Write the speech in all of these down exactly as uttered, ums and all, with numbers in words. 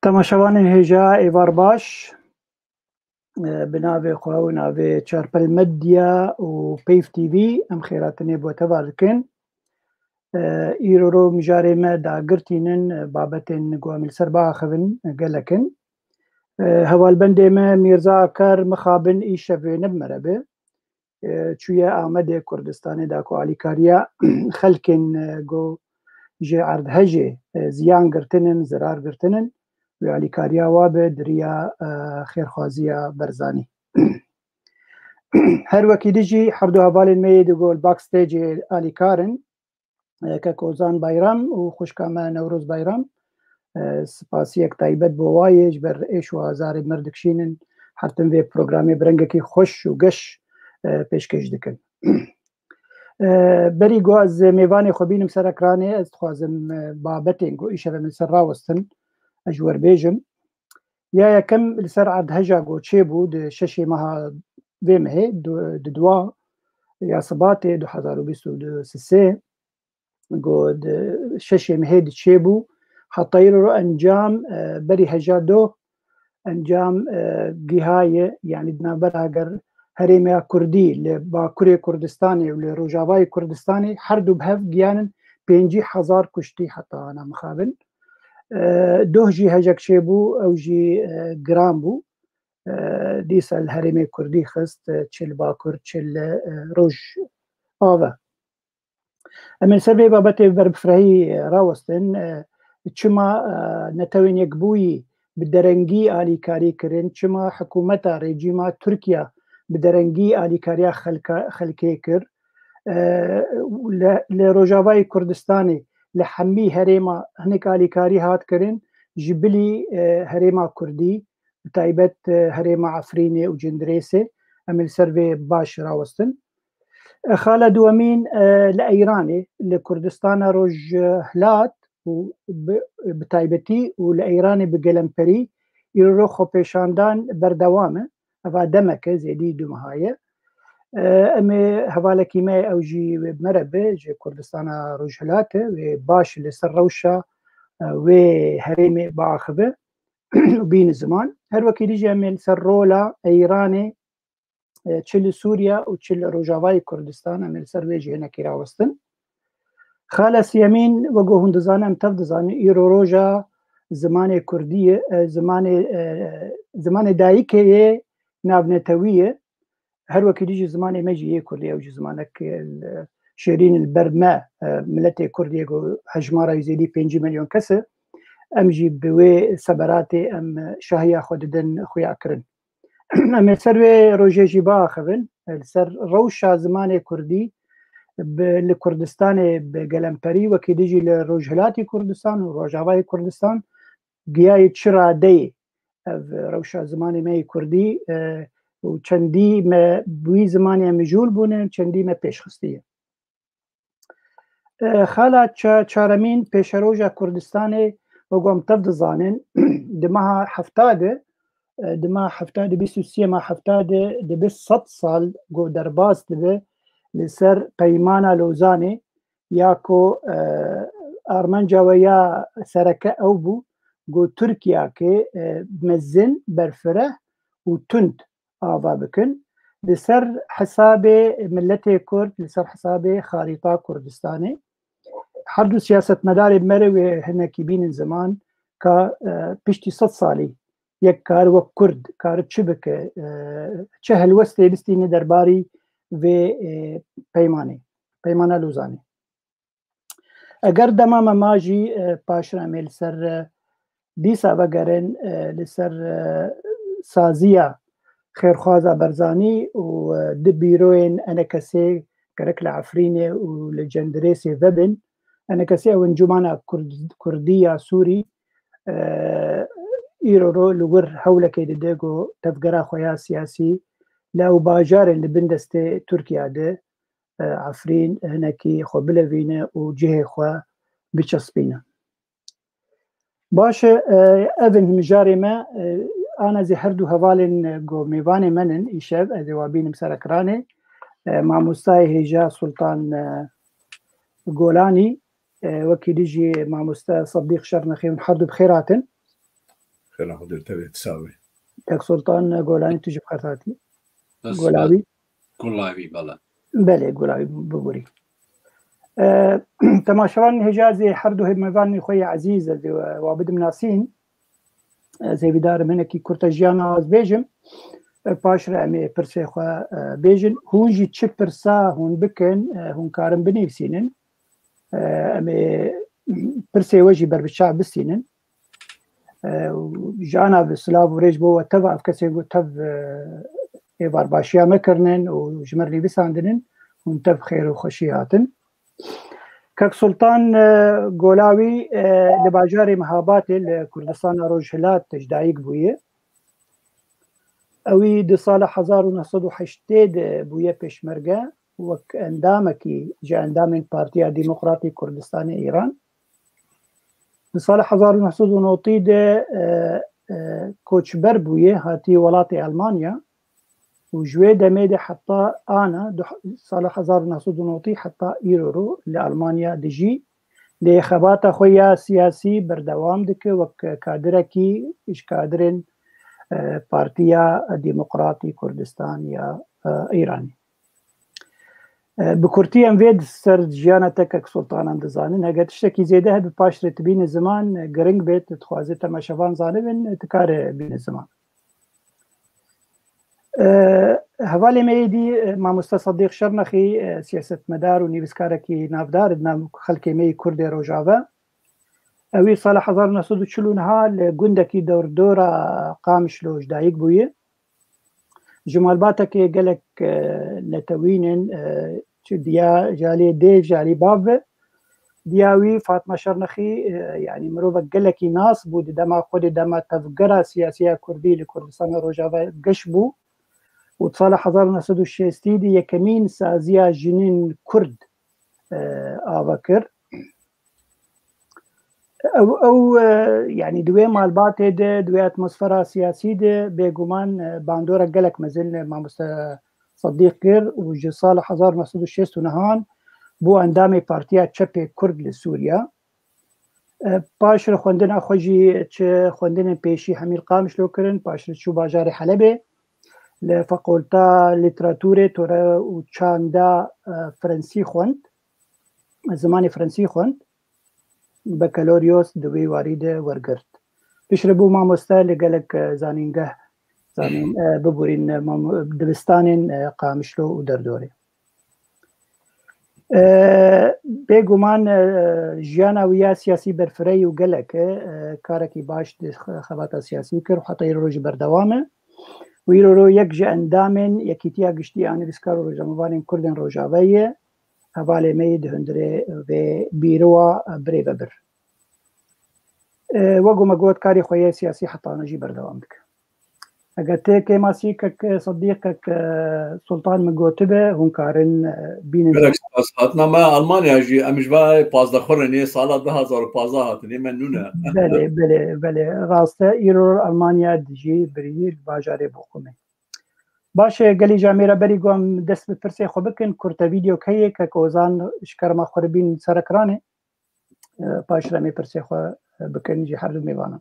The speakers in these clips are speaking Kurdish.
Temaşevanên hêja êvar baş. E, bi navê xwe û navê Çarpel Medya û Peyv T V em xêratinê bo teva dikin. E, îro ro mijarê me dagirtînin, e, babetên ku em li ser biaxivin gelek in. E, hevalbendê me Mîrza Akar mixabin îşev wê ne bi me re be. E, çûye Amedê Kurdistanê da ku alîkariya xelkên, e, ku ji erdhejê, e, ziyan girtinin, zirar girtinin, wê alîkariya wa bi diriya, e, xêrxwaziya Barzanî. Her wekî dî jî her du hevalên me yê di ku li backstagê alîkar in, e, kek Ozan Bayram û xwişka me Newroz Bayram. E, spasiyek taybet bo wa yê ji ber êş û azarê mir dikişînin, her tim vê programê bi rengekî xweş û geş, e, pêşkêş dikin. E, berî ku ez mêvanê xwe bînim ser ekranê, ez dixwazim, e, babetên ku îşev em li ser rawestin, ez ji we re bêjim. Ya yekem li ser erdheja ku çêbû di şeşê meha vê mehê, du-, di dua ya Sibatê du hezar û bîst û sê, ku di şeşê mehê di çêbû, heta îro encam, e, berî heja doh encam, e, gihaye, yanî di navbera ger herêmê ya Kurdî li Bakurê Kurdistanê û li Rojavayê Kurdistanê her du bi hev gihanin pêncî hezar kuştî heta ana mixabin. E, doh jî hejek çêbû, ew jî, e, giran bû. E, dîsa li herêmê Kurdî xist, e, çi li Bakur, çi li, e, Rojava. Em ê li ser vê babetê bi berbifrehî, e, rawestin, e, çima, e, Netewên Yekbûyî bi derengî alîkarî kirin, çima hikûmeta rejîma Tirkiye bi derengî alîkariya xelka-, xelkê kir. E, li, li Rojavayê Kurdistanê li hemî herêma hinek alîkarî hat kirin, ji bilî, e, herêma Kurdî, bi taybet, e, herêma Efrînê û Cindirêsê. Em ê li ser vê baş rawestin. E, xala duwemîn, e, li Eyranê, li Kurdistana Rojhilat û bi, bi taybetî û li Eyranê bi gelemperî îro xwepêşandan berdewam e. Eva demek e, zêdî du meha ye. E, em ê hevalekî me, ew jî wê bi me re be, ji Kurdistana Rojhilat e, wê baş li ser rewşa, e, wê herêmê biaxive û bîne ziman. Her wekî dî jî em ê li ser rola Eyranê, e, çi li Sûriye û çi li Rojavayê Kurdistan, em ê li ser wê jî hinekî rawestin. Xala siyemîn, wek ku hûn dizanin, em tev dizanin, îro roja zimanê Kurdî ye, e, zimanê, e, zimanê dayikê yê navnetewî ye. Her wekî dî jî zimanê me jî yê Kurdî, ew jî zimanek, e, şêrîn li ber me, e, miletê Kurdî ku hejmara wî zêdî pêncî milyon kes e. Em jî bi wê seberatê em, e, şahiya xwe didin xuyakirin. Em ê ser wê rojê jî biaxivin, e, li ser rewşa zimanê Kurdî bi, li Kurdistanê bi gelemperî, wekî dî jî li Rojhilatî Kurdistan û Rojavayê Kurdistan giyayê çi radeyê ev rewşa zimanê me yê Kurdî, e, û çendî me bi wî zimanê mijûl bûne, çendî me pêşxistiye. E, xala ça-, çaremîn pêşeroja Kurdistanê, wek em tev dizanin, di meha hefta de, e, di meha hefta de, bîst û sê meha hefta de, dibe sed sal ku derbas dibe li ser Peymana Lozanê, ya ku, e, armanca we ya sereke ew bû, ku Tirkiyeke, e, mezin, berfireh û tund ava bikin. Li ser hesabê miletê Kurd, li ser hesabê xarîta Kurdistanê. Her du siyasetmedarê me re wê hinekî bînin ziman ka, e, piştî sed salî yek kar wek Kurd kar çi bike, e, çi helwestê bistîne derbarî vê, e, peymanê, Peymana Lozanê. Eger dema me ma jî, e, paşra em ê li ser, e, dîsa vegerin, e, li ser, e, saziya xêrxwaza Barzanî û, e, di bîroyên enekesê gerek li Efrînê û li Cendirêsê vebin. Enekesê ew encûmana Kurd-, Kurdî ya Sûrî, e, îro ro li wir hewlekê dide ku tevgera xwe ya siyasî li ew bajarên li bin destê Tirkiya de, e, Efrîn hinekî xwe bilevîne û cihê xwe biçespîne. Baş e, e, ev in mijarê me, e, ana zî her du hevalên, e, ku mêvanê me nin îşev, ez ê wa bînim ser ekranê. E, mamostayê hêja Sultan, e, Golanî, e, wekî dî jî mamoste Sedîq Şernexî, hûn her du bi xêr hatin. Xêra Xwedê li te bê, tu sax bî. Kek Sultan Golanî, tu jî bi xêr hatî. Golawî. Golawî, bala. Belê, Golawî, bibûrî. E, temaşevanên hêja, ez ê her du hêmevanên xwe yê ezîz ez ê wa bidim nasîn. Ez hêvîdar im hinekî kurte jiyana ez bêjim. E, paş re em ê pirsê xwe, e, bêjin. Hûn jî çi pirsa hûn bikin, e, hûn karin binivîsînin. E, em ê pirsê we jî ber bi çav bistînin. E, û jana bi silav û rêj bo we tev, ev kesên ku tev, e, êvarbaşiya me kirinin û ji me re nivîsandinin, hûn tev xêr û xweşî hatin. Kek Sultan, e, Golawî, e, li bajarê Mehabatê li Kurdistana Rojhilat ji dayik bûye. Ewî di sala hezar û neh sed û heştê de bûye pêşmerge, wek endamekî ji endamên Partiya Demokratî Kurdistanê Îran. Di sala hezar û neh sed û notî de, e, e, koçber bûye, hatiye welatê Elmanya û ji wê demê de heta ana, du-, sala hezar û neh sed û notî heta îro ro li Elmanya dijî. Lê xebata xwe ya siyasî berdewam dike wek kadirekî ji kadirên, e, Partiya Demokratî Kurdistan ya, e, Îranê. E, bi kurtî em vê di ser jiyana te kek Sultanan dizanin. Heger tiştekî zêde hebe paş re tibîne ziman, e, giring bê, tu dixwazê temaşevan zanibin, tu kare bîne ziman. E, hevalê me yê dî, e, mamoste Sedîq Şirnexî, e, siyasetmedar û nivîskarekî navdar di nav xelkê me yê Kurdê Rojava. Ewî sala hezar û neh sed û çil û neh li gundekî dordora Qamişlo ji dayik bûye. Ji malbatekê gelek, e, netewîn in, e, çi diya ji alî dê, ji alî bav ve. Diya wî Fatma Şirnexî, e, yanî mirovek gelekî nas bû di dema xwe de, dema tevgera siyasî ya Kurdî li Kurdistana Rojava geş bû û di sala hezar û neh sed û şêstî de yekemîn saziya jinên Kurd, e, ava kir. Ew, ew, e, yanî di wê malbatê de, di wê atmosfera siyasî de bêguman, e, bandora gelek mezin, e, mamoste Sedîq kir û ji sala hezar neh sed û şêst û nehan bû endamê Partiya Çepê Kurd li Sûriya. E, paş re xwendina xwe jî çi xwendinên pêşî hemî li Qamişlo kirin, paş re çû bajarê Helebê. Li Fakulta Lîteraturê, Tore û Çanda, e, Frensî xwend. Zimanê Frensî xwend. Bekaloriyos di wê warî de wergirt. Piştre bû mamoste li gelek, e, zanîngeh, zanîn, e, bibûrîn, e, mamo-, dibistanên, e, Qamişlo û derdorê. E, bêguman, e, jiyana wî ya siyasî berfirehî û gelek e, e, karekî baş di xe-, xebata siyasî kir û heta îro jî berdewam e. Û îro ro yek ji endamên Yekîtiya Giştî ya Nivîskar û Rojnamevanên Kurdên Rojavayê ye. Hevalê me yê di hundirê vê bîrowa birêve bir. E, wek ku me got, karê xwe yê siyasî hetane jî berdewam dike. Eger tê kêmasî kek Sedîq, kek, e, Sultan min gotibe, hûn karin, e, bînin. Gelek spas. Hatina me Almanya jî, em ji va pazdeh xwe re nê sala du hazar û pazdeh hatin, ê me nûne. Belê, belê, belê. Rast e, îro Almanya dijî birî li bajarê Bochumê. Baş e, gelî camêra berî ku em dest bi pirsê xwe bikin, kurte vîdeok heye, kek Ozan ji kerema xwe re bîn ser ekranê. E, paş re em ê pirsê xwe bikin ji her du mêvanan.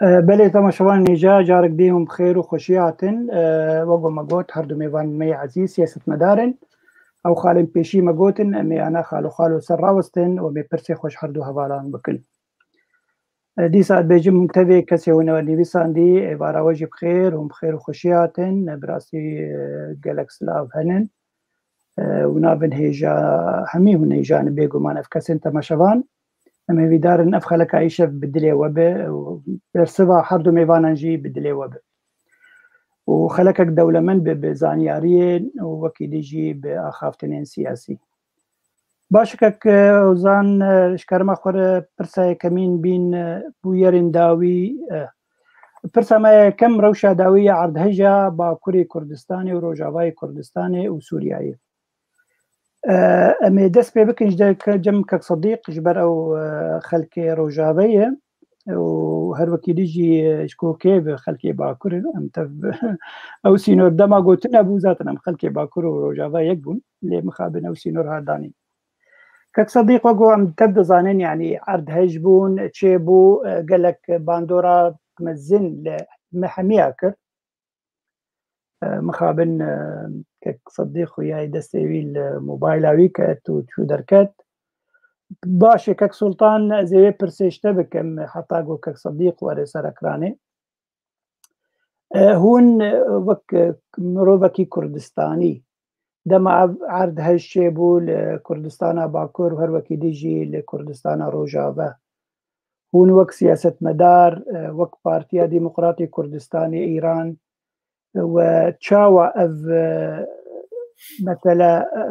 E, belê, temaşevanên hêja, carek dî hûn bi xêr û xweşî hatin. E, wek ku me got, her du mêvanên me yê ezîz siyasetmedar in. Ew xalên pêşî me gotin, em ê ana xalo xalo ser rawestin û em ê pirsê xwe ji her du hevalan bikin. E, dîsa dibêjim hûn tevê kesê hûn ew nivîsandî, êvara we jî bi xêr, hûn bi xêr û xweşî hatin. E, bi rastî, e, gelek silav henin. E, û navin hêja, hemî hûn hêjan in bêguman ev kesên temaşevan. Em hêvîdar in ev xeleka îşev bi dilê we be û bersiva her du mêvanan jî bi dilê we be. Û xelekek dewlemend be bi zanyariyên û wekî dî jî bi axaftinên siyasî. Baş e kek, e, Ozan, e, ji kerema xwe re pirsa yekemîn bîn, e, bûyerên dawî, e, pirsa me yekem rewşa dawî ya erdheja Bakurê Kurdistanê û Rojavayê Kurdistanê û Sûriyeyê. E, em ê dest pê bikin ji de ke-, cem kek Sedîq, ji ber ew, e, xelkê Rojavê ye. Û her wekî dî jî, e, ji kokê bi xelkê Bakur in. Em tev ew sînor dema gotine bû, zaten em xelkê Bakur û Rojava yek bûn. Lê mixabin ew sînor hat danîn. Kek Sedîq, wek em tev dizanin, yanî erdhej bûn, çê bû, e, gelek bandora mezin li me hemiya kir. E, mixabin, e, kek Sedîq xuyayê destê wî li mobayla wî ket û çû derket. Baş e, kek Sultan, ez ê wê pirsê ji te bikim, heta ku kek Sedîq were ser ekranê. E, hûn, e, wek, e, mirovekî Kurdistanî, dema ev erdhej çêbû li Kurdistana Bakur û her wekî dî jî li Kurdistana Rojava, hûn wek siyasetmedar, e, wek Partiya Demokratê Kurdistanê Îran, e, we çawa ev, e, mesele, e,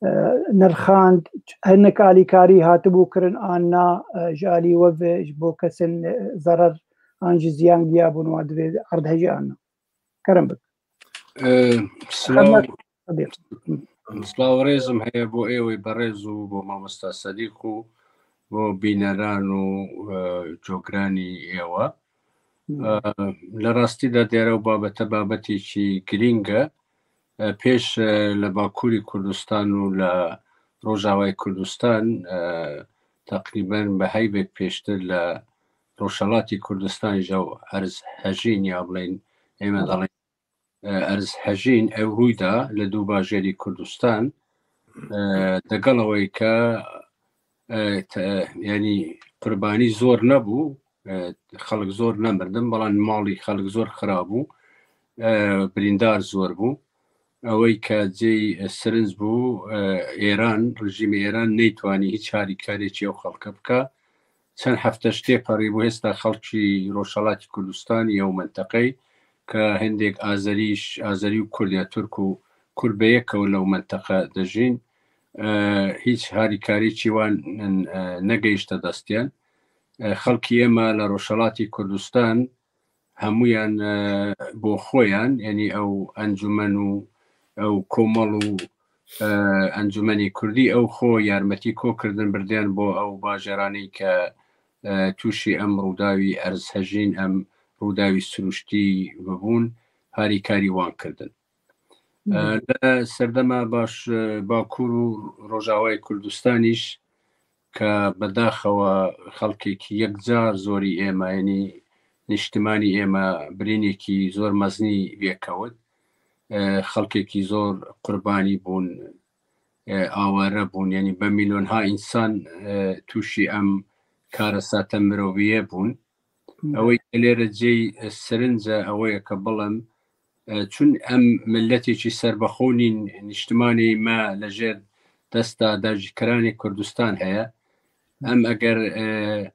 e, nirxand, hinek alîkarî hatibû kirin an na, e, ji alî we ve ji bo kesên, e, zerer an jî ziyan giyabûn wan divê erdhejî an na? Kerem bik. E, silav, Hemmet Sedîq. Silav û rêzim heye bo êwê berêz û bo mamosta Sedîq û bo bîneran û, e, cogranî êwe. Hmm. E, li rastî de dêre û babete babetêkî girîng e. E, pêş, e, li Bakurî Kurdistan û li Rojavayê Kurdistan, e, teqrîben bi heyvek pêştir li Rojhelatî Kurdistan jî ew erz hejîn ya bilên ême dalên, e, erz hejîn ew rûy da li du bajarî Kurdistan. E, degal ewê ke, e, te-, yanî qurbanî zor nebû, e, xelk zor nemirdin, belan malî xelk zor xirab bû, e, birîndar zor bû. Ewê ke cêy, e, sirinc bû, e, Êran, rejîmê Êran neytwanî hiç harîkariyekî ew xelke bike. Çend hefte ji tê perî bû, hêsta xelkî Rojhelatî Kurdistanê ew menteqeyê ke hindek Azerî, Azerî û Kurd ya Tirk û Kurd bi yek ew li ew menteqe dijîn, e, hîç harîkariyekî wan, e, negehişte destiyan. E, xelkî ême li Rojhelatî Kurdistan hemûyan, e, bo xwe yan, yanî ew encûmen û ew komal û, e, encûmenê kurdî ew xwe yarmetî ko kirdin birdiyan bo ew bajaranê ke, e, tûşî em rûdawî erzhejîn, em rûdawî sirûştî bibûn, harîkarî wan kirdin. E, li serdema baş, e, Bakur û Rojavayê Kurdistanî jî ke bedaxewa xelkekî yekcar zorî ême, yanî niştimanî ême birînekî zor meznî vêkewit. E, xelkekî zor qurbanî bûn, e, aware bûn, yanî bi mîlyonha însan, e, tûşî em karesate mirovîye bûn. Ew ê ke lêre cêy, e, sirinc e, ew ê ke bilim, e, çun em miletêkî serbixwe nîn, niştimanê me li jêr desta dagirkeranê Kurdistan heye. Em eger, e,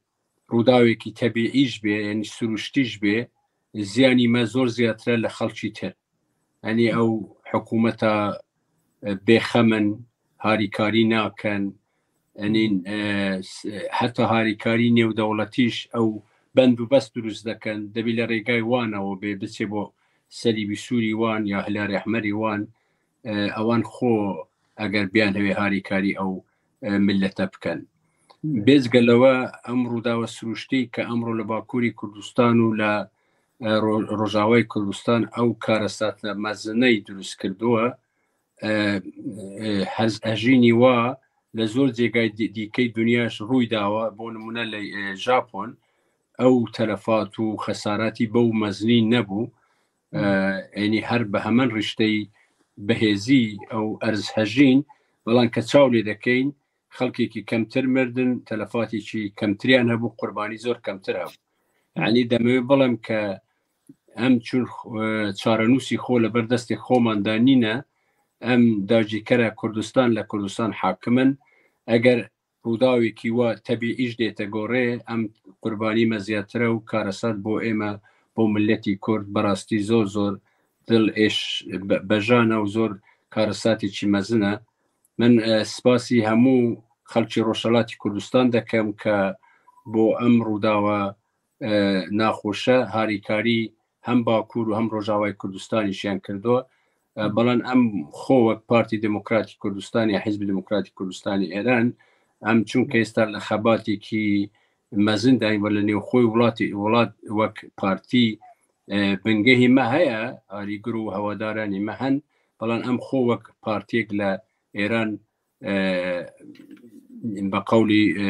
rûdawekî tebîî jî bê, yanî sirûştî jî bê, ziyanî me zor ziyadtir e li xelkî tir. Yanî ew hikûmeta, e, bêxem in, harîkarî nakin. Yanî, e, s-, heta harîkarî nêwdewletî jî ew bend û best dirust dikin. Dibî li rêgay wan ew bê, biçê bo Selîbî Sûrî wan ya Hilalê Ehmerî wan, e, ewan xwe eger biyan hewê harîkarî ew, e, milete bikin. Bêzge lewe em rûdawe sirûştî ke emro li Bakurî Kurdistan û li, e, Ro-, Rojavayê Kurdistan ew karesate mezineyî dirust kirdowe. E, e, herz hejînî wa li zor cêgay dî-, dîkey dinya jî rûy dawe. Bo nimûne li, e, Japon ew telefat û xesaratî bew mezinî nebû. E, yanî her bi hemen rişteyî بەهێزی ئەو ئەرز هەژین، بەڵام کە چاو لێ دەکەین، خەڵکێکی کەمتر مردن، تەلەفاتێکی کەمتریان هەبوو، قوربانی زۆر کەمتر هەبوو. یعنی دەمەوێت بڵێم کە ئەم چون، ئە، چارەنووسی خۆ لەبەر دەستی خۆماندا نینە، ئەم داگیرکەرە کوردستان لە کوردستان حاکمن. ئەگەر ڕووداوێکی وا تەبیعیش دێتە گۆڕێ، ئەم قوربانیمە زیاترە و کارەسات بۆ ئێمە، بۆ ملەتی کورد بەڕاستی زۆر زۆر دڵ ئێش بە-، بەژانە و زۆر کارەساتێکی مەزنە. من، ئە، سپاسی هەموو خەڵکی ڕۆژهەڵاتی کوردستان دەکەم کە بۆ ئەم ڕووداوە، ئە، ناخۆشە هاریکاری هەم باکوور و هەم ڕۆژاوای کوردستانیشیان کردووە. ئە، بەڵام ئەم خۆ وەک پارتی دموکراتی کوردستان یا حیزبی دموکراتی کوردستانی ئێران، ئەم چونکە ئێستا لە خەباتێکی مەزنداین و لە نێوخۆی وڵاتی، وڵات وەک پارتی، ئە، بنگەهی مە هەیە، ئاریگر و هەوادارانی مە هەن، بەڵام ئەم خۆ وەک پارتیەک لە ئێران، ئە، بە قەولی، ئە،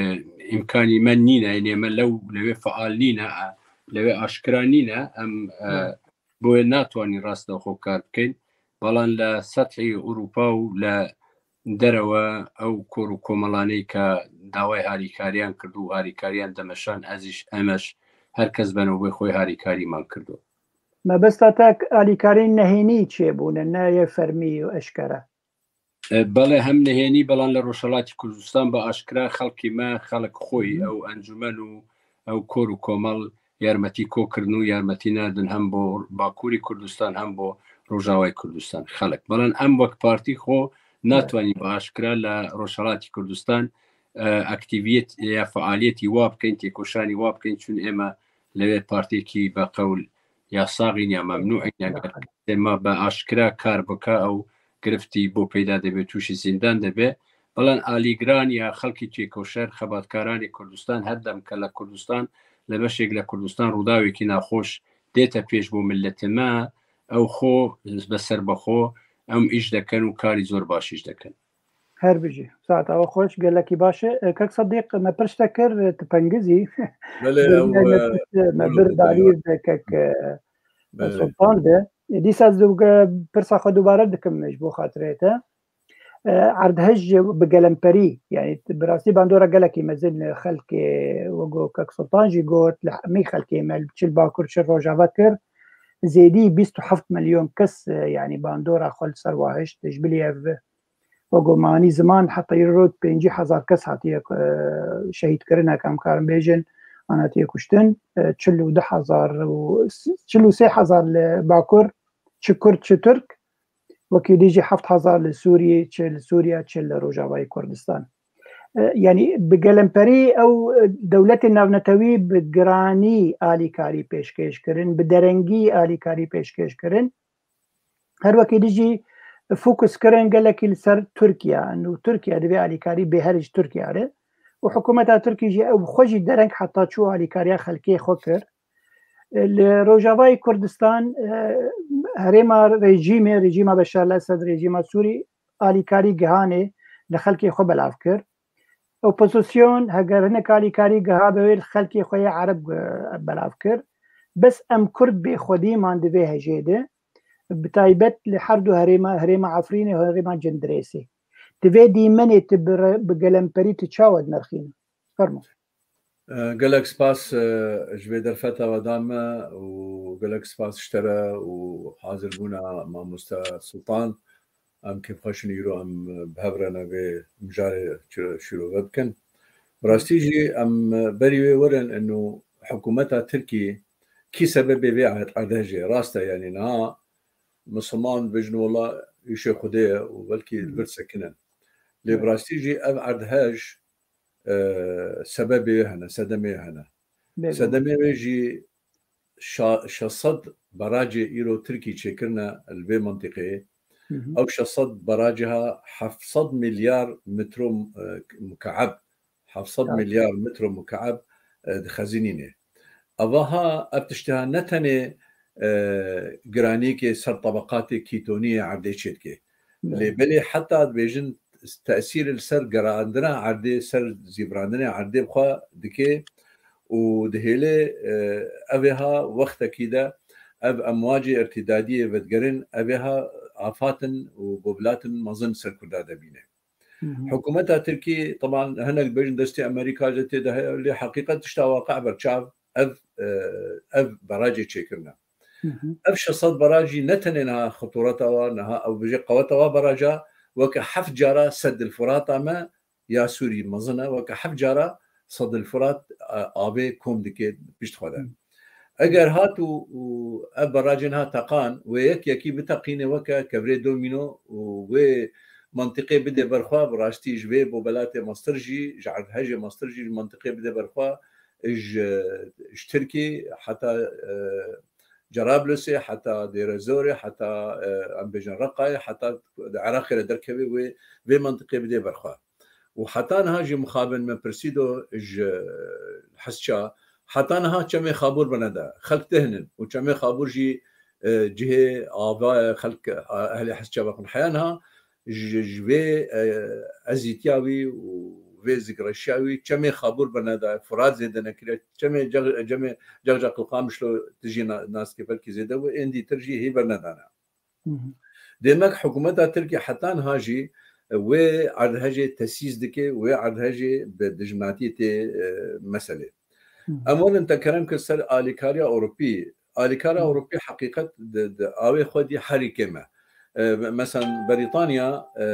ئیمکانی مە نینە، یعنی ئێمە لەو، لەوێ فعال نینە، ئە، لەوێ ئاشکرا نینە، ئەم، ئە، بۆیە ناتوانین ڕاستەوخۆ کار بکەین، بەڵام لە سەتحی ئوروپا و لە دەرەوە ئەو کۆر و کۆمەڵانەی کە داوای هاریکاریان کردو و هاریکاریان دەمەشان، ئەزیش ئەمەش هەر کەس بەنەوەی خۆی هاریکاریمان کردو. مەبەستا تاک ئالیکارین نەهێنی چێ بوونە، نە یە فەرمی و ئەشکەرە؟ ئە، بەڵێ، هەم نەهێنی، بەڵام لە ڕۆژهەڵاتی کوردستان بە ئاشکرا خەڵکی مە، خەڵک خۆی، ئەو ئەنجومەن و ئەو کۆر و کۆمەڵ یارمەتی کۆکردن و یارمەتی ناردن هەم بۆ باکووری کوردستان، هەم بۆ ڕۆژاوای کوردستان خەڵک. بەڵام ئەم وەک پارتی خۆ ناتوانین بە ئاشکرا لە ڕۆژهەڵاتی کوردستان، ئە، ئەکتیڤیەت یا فعالیەتی وا بکەین، تێکۆشانی وا بکەین، چون ئێمە لەوێ پارتێکی بە قەول یا ساغین یا مەمنوعین، ئەگەر ئێمە بە ئاشکرا کار بکە، ئەو گرفتی بۆ پەیدا دەبێت، تووشی زیندان دەبێت. بەڵام ئالیگران یا خەڵکی تێکۆشەر، خەباتکارانی کوردستان، هەردەم کە لە کوردستان، لە بەشێک لە کوردستان ڕووداوێکی ناخۆش دێتە پێش بۆ ملەتمە، ئەو خۆ بەسەر بەخۆ ئەم ئیش دەکەن و کاری زۆر باشیش دەکەن. هەر بژی. ساعت ئەوە خۆش، گەلەکی باشە. ئە، کەک سەدیق، مە پرشتە کرد، ئە، تپەنگزی. بەڵێ، ئەو، ئە، مە بر داریر دە کەک، ئە، سوڵتان دە. دیسا دوگە پرسا خۆ دووبارە دکم مش بۆ خاطرێتە. ئە، عرض هەژ بە گەلەمپەری، یعنی، بەڕاستی باندۆرە گەلەکی مەزن لە خەلکێ وەگۆ کەک سوڵتان ژی گۆت، لە هەمی خەلکێ مەل، چل باکوور، چل ڕۆژاوا کرد. زێدی بیست و هەفت ملیۆن کەس، ئە، یعنی، باندۆرە خۆل سەر واهشت، ژ بلیە و گۆمانی زمان حتا ئیرۆ پێنجی هەزار کەس هاتیە، ئە، شەهید کردن، ئەکەم کارم بێژن، ئانا تیە کوشتن، ئە، چل و دە هەزار و چل و سێ هەزار لە باکوور، چ کورد، چ تورک، وەکی دیژی هەفت هەزار لە سووریە، چ لە سووریا، چ لە ڕۆژاوای کوردستان. ئە، یعنی، بە گەلەمپەری ئەو، ئە، دەولەتی ناونەتەوی بە گرانی ئالیکاری پێشکێش کردن، بە دەرەنگی ئالیکاری پێشکێش کردن. هەر وەکی دیژی فوکس کردن گەلەکی لەسەر تورکیا، ئەنو تورکیا دەبێ ئالیکاری بێ هەرج تورکیا رێ. و حکوومەتا تورکی ژی ئەو خۆشی دەرەنگ حتا چوو ئالیکاریا خەلکێ خۆ کرد. لە ڕۆژاوای کوردستان، ئە، هەرێما ڕێژیمێ، ڕێژیما بەشار لەسەد، ڕێژیما سووری ئالیکاری گهانێ لە خەلکێ خۆ بەلاو کرد. ئۆپۆزیسیۆن هەگەر هەنێک ئالیکاری گها بەوێ خەلکێ خۆی عەرەب، ئە، بەلاو کرد. بەس ئەم کورد بێ خودیمان دەبێ هەژێ دێ. بە تایبەت لە هەردوو هەرێما، هەرێما عەفرینێ، هەرێما جندرێسێ. دەبێ دیمەنێ ت بڕە-، بە گەلەمپەری ت چاوە نرخین. فەرمو. ئە، گەلەک سپاس، ئە، ji vê derfeta we da me û gelek spas ji te re û hazir bûna mamoste Sultan. Em kêfxweş in îro em bi hev re ne vê mijarê çi-, şîrove bikin. Bi rastî jî em berî wê werin û hikûmeta Tirkî kî sebebê vê erd-, erdhejê? Rast e, yanî niha misilman dibêjin wela îşê Xwedê ye û belkî li vir sekinin. Lê bi rastî jî ev erdhej, e, sebebê wê hene, sedemê wê hene. Bêguman. Sedemê wê jî şa-, şeş sed barajê îro Tirkî çêkirine li vê mintîqeyê. Hı hı. Ew şeş sed barajê ha heft sed milyar metro, e, mukaeb, heft sed milyar metro mukaeb, e, dixezinîne. Eva ha, ev tiştê ha ne tenê, e, giraniyekê ser tebeqatê kîtoniyê erdê çêdike. Belê. Lê belê heta dibêjin tesîrê li ser gerandina erdê, ser zîvirandinê erdê bi xwe dike û dihêle, e, ev ê ha wextekî de ev emwacê irtîdadiyê vedigerin, ev ê ha afatin û bobilatin mezin ser Kurda de bîne. Hikûmeta Tirkî, teban hinek dibêjin destê Amerîka jî tê de heye, lê heqîqet tişta waqe berçav ev, e, ev barajê çêkirine. Ev şeş sed baraj jî ne tenê niha xutureta wa, niha ew bêje qeweta wa baraja, weke heft cara Seddil Furata me ya Sûrî mezin e, weke heft cara Seddil Furat, e, avê kom dike pişt xwe de. Eger hat û, û ev barajên ha teqan, wê yek yekî biteqîne weke kevirê domîno û wê mentiqê bide ber xwe, bi rastî ji vê bobelatê mestir jî, ji erdhejê mestir jî ji mentiqê bide ber xwe, ji, ji Tirkî heta, e, Cerablusê, heta Dêrezorê, heta, e, em bêjin Reqayê, heta di Iraqê re derkeve wê, vê mentiqê bide ber xwe. Û heta niha jî mixabin me pirsî do ji Hesça, heta niha çemê Xabûr berneda. Xelk tihnin û çemê Xabûr jî, e, cihê ava ye, xelk, e, ehlê Hesça vexwin. Heya niha ji, ji vê, e, ezîtiya wî û vê zikreşiya wî çemê Xabûr berneda. Furat zêde nekiriye. Çemê Ceg-, cemê Cegcaq li Qamişlo tu jî na-, nas dike belkî zêde wê êndî tir jî hî bernedane. Demek hikûmeta Tirkî heta niha jî wê erdhejê tesîs dike, wê erdhejê bi dijminatiyê tê, e, meselê. Em werin te kerem kir ser alîkariya Ewropî. Alîkariya Ewropî heqîqet di, di awê xwe dî herî kêm e. E, me-, mesela Berîtanya, e,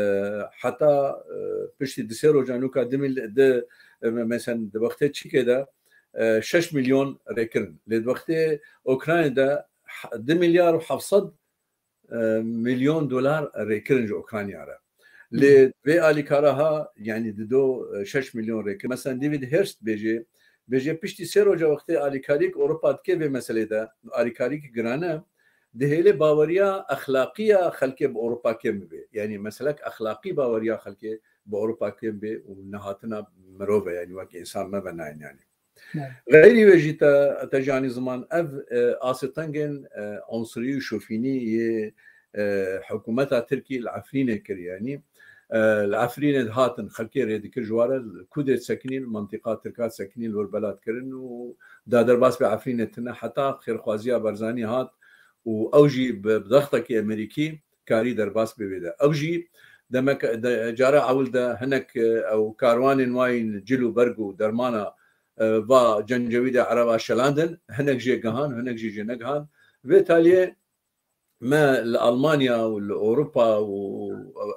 heta, e, piştî du sê roja nûka du mil-, di, e, me-, mesela di wextê çîkê de, e, şeş milyon rêkirin. Lê di wextê Ukrayna de he-, du milyar û heft sed e, milyon dolar rêkirin ji Ukrayna re. Lê vê alîkara ha, yanî dido, e, şeş milyon rêkir. Mesela David Hurst bêje, bêje piştî sê roja wextê alîkarîk Ewropa dike vê meselê de, alîkarîk giran e, dihêle baweriya exlaqî ya xelkê bi Ewropa kêm bibe. Yanî meselek exlaqî baweriya xelkê bi Ewropa kêm be û nehatina mirov e, yanî wek însan me ve nayên yanî. Xeyrî wê jî te, te janî ziman ev, e, asê tengên, e, onsirî û şofînî yê, e, hikûmeta Tirkî li Efrînê kir, yanî, e, li Efrînê dihatin xelkê rê dikir ji ware, ku dê sekinî li mentiqa Tirka sekinî li wir belat kirin û da derbas bi Efrînê tine heta xêrxwaziya Barzanî hat û ew jî bi, bi dextekî Amerîkî karî derbas bê vê de. Ew jî demek de, cara ewil de hinek, e, ew karwanên wayîn cil û berg û dermana, e, va cencewî de ereba şelandin, hinek jê gihan, hinek jî jê negihan. Vê taliyê me li Almanya û li Ewropa û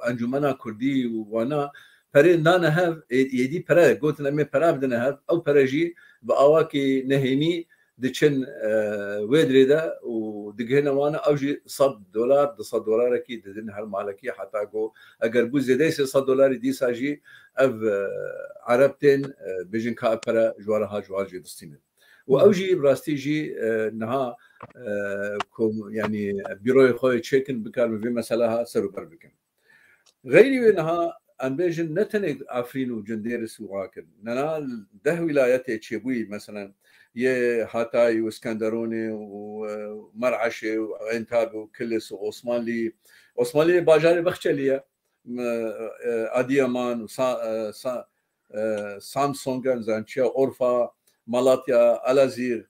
Encûmena Kurdî û wana perê dane hev, ê-, êdî pere, gotin em ê pere bidine hev, ew pere jî bi awakî nehênî diçin, e, wê dirê de û digihine wan, ew jî sed dolar, du sed dolarekî didin her malekî, heta ku eger bû zêdeyê sê sed dolarî dîsa jî ev, e, Ereb tên, e, bêjin ka ev pere ji we re ha ji wan jê distînin. Û ew jî bi rastî jî, e, niha, e, kom-, yanî bîroyê xwe yê çêkin bikarin vê mesela ha ser û ber bikin. Xeyrî wê niha em bêjin ne tenê Efrîn û Cindêris û Akin. Nena deh wîlayetê çêbûyî, meselen, yê Hatay û Skenderonê û, e, Mer'eşê û Entabê û Kilis û Osmanlî, Osmanlî bajarê Bexçelî ye, m-, e, Adiyaman û Sa-, e, Sa-, e, Samsongen, Zançiya, Orfa, Malatya, Elazığ.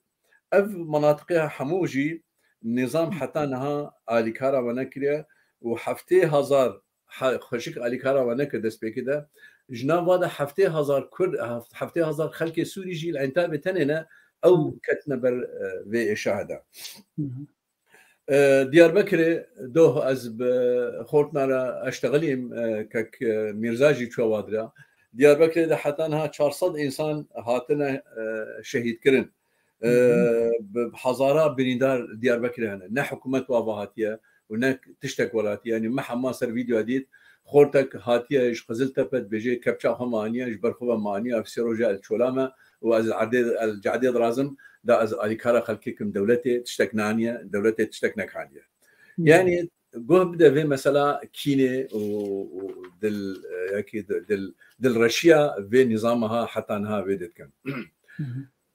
Ev menatiqê hemû jî nîzam heta niha alîkara we nekiriye û heftê hezar he-, xweşik alîkara we nekir destpêkê de. Ji nav va de heftê hezar Kurd, heft-, heftê hezar xelkê Sûrî jî li Entabê tenê ne, ew ketine ber, e, vê êşahe de. E, Diyarbekirê doh ez bi xortna re eştexilîm, e, kek, e, Mîrza jî çûye wa dira. Diyarbekirê de heta niha çar sed însan hatine, e, şehîdkirin. E, bi, bi hezara birîndar Diyarbekirê hene. Ne hikûmet wa ve hatiye û ne tiştek welatî. Yanî me hema ser vîdyoya dît, xortek hatiye ji Qiziltepe dibêje kepça xwe me aniye, ji ber xwe ve me aniye, ev sê roja el çola me û ez erdê, el cadê dirazim, da ez alîkara xelkê kim dewletê tiştek naniye, dewletê tiştek nekaniye. Yanî guh bide vê mesela kînê û, û dil, e, yekî di-, dil, dilreşiya vê nîzama ha heta niha vê dikin.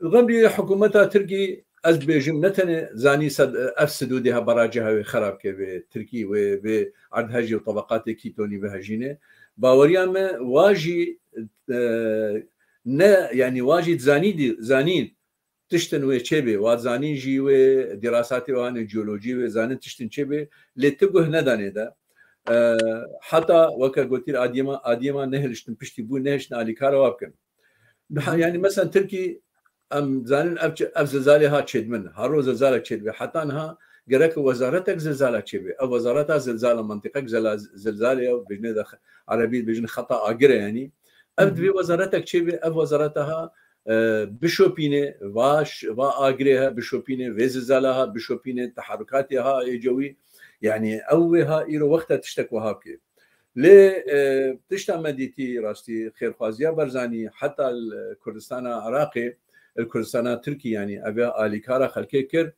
Xemrî hikûmeta Tirkî, ez dibêjim, ne tenê zanî sed, ev sidûdê ha barajê ha wê xerab ke vê Tirkî, wê, vê erdhejê û tebeqatê kîtonî vehejîne. Baweriya me wa jî, e, ne, yanî wa jî zanî dî-, zanîn tiştin wê çêbê, wa zanîn jî wê dîrasatê wan ê ciyolojî wê zanin tiştin çêbê, lê ti guh nedanê de. E, heta weke gotî adiyema, adiyema nehiliştin piştî bû, nehiştin alîkara wa bikin. Niha, yani mesela Tirkî, em zanin ev çi-, ev zilzalê ha çêdibin, ha ro zilzalek çêdibe. Heta niha gerek wezaretek zilzala çêbe. Ev wezareta zilzala, mentiqek zila-, zilzalê ya, bêjinê de x-, erebî bêjin xeta agire yani. Ev Hı hı. divê wezaretek çêbe, ev wezareta ha, e, bişopîne, va ş-, va agirê ha bişopîne, vê zilzala ha bişopîne, teherukatê ha ê cewî. Yani ew wê ha îro wexta tiştek wiha bike. Lê, e, tişta me dîtî rastî xêrxwaziya Barzanî heta li Kurdistana Iraqê, li Kurdistana Tirkî, yani ev alîkara xelkê kir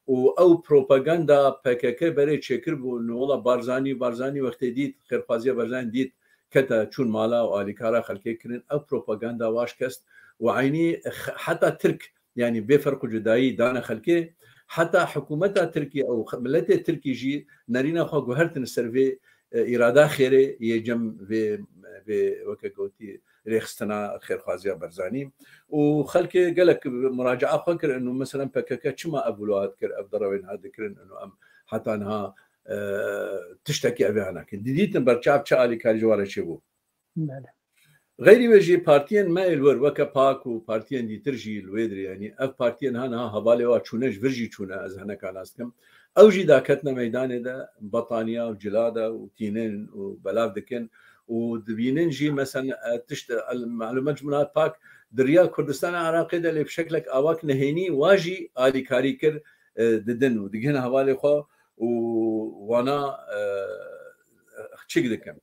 û ew propaganda P K K berê çêkir bû, no wela Barzanî, Barzanî wextê dît, xêrxwaziya Barzanî dît, kete çûn mala û alîkara xelkê kirin, ew propaganda waş kest û eynî x-, heta Tirk yani bê ferq û cudayî dane xelkê, heta hikûmeta Tirkî ew x-, miletê Tirkî jî nerîna xwe guhertin ser vê, e, îrada xêrê yê cem vê, vê weke gotî rêxistina xêrxwaziya Barzanî. Û xelkê gelek muracaa xwe kir, inu meselen P K K çima ev wilo hat kir, ev derewên hat dikirin, inu em heta niha, e, tiştekî evê hanakin. Didîtin berçav çi alîkarî ji were çêbû. Belê. Xeyrî wê jî partiyên me ê li wir weke PAK û partiyên dîtir jî li wê dirê, yanî ev partiyên ha niha hevalê wa çûne, ji vir jî çûne, ez hineka nas dikim. Ew jî daketine meydanê de, betaniya û cila de û tînin û belav dikin û dibînin jî, mesela, e, tişt, el, malûmet ji min hat PAK di riya Kurdistana Iraqê de lê bi şeklek awak nehênî wa jî alîkarî kir, e, didin û digihine hevalê xwe û wana, e, çik dikin.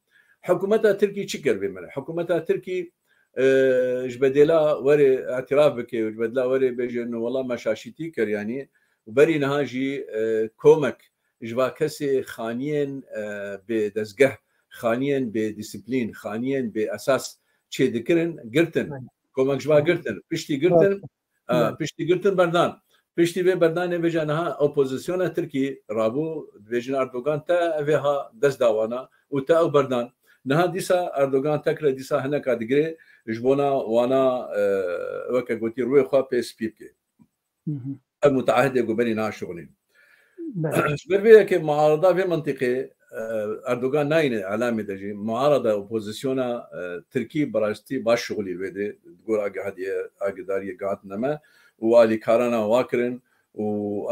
Hikûmeta Tirkî çi kir vê me re? Hikûmeta Tirkî, e, ji bedêla were îtiraf bike û ji bedêla were bêje, no wela me şaşîtî kir, yanî û berî niha jî, e, komek ji va kesê xaniyên, e, bê dezgeh, xaniyên bê disiplîn, xaniyên bê esas çê dikirin, girtin. Komek ji va girtin. Piştî girtin, Aa, piştî girtin berdan. Piştî vê berdanê vêca niha opozisyona Tirkî rabû, dibêjin Erdogan te evê ha dest da wana û te ew berdan. Niha dîsa Erdogan tekre dîsa hineka digirê ji bona wana, e, weke gotî rûyê xwe pê spî bike. Hı hı. Ev muteahidê ku berî niha şixulîn. Belê. Ji ber vê yekê muarada vê mentiqê, e, Erdogan nayîne elamê de jî. Muarada, opozisyona, e, Tirkî bi rastî baş şixulî vê de, di gor agahadiye, agedariyê gihatine me û alîkarana wa kirin û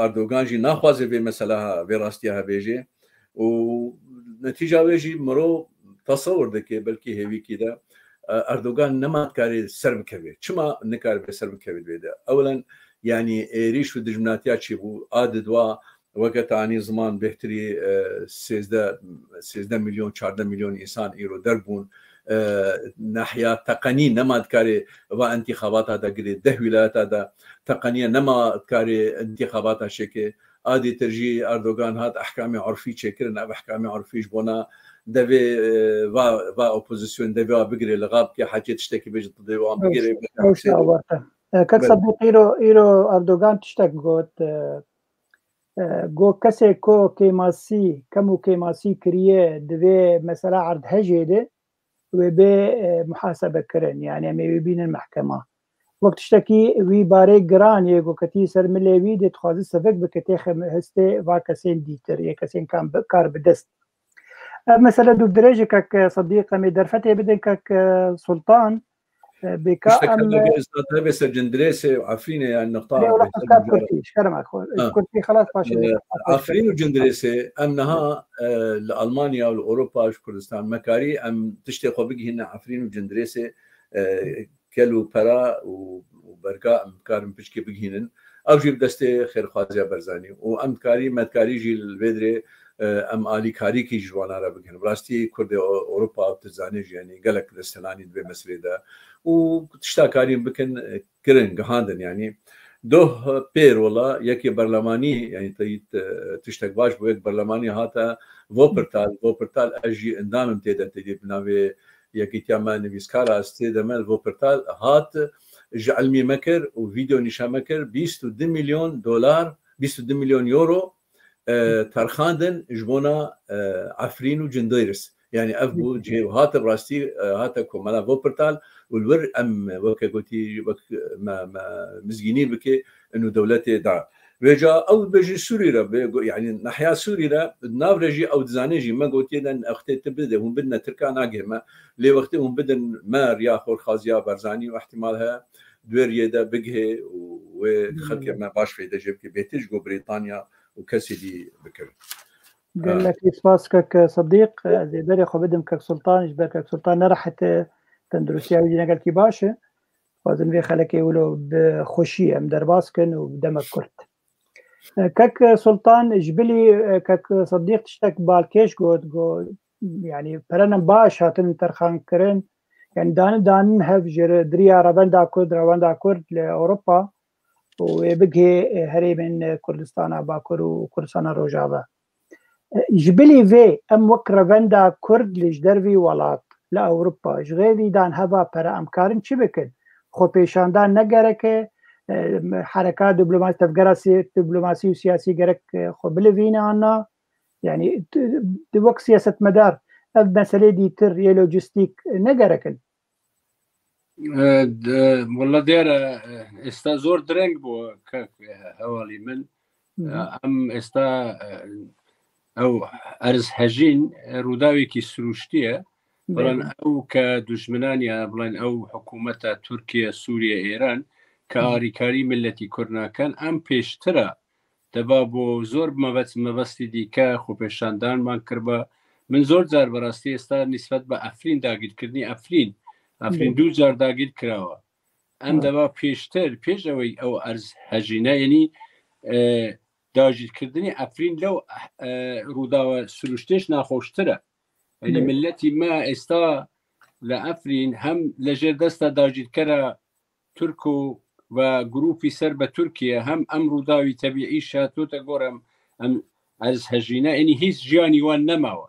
Erdogan jî naxwaze vê mesela, vê rastiya hebêje û netîca wê jî mirov tesewir dike belkî hêvîkî de, e, Erdogan nema dikarê ser bikeve. Çima nikaribe ser bikeve vê de? Ewlen, yanî êrîş û dijminatiya çêbû, a di dua weke te anî ziman bêhtirî, e, sêzdeh, sêzdeh milyon, çardeh milyon însan îro derbûn. E, nehiya teqenî nema dikarê va întîxabata de girê deh wîlayeta de teqeniye nema dikarê întîxabata şeke. A dîtir jî Erdogan hat ehkamê urfî çêkirin. Ev ehkamê urfî ji bona devê, e, va, va opozîsyon devê wa bigirê, lixa bike, hecê tiştekî bêje, tu devê wan bigirê. Ew şi awarte. E, kek Sedîq, îro, îro Erdogan tiştek got, e, e, got kesê ku kêmasî, kem û kêmasî kiriye, divê mesela erdhejê de wê bê, e, muhasebe kirin. Yani em ê wê bînin mehkema. Wek tiştekî wî barê giran yê ku ketî ser milê wî dê dixwaze sivik bike têxe histê va kesên dîtir, yê kesên kam bi, kar bi dest. Ev mesele dûvdirêj e kek Sedîq, em ê derfetê bidin kek, e, Sultan. E, bêka Tiştek em, hebe e, gel, Zat hebe ser Cindirêsê û Efrînê, yani nokta. Lê wela xwe kar Kurtî, ji kerema xwe. Ha. Kurtî xelas paşê. E, Efrîn û Cindirêsê, em niha, e, li Almanya û li Ewropa û ji Kurdistan me karî em tiştê xwe bigihîne Efrîn û Cindirêsê, e, kel û pera û, û berga em karin piçkê bigihînin. Ew jî bi destê xêrxwaziya Barzanî. Û em dikarî, me dikarî jî li vê dirê, e, em alîkarîkî ji wana re bikin. Bi rastî Kurdê O-, Ewropa û tu zanî jî, yanî gelek desthilanî di vê meselê de. Û tişta karîn bikin, e, kirin, gihandin, yanî. Doh pêr wela yekê berlemanî, yanî teyît, e, tiştek baş bû, yek berlemanî hate Wuppertal. Wuppertal ez jî endamim tê de, tê de bi navê Yekîtiya me nivîskar a, ez tê de me li Wuppertal hat, ji ilmî me kir û vîdeo nîşan me kir, bîst û du milyon dolar, bîst û du milyon euro, e, terxandin ji bona, e, Efrîn û Cindêris. Yani ev bû cihê hate bi rastî, e, hate komela Wuppertal û li wir em weke gotî wek me, me mizgînî bike û dewletê da. Vêca ew bêjî Sûrî re, bê go-, yani nahiya Sûrî re, nav re jî ew dizane jî me gotiye de wextê tu bide, hûn bidine Tirka nagê me. Lê wextê hûn bidin me riya xwe, xaziya Barzanî û ihtimal heye di wê riyê de bigihê û wê xelkê me baş feyde jê bike, bêtir ji go Brîtanya û kesê dî bikirin. Gelekî spas kek Sidîq. Ez ê berê xwe bidim kek Sultan, ji ber kek Sultan nerehet e, tenduristiya wî jî ne gelkî baş e. Xwazin vê xelekê wilo bi xweşî em derbas kin û bi demek kurt. Kek Sultan, ji bilî kek Sidîq tiştek balkêş got, got, yani perenin baş hatin terxan kirin, yani danin danin hev ji diriya revenda Kurd, revenda Kurd li Ewropa û wê bigihê herêmên Kurdistana Bakur û Kurdistana Rojava. Ji bilî vê em wek revenda Kurd li ji dervî welat, li Ewropa, ji xêrî dan heva pere em karin çi bikin? Xwepêşandan ne gerek e, e, hereka diplomasi, tevgera si-, diplomasî û siyasî gerek, e, xwe bilivîne an na? Yani tu, tu wek siyasetmedar ev meselê dîtir yê lojistîk ne gerek in? E, de, wela dêre, e, êsta zor direng bû, kek, e, hevalî min. Hı hı. E, em êsta, e, ew erz hejîn, e, rûdawekî sirûştî ye. Belê. Bilan ew ke dujminan ya, bilan ew hikûmeta Tirkiye, Sûriye, Êran ke Hı hı. arîkarî miletî Kurd nakin, em pêştir e Deba bo zor mebet-, mebestî dîke xwepêşandanman kiriba. Min zor car bi rastî êsta nisbet bi Efrîn dagîrkirinî Efrîn. Efrîn Belê. du car dagîr kirawa. Em Belê. deba pêştir, pêş ew, ew erz hejîne, yanî, e, dagîrkirinî Efrîn lew, e, rûdawa sirûştêş naxweştir e. Yanî Belê. miletî me êsta li Efrîn hem li jêr desta dagîrkera Tirk û ve grûpî ser bi Tirkiye hem em rûdawî tebîî şatote gorem em erz hejîne, enî hîs jiyanî wan nemawe.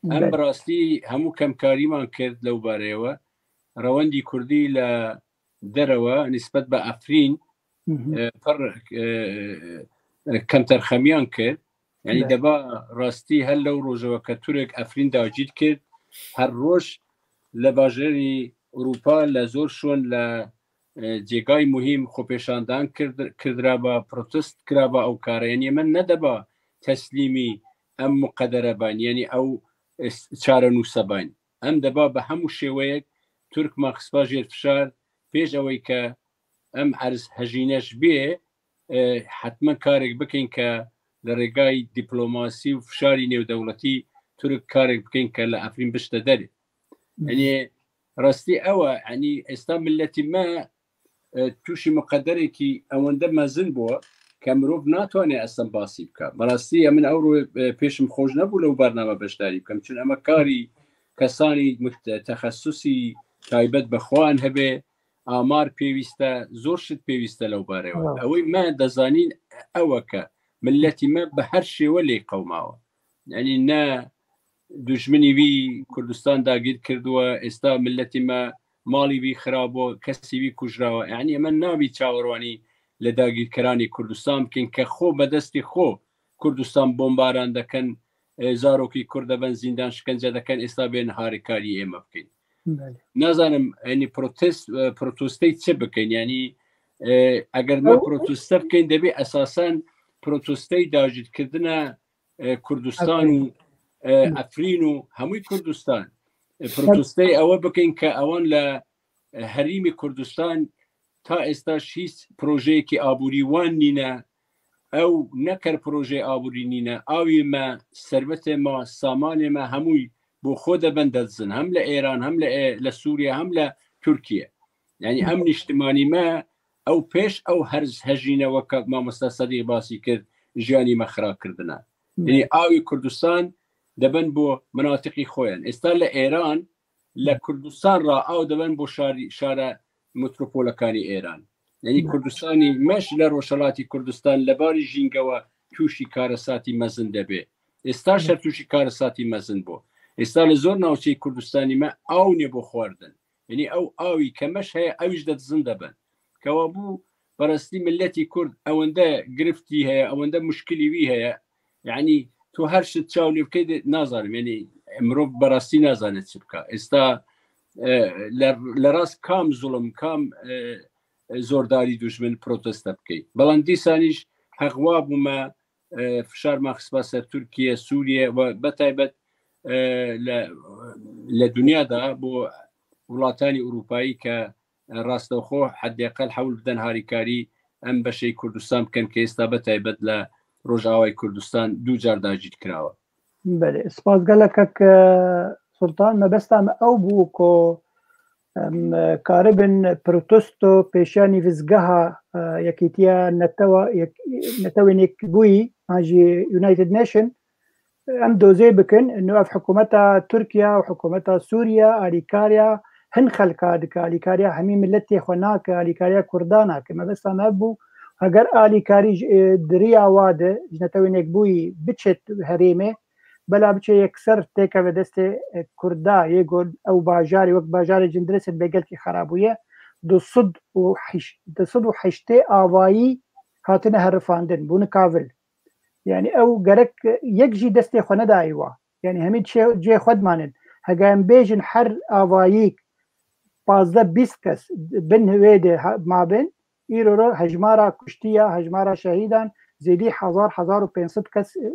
Em Belê. bi rastî hemû kemkarîman kir lewbarê we. Rewendî Kurdî li derewe nisbet bi Efrîn, Hı hı. e, pir, e, e, kemterxemiyan kir. Yanî Belê. deba rastî her lew rojeveke Tirk Efrîn dagîr kir, her roj li bajarê Ewropa li zor şûn li, e, cêgay muhîm xwepêşandan kird-, kirdiraba, protest kiraba ew kare. Yanî min nedeba teslîmî em muqedere bayn, yanî ew, e, çarenûse bayn. Em deba bi hemû şêweyek Tirk maxisba jêr fişar, pêş ewey ke em erz hejîne ji bê, e, hetmen karek bikin ke li rêgay dîplomasî û fişarî nêwdewletî Tirk karek bikin ke li Efrîn bişte derê. Hı. Yanî rastî ew e, yanî êsta miletî me, e, tûşî miqederekî ewende mezin bû ke mirov natwane eslen basî bike. Bi rastî ya min ewro, e, pêşim xweş nebû lew bername beşdarî bikim. Çun eme karî kesanî mut-, texesusî taybet bi xwe an hebe, amar pêwîst e, zor şit pêwîst e lewbarê we. Wow. Ewê me dezanîn ew e ke miletî me bi her şêwe lê qewmawe. Yanî ne dujminî wî Kurdistan dagîr kirdiwe, êsta miletî me malî wî xirab bû, kesî wî kujrawe. Yanî em nabî çawerwanî li dagîrkeranê Kurdistan bikin ke xwe be destê xwe Kurdistan bombaran dikin, e, zarokî Kurd dibin zîndan, şikence dikin, êsta bên harîkarî ême bikin. Belê. Nazanim, yanî protest, e, protestey çi bikin? Yanî, e, eger me Ew proteste bikin, debê esasen protestey dagîrkirina, e, Kurdistan û, Efrîn. e, Hı. Efrîn û hemû Kurdistan. E, Tabii. protestey ewe bikin ke ewan li, e, herîmê Kurdistan ta êsta hîç projeyekî aborî wan nîne. Ew ne ker projeyê aborî nîne. Awê me, servetê me, samanê me hemû bo xwe de bin derdizin. Hem li Êran, hem li, e, li Sûriye, hem li Tirkiye. Yanî em niştimanî me ew pêş ew her hejîne weke mamosta Sedîq basî kir, jiyanî me xira kirdine. Yanî awê Kurdistan dibin bo minatiqî xwe yan. Êsta li Êran, li Kurdistan re ew dibin bo şarî, şare metropolekanî Êran. Yanî Kurdistanî me ji li Rojhelatî Kurdistan li barî jîngewe tûşî karesatî mezin debe. Êsta şer tûşî karesatî mezin bû. Êsta li zor navçeyê Kurdistanî me aw nêbo xwardin. Yanî ew awî ke meş heye, ew jî de dizin de bin. Kewa bû, berestî miletî Kurd ewende giriftî heye, ewende muşkilî wî heye. Yanî tu her şit çaw lê bikey de nazanim. Yanî Mirov berastî nazane çi bika. Êsta e, li, li rast kam zulm, kam e, zordarî dû ji min proteste bikey. Belam dîsanîş heq wa bû me e, fişar me xistba ser Tirkiye, Sûriye ve betaybet e, li, li dinya de bo welatanî Ewropayî ke e, rastexwe heddeqel hewl biden harîkarî em beşey Kurdistan bikin ke êsta betaybet li Rojavayê Kurdistan du car dacît kirawe. Belê, spas gelek kek e, Sultan. Mebesta me ew bû ku em e, karibin protesto pêşiya nîvizgeha e, Yekîtiya Netewa, Yek, Netewên Yekbûyî, an jî United Nation, em dozê bikin. Ino ev hikûmeta Tirkiye û hikûmeta Sûriye alîkariya hin xelka dike, alîkariya hemî miletê xwe nake, alîkariya Kurda nake. Mebesta me ev bû, heger alîkarî ji e, di riya wa de ji Netewên Yekbûyî biçe herêmê, bela biçe yekser têkeve destê e, Kurda, yê ku ew bajarê wek bajarê Cindirêsê bê gelkî xera bûye, du sed û heşt, du sed û heştê avayî hatine herifandin, bûne kavil. Yani ew gerek yek jî destê xwe nedayî wa. Yani hemî çê, cihê xwe dimanin. Hega em bêjin her avayîk pazdeh bîst kes bin wê de ha- mabin, îro ro hejmara kuştiya, hejmara şehîdan zêdî hezar, hezar û pênc sed kes e,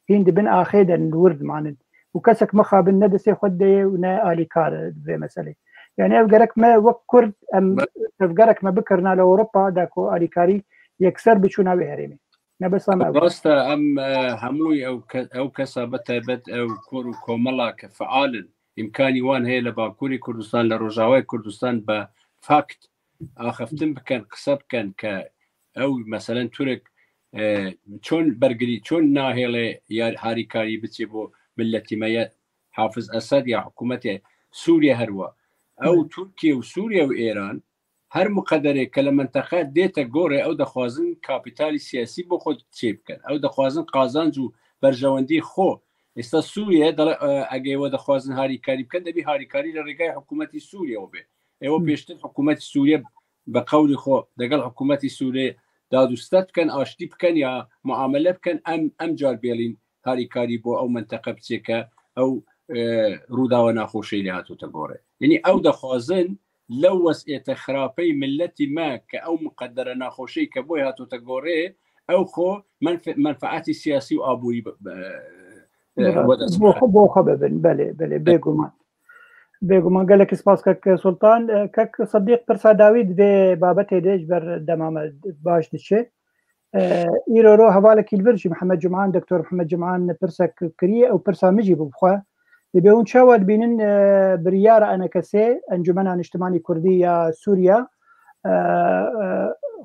hîn di bin axê de li wir dimanin. Û kesek mixabin ne destê xwe de ye û ne alîkar e vê meselê. Yani ev gerek me wek Kurd em ev gerek me bikirina li Ewropa da ku alîkarî yekser biçûna wê herêmê. Mebesta me ew. Rast e, em e, hemû ew ke- ew kesa be taybet ew kor û komela ke feal in, îmkanî wan heye li Bakurê Kurdistan, li Rojavayê Kurdistan be fakt axiftin bikin, qise bikin ke ew meselen Turk e, çon bergirî, çon nahêle ya harîkarî biçê bo miletî me ye Hafiz Esed ya hikûmetê Sûriye herwa. Ew Tirkiye û Sûriye û Êran her muqederê ke li menteqe dête gorê ew dixwazin kapîtalî siyasî bo xwe çêbikin. Ew dixwazin qazanc û berjewendî xwe. Êsta Sûriye dele egê we dixwazin harîkarî bikin, debî harîkarî li rêgayê hikûmetî Sûriye we bê. Ê we pêştir hikûmetî Sûriye bi qewlî xwe degel hikûmetî Sûriye dadûstet bikin, aştî bikin ya muamele bikin, em em car bêlîn harîkarî bo ew menteqe biçêke ew e, rûdawa naxweşeyê lê hatote gore. Yanî ew dixwazin lew wes'ête xirapeyî miletî me ke ew miqedere naxweşeyî ke boy hatote gorê, ew xwe menfe- menfeatî siyasî û aborî bi- bi- e, Bira, wede bo xwe, bo xwe bibin, belê, belê, bêguman. Bêguman, gelek spas kek Sultan. E, kek Sidîq, pirsa dawî di vê babetê de ji ber dema me baş diçe. E, îro ro hevalekî li vir jî Mihemed Cum'an, Doktor Mihemed Cum'an pirsek kiriye, ew pirsa min jî bû bi xwe. Dibê hûn çawa dibînin e, biryara ENKSê, Encûmena Niştimanî Kurdî ya Sûriya, e, e,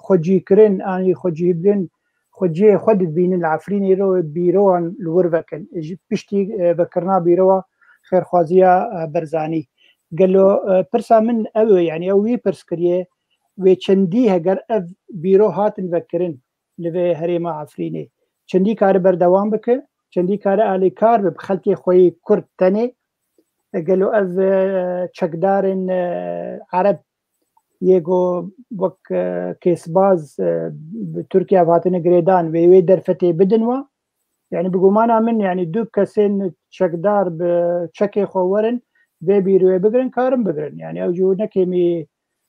xwecîkirin, anî xwecîbin, xweciyê xwe dibînin li Efrînê ro bîrowan li wir vekin. Ji piştî e, vekirina bîrowa xêrxwaziya e, Berzanî. Gelo e, pirsa min ew e, yanî ew wî pirs kiriye, wê çendî heger ev bîro hatin vekirin li vê herêma Efrînê, çendî kare berdewam bike, çendî kare alîkar be bi xelkê xwe yê Kurd tenê. E, gelo ev e, çekdarên e, Ereb yê ku wek e, kêsbaz e, bi Tirkiye ve hatine girêdan, wê wê derfetê bidin wa? Yani bi gumana min, yani du kesên çekdar bi çekê xwe werin vê bîroyê bigirin, karin bigirin. Yani ew jî ne kêmî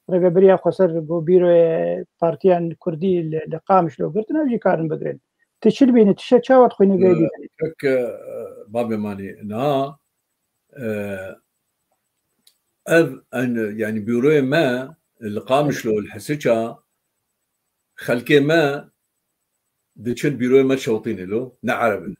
rêvebiriya xweser ku bîroyê partiyan kurdî li, li Qamişlo girtin, ew jî karin bigirin. Tu çi dibînî, tu şe çawa dixwînî vê dî? Kek, e, babê manî, niha, e, ev, en, yani bîroyê me li Qamişlo, li Hisiça, xelkê me diçin bîroyê me çewtînin lo, ne Ereb in.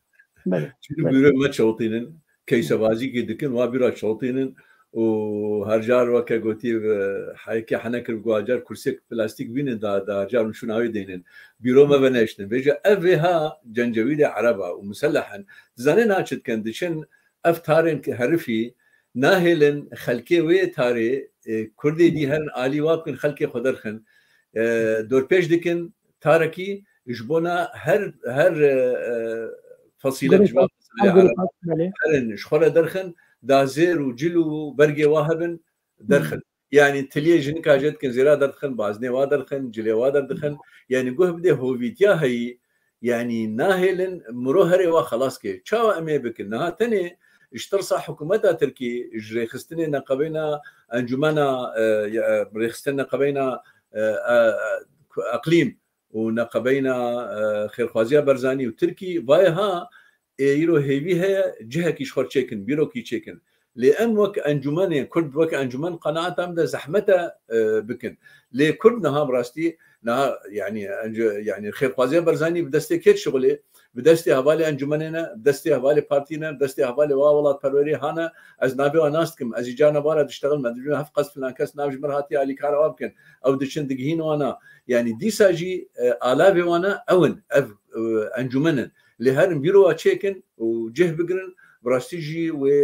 Belê, Çin belê. Bîroyê me çewtînin, keysebazîkê dikin, wa bîra çewtînin û her car weke gotî, e, heyekê hene kir, guhacar kursiyek plastîk bînin da, da her car şûna wê deynin. Bîro me veneştin. Vêca ev vê ha cencewîlê Ereba û muselleh in. Dizanê na çi dikin, diçin ev tarên herifî nahêlin xelkê wê tarê, e, Kurdê dî herin alî wa bikin xelkê xwe derxin. E, dorpêç dikin, tarekî ji bona her, her e, e, fesîlek ji van fesilê Ereb herin ji xwe re derxin, da zêr û cil û bergê wa hebin derxin. Yani tiliyê jinika jê dikin, zêra derdixin, baznê wa derdixin, cilê wa derdixin. Yani guh bidê hovîtiya heyî, yani nahêlin miro herê wa xelas ke. Çawa em ê bikin? Niha tenê Ji tirsa hikûmeta Tirkî, ji rêxistinê neqebeyna encûmena, e, ya, rêxistin neqebeyna, e, e, e, eqlîm û neqebeyna, e, xêrxwaziya Barzanî û Tirkî, vayê ha, ê îro hêvî heye, cihekî ji xwe çêkin, bîrokî çêkin. Lê em wek encûmenê Kurd, wek encûmen qenaeta min de zehmet e, e, bikin. Lê Kurd niha bi rastî, niha, yanî, encû-, yanî xêrxwaziya Barzanî bi destê kê dişixulê? Bi destê hevalê encûmenê ne, bi destê hevalê partî ne, bi destê hevalê wa welatperwerê hane. Ez navê wan nas dikim, ez jî carna wan re diştexilme, dibêjim heft qas filan kes nav ji min re hatiye alîkara wa bikin. Ew diçin digihîn wana. Yanî dîsa jî, e, alavê wana ew in, ev, e, encûmen in. Lê herin bîrowa çêkin û cih bigirin, bi rastî jî wê,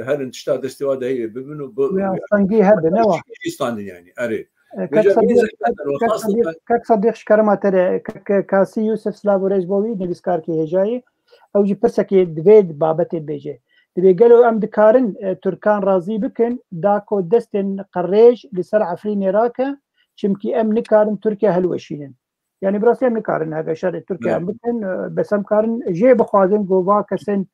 e, herin tişta destê wa de heye bibin û bi-, Wê astengî hebe, ne wa? Jî standin yanî, erê. E, Vêca Kek vê Sedîq, zehmet Kek, o, Kek xas Sedîq, Kek Sedîq ji kerema te re, Kek, Kek Kasî Yûsif, silav û rêz bo wî, nivîskarkî hêjayî. Ew jî pirsekê divê babetê bêje. Divê gelo em dikarin, e, Tirkan razî bikin, da ku destên qirêj li ser Efrînê rake, çimkî em nikarin Tirkiye hilweşînin. Yanî bi rastî em nikarin heke şerê Tirkiye Evet. em bikin, e, bes em karin jê bixwazin ku va kesên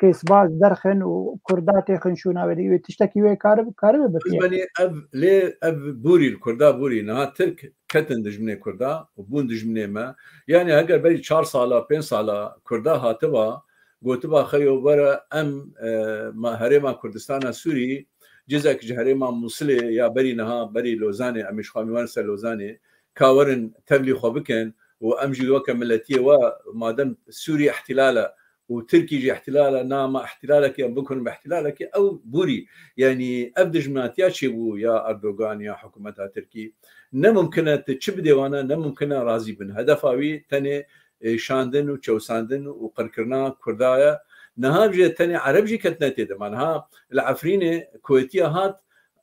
kêsbaz derxin û Kurda têxin şûna wê de. Wê tiştekî wê karibe, karibe Ez bikê. benî ev, lê ev bûrî li Kurda bûrî. Niha Tirk ketin dijminê Kurda û bûn dijminê me. Yanî heger berî çar sala, pênc sala Kurda hatiba, gotiba xeyo were em, e, ma, herêma Kurdistana Sûrî, cizek ji herêma Mûsilê ya berî niha, berî Lozanê, em ê ji xwe em ê werin ser Lozanê, ka werin tevlî xwe bikin û em jî weke miletiyê we, madem Sûrî îhtîlal e û Tirkî jî îhtîlal e, na ma îhtîlalekê em bikurin bi îhtîlalekê, ew bûrî. Yanî ev dijminatiya çêbû ya Erdogan ya hikûmeta Tirkî. Ne mimkin e tu çi bidê wana, ne mimkin e razî bin. Hedefa wî tenê, e, şandin û çewsandin û qirkirina Kurda ye. Niha jî tenê Ereb jî ketine tê de. Ma niha li Efrînê Kuwêtiya hat,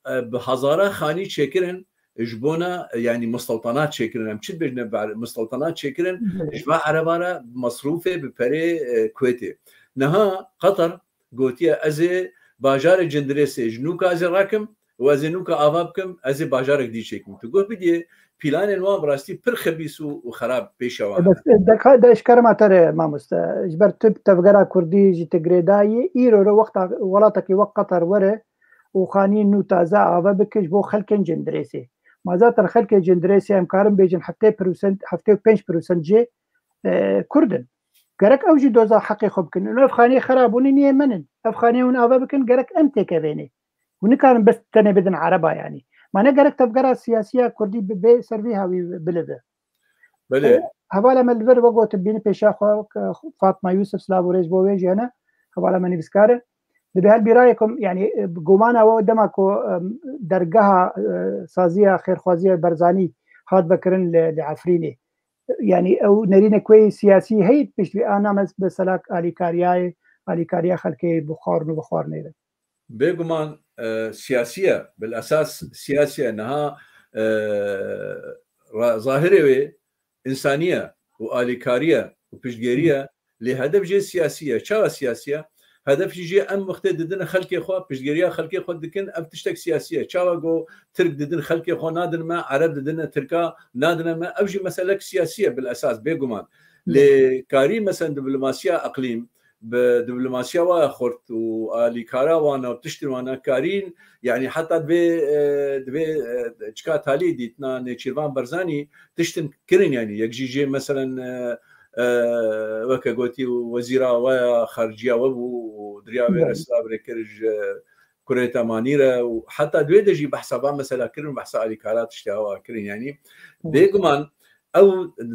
e, bi hezara xanî çêkirin, ji bona, e, yanî mistewtanat çêkirin. Em çi dibêjine, ber-, mistewtanat çêkirin, Evet. ji va Ereba re bi mesrûfê, bi perê, e, Kuwêtê. Niha Qatar gotiye, ez ê bajarê Cindirêsê ji nûka ez ê rakim û ez ê nûka ava bikim, ez ê bajarek dî çêkim. Tu guh bidiyê, planên wan bi rastî pir xebîs û, û xerab pêşa wan E, bes, hene. e, deka, de ji kerema te re, mamoste. Ji ber tu tevgera Kurdî jî tu girêdayî, îro re wexta welatekî wek Qatar were û xanî nû taze ava bike ji bo xelkên Cindirêsê. Ma zaten xelkê Cindirêsê em karin bêjin heftê prosent, heftê û pênc prosent jê, e, Kurd in. Gerek ew jî doza heqê xwe bikin. Û ev xaniyê xerabûnî niyê min in. Ev xaniyê hûn ava bikin, gerek em têkevênê. Hûn nikarin bes tenê bidin Ereba yanî. Ma ne gerek tevgera siyasiya Kurdî bi, bê ser vî hawî bilive. Belê. E, hevala me li vir vegot bîni pêşa xwe, ke Fatma Yusuf, silav û rêz bo wê jî hene. Hevala me nivîskar e. Dibe her bîrayê ku, yanî, e, gumana we dema ku, em, dergeha, e, saziya xêrxwaziya Barzanî hat vekirin li, li Efrînê. Yanî ew nerînek wê siyasî heyî pişt vê ana mes-, mesela alîkariyayê, alîkariya xelkê bi xwarin û bi xwarinê re. Bêguman, e, siyasî ye, bil esas siyasî ye. Niha, e, ra-, zahirê wê însanî ye û alîkarî ye û piştgêrî ye. Lê hedef jê siyasî ye. Çawa siyasî ye? Hedef jî em wextê didin xelkê xwe, piştgêriya xelkê xwe dikin, ev tiştek siyasî ye. Çawa go Tirk didin xelkê xwe nadin me, Ereb didin Tirka nadine me, ev jî meselek siyasî ye bil esas, bêguman. Lê karî, mesela, diplomasiya eqlîm, bi diplomasiya wa xurt û alîkara wana û tiştên wana karîn, yanî heta divê, e, divê, e, çika talî dîtina Nêçîrvan Barzanî tiştin kirin, yanî yek jî jê, meselen, e, e, weke gotî wezîra we ya xarijiya we bû û diriya wê re Belê. silav rê kir ji kurê temanî re û heta divê de jî behsa van mesela kirin, behsa alîkara tiştê awa kirin, yanî Hı. bêguman ew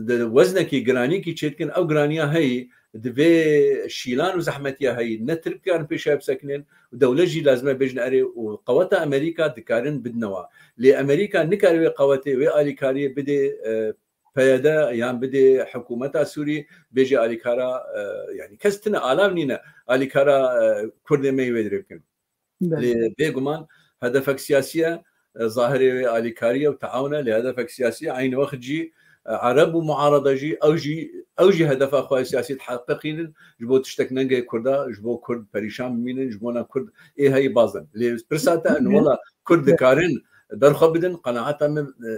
di weznekî giranîkî çêdikin, ew giraniya heyî, di vê şîlan û zehmetiya heyî, ne Tirk dikarin pêşiya bisekinin û dewlet jî lazim e bêjin erê û qeweta Amerîka dikarin bidine wa. Lê Amerîka nikare wê qewetê, wê alîkariyê bidê, e, P Y D yan bidê hikûmeta Sûrî, bêjê alîkara, e, yanî kes tine alav nîne, alîkara, e, Kurdê me yê wê dirê bikin. Belê. Lê bêguman hedefek siyasî ye, e, zahirê wê alîkarî ye û teawun e, lê hedefek siyasî ye. Eynî wext jî, e, Ereb û muarada jî, ew jî, ew jî hedefa xwe ya siyasî diheqeqînin, ji bo tiştek nengê Kurda, ji bo Kurd perîşan bimînin, ji bona Kurd ê heyî bazin. Lê pirsa te in, Belê. wela Kurd Belê. dikarin derxwe bidin, qenaeta min, e,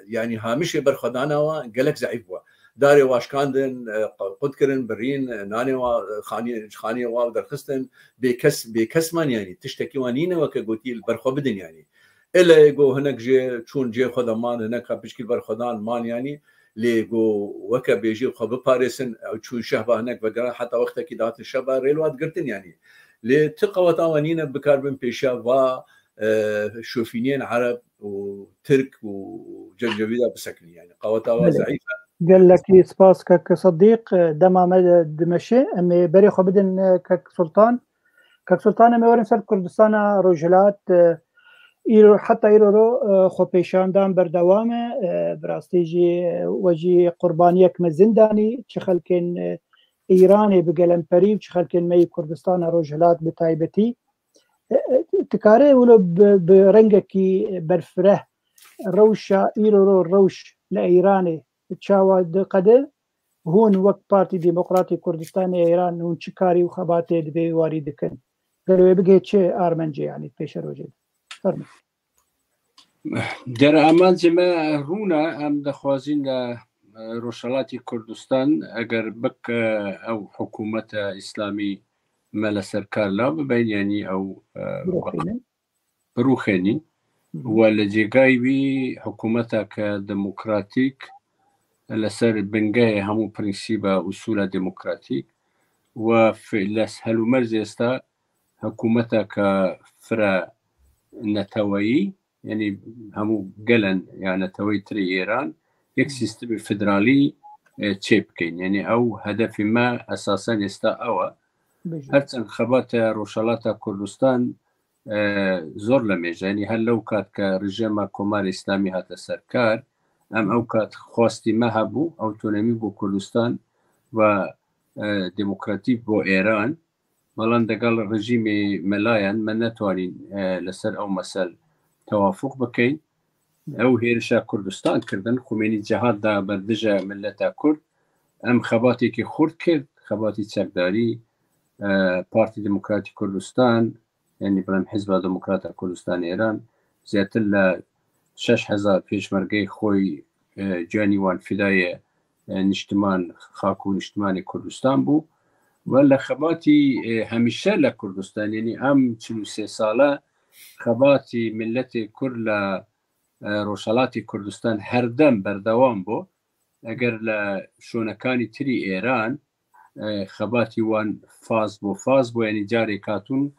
yanî hamişê berxwedana wan gelek zeîf bû. darê wa şikandin, e, qut kirin, birîn, e, nanê wa, e, xaniyê, ji xaniyê wa derxistin, bêkes, bêkes man yanî, tiştekî wan nîne weke gotî li ber xwe bidin yanî. Êlê go hinek jê çûn cê xwe de man, hinek ha pişkî li ber xwe dan man yanî, lê go weke bêjî xwe biparêsin, ew çûn şehba hinek vegeran, heta wextekî dihatin şehba rêl wa digirtin yanî. Lê ti qeweta wan nîne bikaribin pêşiya va, e, şofîniyên Ereb û Tirk û Cencevîda bisekinî yanî. Qeweta wa Belê. Zeîf e. Gelekî spas kek Sedîq, e, dema me de dimeşe. Em ê berê xwe bidin, e, kek Sultan. Kek Sultan, em ê werin ser Kurdistana Rojhilat, e, îro, heta îro ro, e, xwepêşandan berdewam e. E, bi rastî jî, e, we jî qurbaniyek mezin danî, çi xelkên, e, Îranê bi gelemperî û çi xelkên me yî Kurdistana Rojhilat bi taybetî. E, e, tu karê wilo bi, bi rengekî berfireh rewşa îro ro rewş li Îranê çawa diqede? Hûn wek Partî Demokratî Kurdistanê Îran hûn çi karî û xebatê di vê warî dikin? Gelo wê bigihê çi armencê, yanî pêşerojê de? Fermo. Deramacê me rûn e, em dixwazin li, e, Rojhelatê Kurdistan eger bik, e, ew hikûmeta Îslamî me li ser kar la bibin, yanî ew, e, Birûxînin. Birûxênî Hı hı. we li cêgayî wî hikûmeteke demokratîk li ser bingehê hemû prensîba, usûla demokratîk we fi-, li helûmercê esta hikûmeteke fire neteweyî, yanî hemû gelen ya neteweyî tirê Êran yek Hı. Sîstemê federalî, e, çêbikeyn. Yanî ew hedefê me esasen êsta ew e. Bijî. Her çend xebata Rojhelata Kurdistan, e, zor lemêj e. Yanî her lew kat ke rejîma Komarê Îslamî hate ser kar, em ew kat xwestî me hebû, autonomî bo Kurdistan ve, e, demokratî bo Êran. Belam degel rejîmê melayan me netwanîn, e, li ser ew mesel tewafuq bikeyn. Ew hêrişa Kurdistan kirdin, Xumênî cihad da ber dije mileta Kurd. Em xebatekî xurt kir, xebatî çekdarî, e, Partî Demokratîk Kurdistan, yanî bilim Hizba Demokrata Kurdistan Êran, zêdetir li şeş hezar pêşmergeyê xwe, e, canî wan fidaye, e, niştiman, xak û niştimanê Kurdistan bû. We li xebatî, e, hemîşe li Kurdistan, yanî em çil û sê sale xebatî milletê Kurd li, e, Rojhelatê Kurdistan herdem berdewam bû. Eger li şonekanî tirî Êran, e, xebatî wan faz bû, faz bû, yanî carek hatûn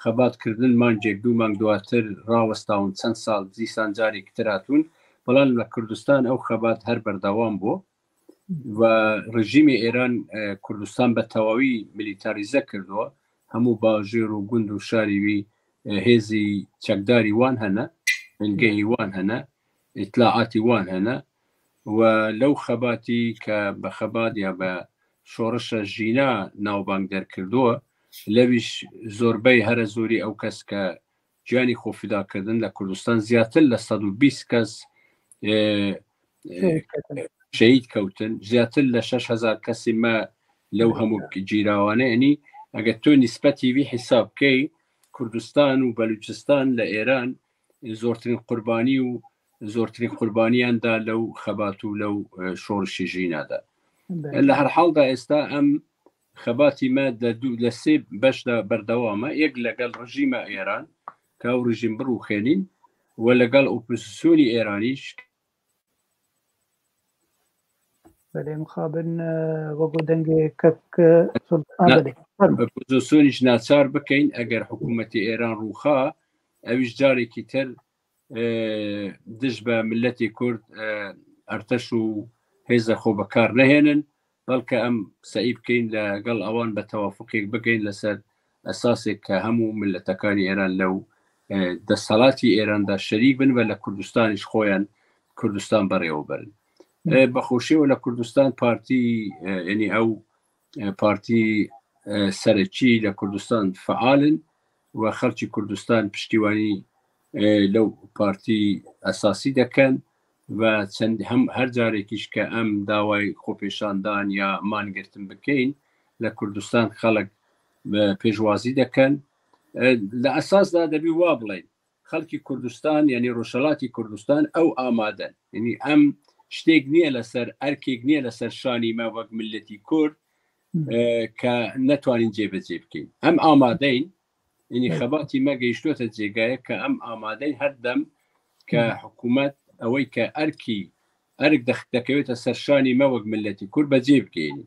xebat kirdin, mangek, du mang duatir rawestawin, çend sal dîsan carek tir hatûn. Belam li Kurdistan ew xebat her berdewam bû. Ve rejîmê Êran, e, Kurdistan be tewawî milîtarîze kirdo. Hemû bajêr û gund û şarî wî, e, hêzî çekdarî wan hene, bingehî wan hene, îtlaatî wan hene. We lew xebatî ke be xebat ya be şoreşa jîna navbang derkirdo, lewîş zorbey here zorî ew kes ke ciyanî xwe fida kirdin li Kurdistan, zêdetir li sed û bîst kes, e, e, Şehîd ketin. Şehîd kewtin. Zêdetir li şeş hezar kesî me lew hemû cîrawane. Yanî eger tu nîsbetî vî hesab key, Kurdistan û Belûçistan li Êran, e, zortirîn qurbanî û zortirîn qurbaniyan da lew xebat û lew, e, şorişê jîna de. Belê. Li her hal de êsta em xebatî me de du, li sê beş de berdewam e. Yek legel rejîma Êran, ke ew rejîm birûxênîn, we legel opozîsyonî Êranî jî. Belê, mixabin, e, we got dengê kek, e, Sultan, a, Na-, belê. Fermo. Opozîsyonî jî naçar bikeyn, eger hikûmetê Êran rûxa, ew jî carekî tir, e, dij be milletê Kurd, e, erteş û hêza xwe bi kar nehênin, belke em seyî bikeyn legel ewan be tewafuqek bigeyn li ser esasek ke hemû milletekanî Êran lew, e, desthilatî Êran de şerîk bin ve li Kurdistanî ji xwe yan Kurdistan berêwe berin. E, bi xweşî we li Kurdistan partî, e, yanî ew, e, partî, e, serekî li Kurdistan feal in we xelkî Kurdistan piştîwanî, e, lew partî esasî dekin ve çend hem her carekî jî ke em daway xwepêşandan ya mangirtin bikeyn, li Kurdistan xelk, e, pêşwazî dekin. E, li esas de debî wa bileyn. Xelkî Kurdistan, yanî Rojhelatî Kurdistan ew amade in. Yanî em Ştêk niye li ser, erkêk niye li ser şanî me wek miletî Kurd, e, ke netwanîn cêbecê bikîn. Em amadeyn, yanî xebatî me gehiştote cêgayê ke em amadeyn her dem ke hikûmet ewey ke erkî, erk dex-, dekewête ser şanî me wek miletî Kurd becê bikeyî.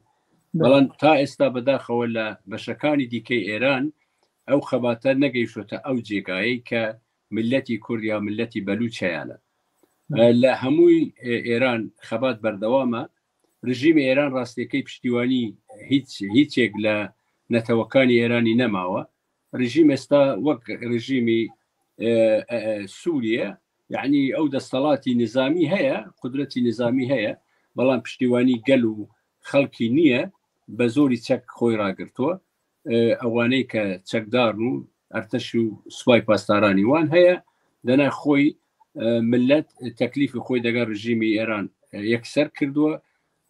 Belam ta êsta bidaxewe li beşekanî dîkey Êran ew xebate negehiştote ew cêgayê ke miletî Kurd ya miletî Belûç heyane. E, li hemûy, e, Êran xebat berdewam e. Rejîmê Êran rastiyekey piştîwanî hîç, hîçek li netewekanî Êranî nemawe. Rejîm êsta wek rejîmî, e, e, e, Sûriye, yanî ew destelatî nizamî heye, qudretî nizamî heye, belam piştîwanî gel û xelkî niye, be zorî çek xwê ragirtwe. E, ewaney ke çekdar û erteş û subay pasdaranî wan heye, dene xwê, e, millet, e, teklîfê xwê degel rejîmî Êran, e, yekser kirdiwe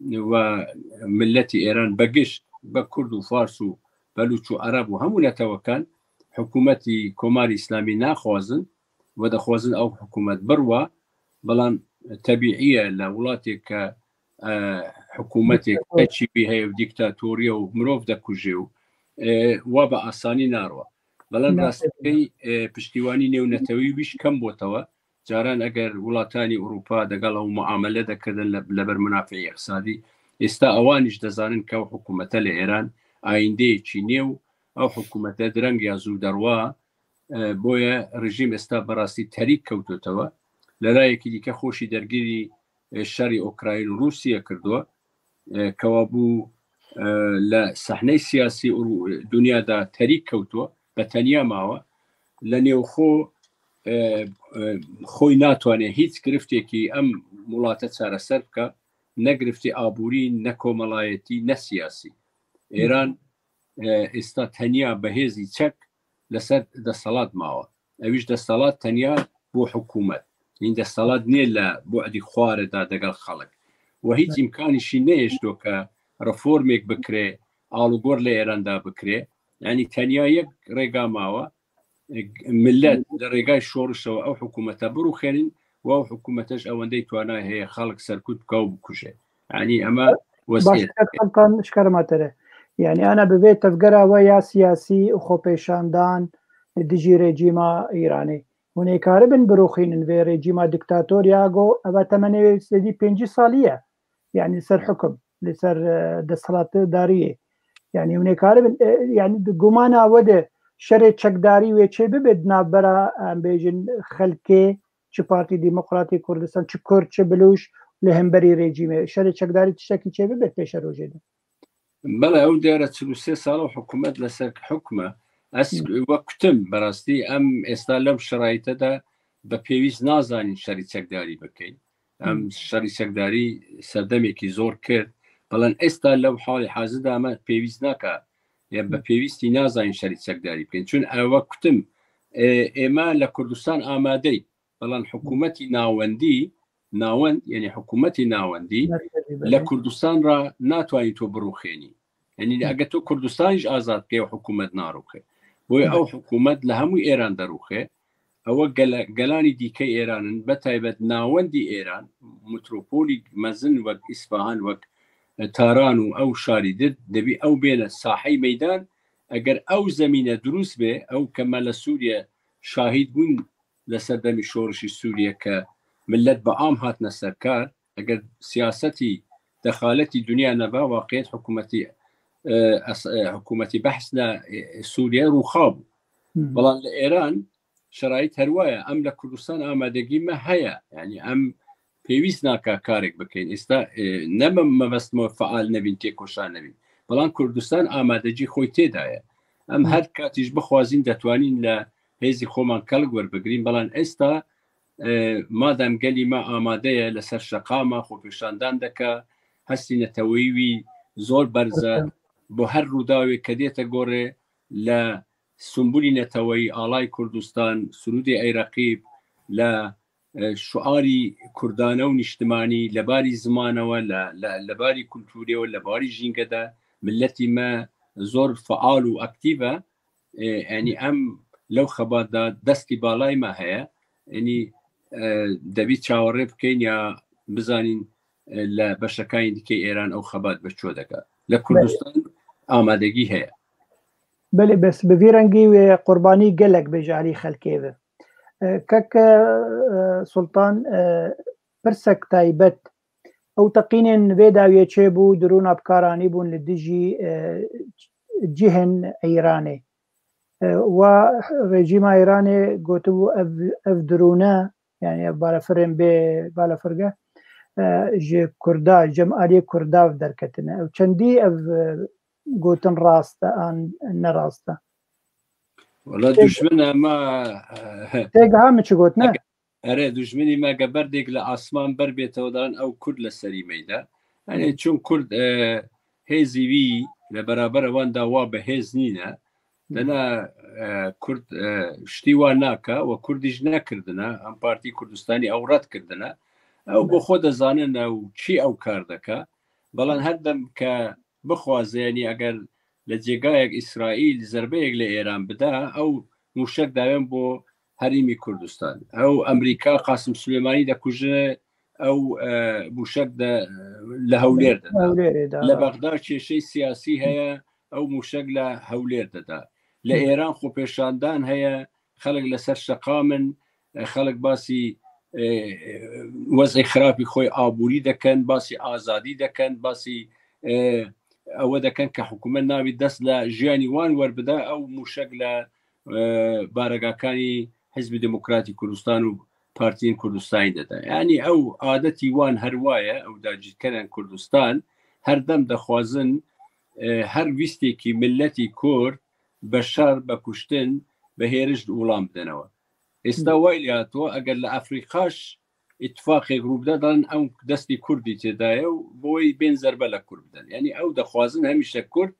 ve miletî Êran be gişt, be Kurd û Fars û Belûç û Ereb û hemû netewekan hikûmetî Komarî Îslamî naxwazin ve dixwazin ew hikûmet birwa, belam tebîî ye li welatê ke, e, hikûmetê keçî wî heye û dîktatorî ye û mirov dekuje û, e, wa bi asanî narwa. Belam rastî, e, piştîwanî nêwnetewî wî jî kem botewe. Caran eger welatanî Ewropa degel ew muamele dekirdin li, li ber minafeyê îqtisadî, êsta ewan jî dezanin ke ew hikûmete li Êran ayîndeyê çî nê û ew hikûmete direng ya zû derwa. E, boye rejîm êsta berastî terîk kewtotewe. Li rayekî dîke xweşî dergîrî, e, şerî Ukrayn û Rûsya kirdiwe. E, kewabû, e, li sehney siyasî û dinya de terîk kewtiwe, be tenya mawe. Li nêwxwe, e, e, xwê natwane hîç giriftekî em welate çareser bike, ne giriftê aborî, ne komelayetî, ne siyasî. Êran, e, êsta tenya bi hêzî çek li ser destelat mawe. Ew jî destelat tenya bo hikûmet. Hîn destelat nê li bu'dî xwarê de degel xelk. We hîç îmkanî şî nehêşto ke reformêk bikirê, alûgor li Êran de bikirê. Yanî tenya yek rêga mawe, e, millet li rêgay şorişewe ew hikûmete birûxênin û ew hikûmete ji ewendeyî twanayê heye xelk serkût bike û bikuje. Yanî ema wesiyet. Başka xelkan ji kerema te re. Yanî ana bi vê tevgera we ya siyasî û xwepêşandan li dijî rejîma Îranê. Hûn ê karibin birûxînin vê rejîma diktator ya go eva temenê wê sedî pêncî salî ye. Yanî li ser hukum, li ser, e, desthilatdariyê. Yanî hûn ê karibin, e, yanî di gumana we de şerê çekdarî wê çê bibe di navbera, em bêjin, xelkê, çi Partî Demokratî Kurdistan, çi Kurd, çi Bilûç li hemberî rejîmê. Şerê çekdarî tiştekî çê bibe pêşerojê de. Bele, ew diyar e çil û sê sal e hikûmet li ser hukm e. Ez wek kutim, berastî em êsta lew şerayîte de bi pêwîst nazanîn şerî çekdarî bikeyn. Em şerî çekdarî serdemekî zor kir. Belam êsta lew halê hazir de me pêwîst naka. Em bi pêwîstî nazanîn şerî çekdarî bikeyn. Çun ew wek kutim, e, ême li Kurdistan amadeyn. Belam hikûmetî nawendî, nawend, yanî hikûmetî nawendî, merkezî, li Kurdistan re natwanî to birûxênî. Yanî eger to Kurdistan jî azad bike, ew hikûmet narûxe. Boye ew hikûmet li hemû Êran derûxe. Ew gele-, gelanî dîkey Êran in, be taybet nawendî Êran, metropolî mezin wek Îsfahan, wek, e, Taran û ew şarî dir, debî ew bêne sahey meydan. Eger ew zemîne dirûst be, ew ke me li Sûriye şahîd bûn, li ser demî şorişî Sûriye ke milet bi am hatine ser kar, eger siyasetî dexaletî dinya nebe, waqiyet hikûmetî, e, es-, e, hikûmetî behs ne, e, Sûriye rûxa bû. Belam li Êran şerayît her wa ye. Em li Kurdistan amadegî me heye. Yanî em pêwîst naka karek bikeyn. Êsta, e, ne me mebest me feal nebîn, têkoşan nebîn. Belam Kurdistan amadecî xwê tê de ye. Em her katî jî bixwazîn detwanîn li hêzî xweman kelk werbigirîn. Belam êsta, e, madem gelî me amade ye li ser şeqama xwepêşandan deke, hestî neteweyî wî zor berz e. Bo her rûdawê ke dête gore li Sumbulî neteweyî, Alay Kurdistan, Surûdê Ey Reqîb, li, e, şiarî kurdane û nîştimanî, li barî zimanewe, li, li, li barî kultûrê we, li barî jînge de miletî me zor feal û aktîf e. E, yanî em lew xebat de destî balay me heye. Yanî, e, debî çawerê bikeyn ya bizanîn e, لە بەشەکانی دیکەی ئێران ئەو خەبات بە چۆ دەکا. لە کوردستان ئامادەگی هەیە. Belê, bes bi vî rengî wê qurbanî gelek bêje alî xelkê ve. E, kek, e, Sultan, e, pirsek taybet, ew teqînên vê dawiyê çêbû, dirûna bi kar anîbûn li dijî, e, cihên Îranê. E, wa rejîma Îranê gotibû ev, ev dirûne, yani ev balafirên bê balafirgeh, e, ji Kurda, cem aliyê Kurda derketine. Ew çendî ev, e, gotin rast e an ne rast e? Wala Tê- duşmena ma, e, Tê giha min çi got, ne? Ere, duşmenî me ge berdêk li asman ber bêtewe dan ew Kurd li serî meyda. Yani çun Kurd, e, hêzî wî li beraber wan da wa bi hêz nîne. Dena, e, Kurd, e, ştî wa naka we Kurdî ji nekirdine. Em Partî Kurdistanî ew red kirdine. Ew bi xwe de zanin ew çi ew kar deke. Belan her dem ke bixwaze, yani eger li cêgayek Îsraîl zerbeyek li Êran bide, ew mûşek dawên bo herêmî Kurdistan. Ew Amerîka Qasim Sulêmanî de kujine, ew, e, mûşek de, e, li Hewlêr de da. Hewlêrê da, Li ha. Bexda kêşey siyasî heye, ew mûşek li Hewlêr de da. Li Hı. Êran xwepêşandan heye, xelk li ser şeqam in, e, xelk basî, e, e, wezê xirapî xwe aborî dekin, basî azadî dekin, basî, e, ewe dekin ke hikûmet navî dest li jiyanî wan werbide, ew mûşek li, e, baregakanî Hizbî Demokratî Kurdistan û Partiyên Kurdistanî de de. Yani ew adetî wan her wa ye, ew dagirkerên Kurdistan her dem dixwazin, e, her wîstekî miletî Kurd be şer, be kuştin, be hêriş di olan bidenewe. Êsta Hı. wayli hatiye, eger li Efrîqaş îtifaqek rû bide, dan ew destî Kurdî tê daye û bo wê bên zerbe li Kurd bidin. Yani ew dixwazin hemîşe Kurd,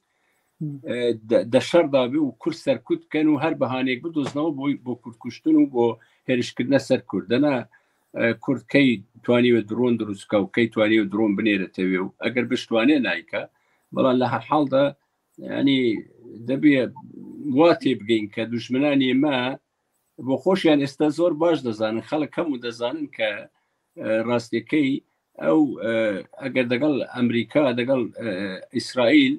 Hı. e, de, de şer dabî û Kurd serkut ken û her bihaneyek bidoznewe bo, bo Kurd kuştin û bo hêrişkirine ser Kurd. Dena, e, Kurd key twanî wê drone dirûst ka û key twanî wê drone binêre tevê û eger biştwane nayka. Bela li her hal de, yani, debê wa tê bigeyîn ke duşmenanê me, bo xweş, yani, êsta zor baş dizanin, xelk hemû dizanin ke, e, rastîkey ew, e, eger degel Amerîka, degel, e, Îsraîl,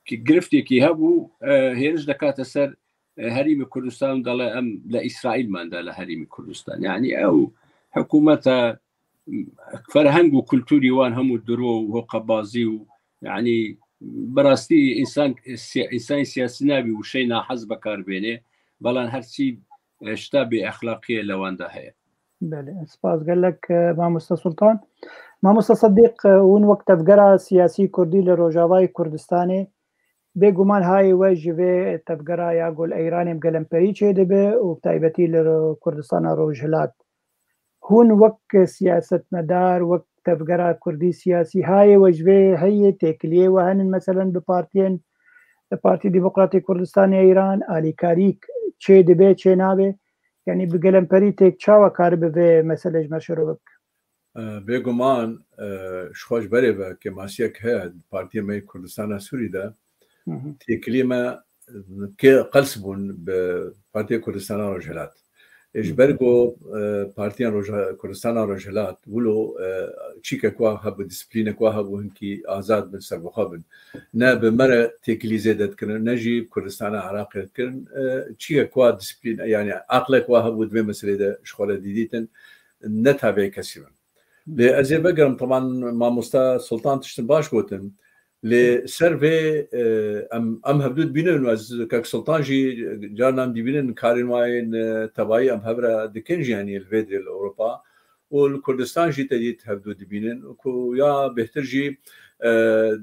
ki giriftekî hebû, e, hêriş dekate ser, e, herêmê Kurdistan, dale em li Îsraîl manda li herêmê Kurdistan. Yani ew hikûmeta, ferheng û kulturî wan hemû diro û hoqebazî û, yani, bi rastî însan, si-, însanê siyasî nabî wişey nahez bekar bêne, belan her çî, e, şta bêexlaqiyê li wan de heye. Belê, spas gelek, e, Mamoste Sultan. Mamoste Sedîq, e, hûn wek tevgera siyasî kurdî li Rojavayê Kurdistanê, bêguman hayê we ji vê tevgera ya gol Eyranê bi gelemperî çêdibe û bi taybetî li Kurdistana Rojhilat. Hûn wek siyasetmedar, wek tevgera kurdî siyasî, hayê we ji vê heye, têkiliyê we henin, meselen bi partiyên, Partî Demokratê Kurdistanê Îran, alîkarî çê dibe, çê nabe? Yani bi gelemperî têk çawa karibe vê mesele ji me şiro bike? E, bêguman, e, ji xwe ji berê ve kêmasiyek heye di Partiyê me yê Kurdistana Sûrî de. Hı hı. Têkiliyê me, e, ke qels bûn bi Partiya Kurdistana Rojhilat. E, ji Hı hı. ber ku, e, Partiya Roja-, Kurdistana Rojhilat wilo, e, çîkek wa hebû, disiplînek wa hebû, hinkî azad bin, serbixwe bin. Ne bi me re têkilî zêde dikirin, ne jî bi Kurdistana Iraqê dikirin. E, çîkek wa disiplîn, yani aqlek wa hebû di vê meselê de ji xwe re didîtin, ne tabeyê kesî bin. Lê ez ê vegerim, teban mamosta Sultan tiştin baş gotin. Lê ser vê, e, em, em hevdû dibînin û ez kek Sultan jî carnan dibînin karên wayên, e, tevayî em hev re dikin jî, yanî li vê derê li Ewropa û li Kurdistan jî te dît hevdû dibînin ku ya bêhtir jî, e,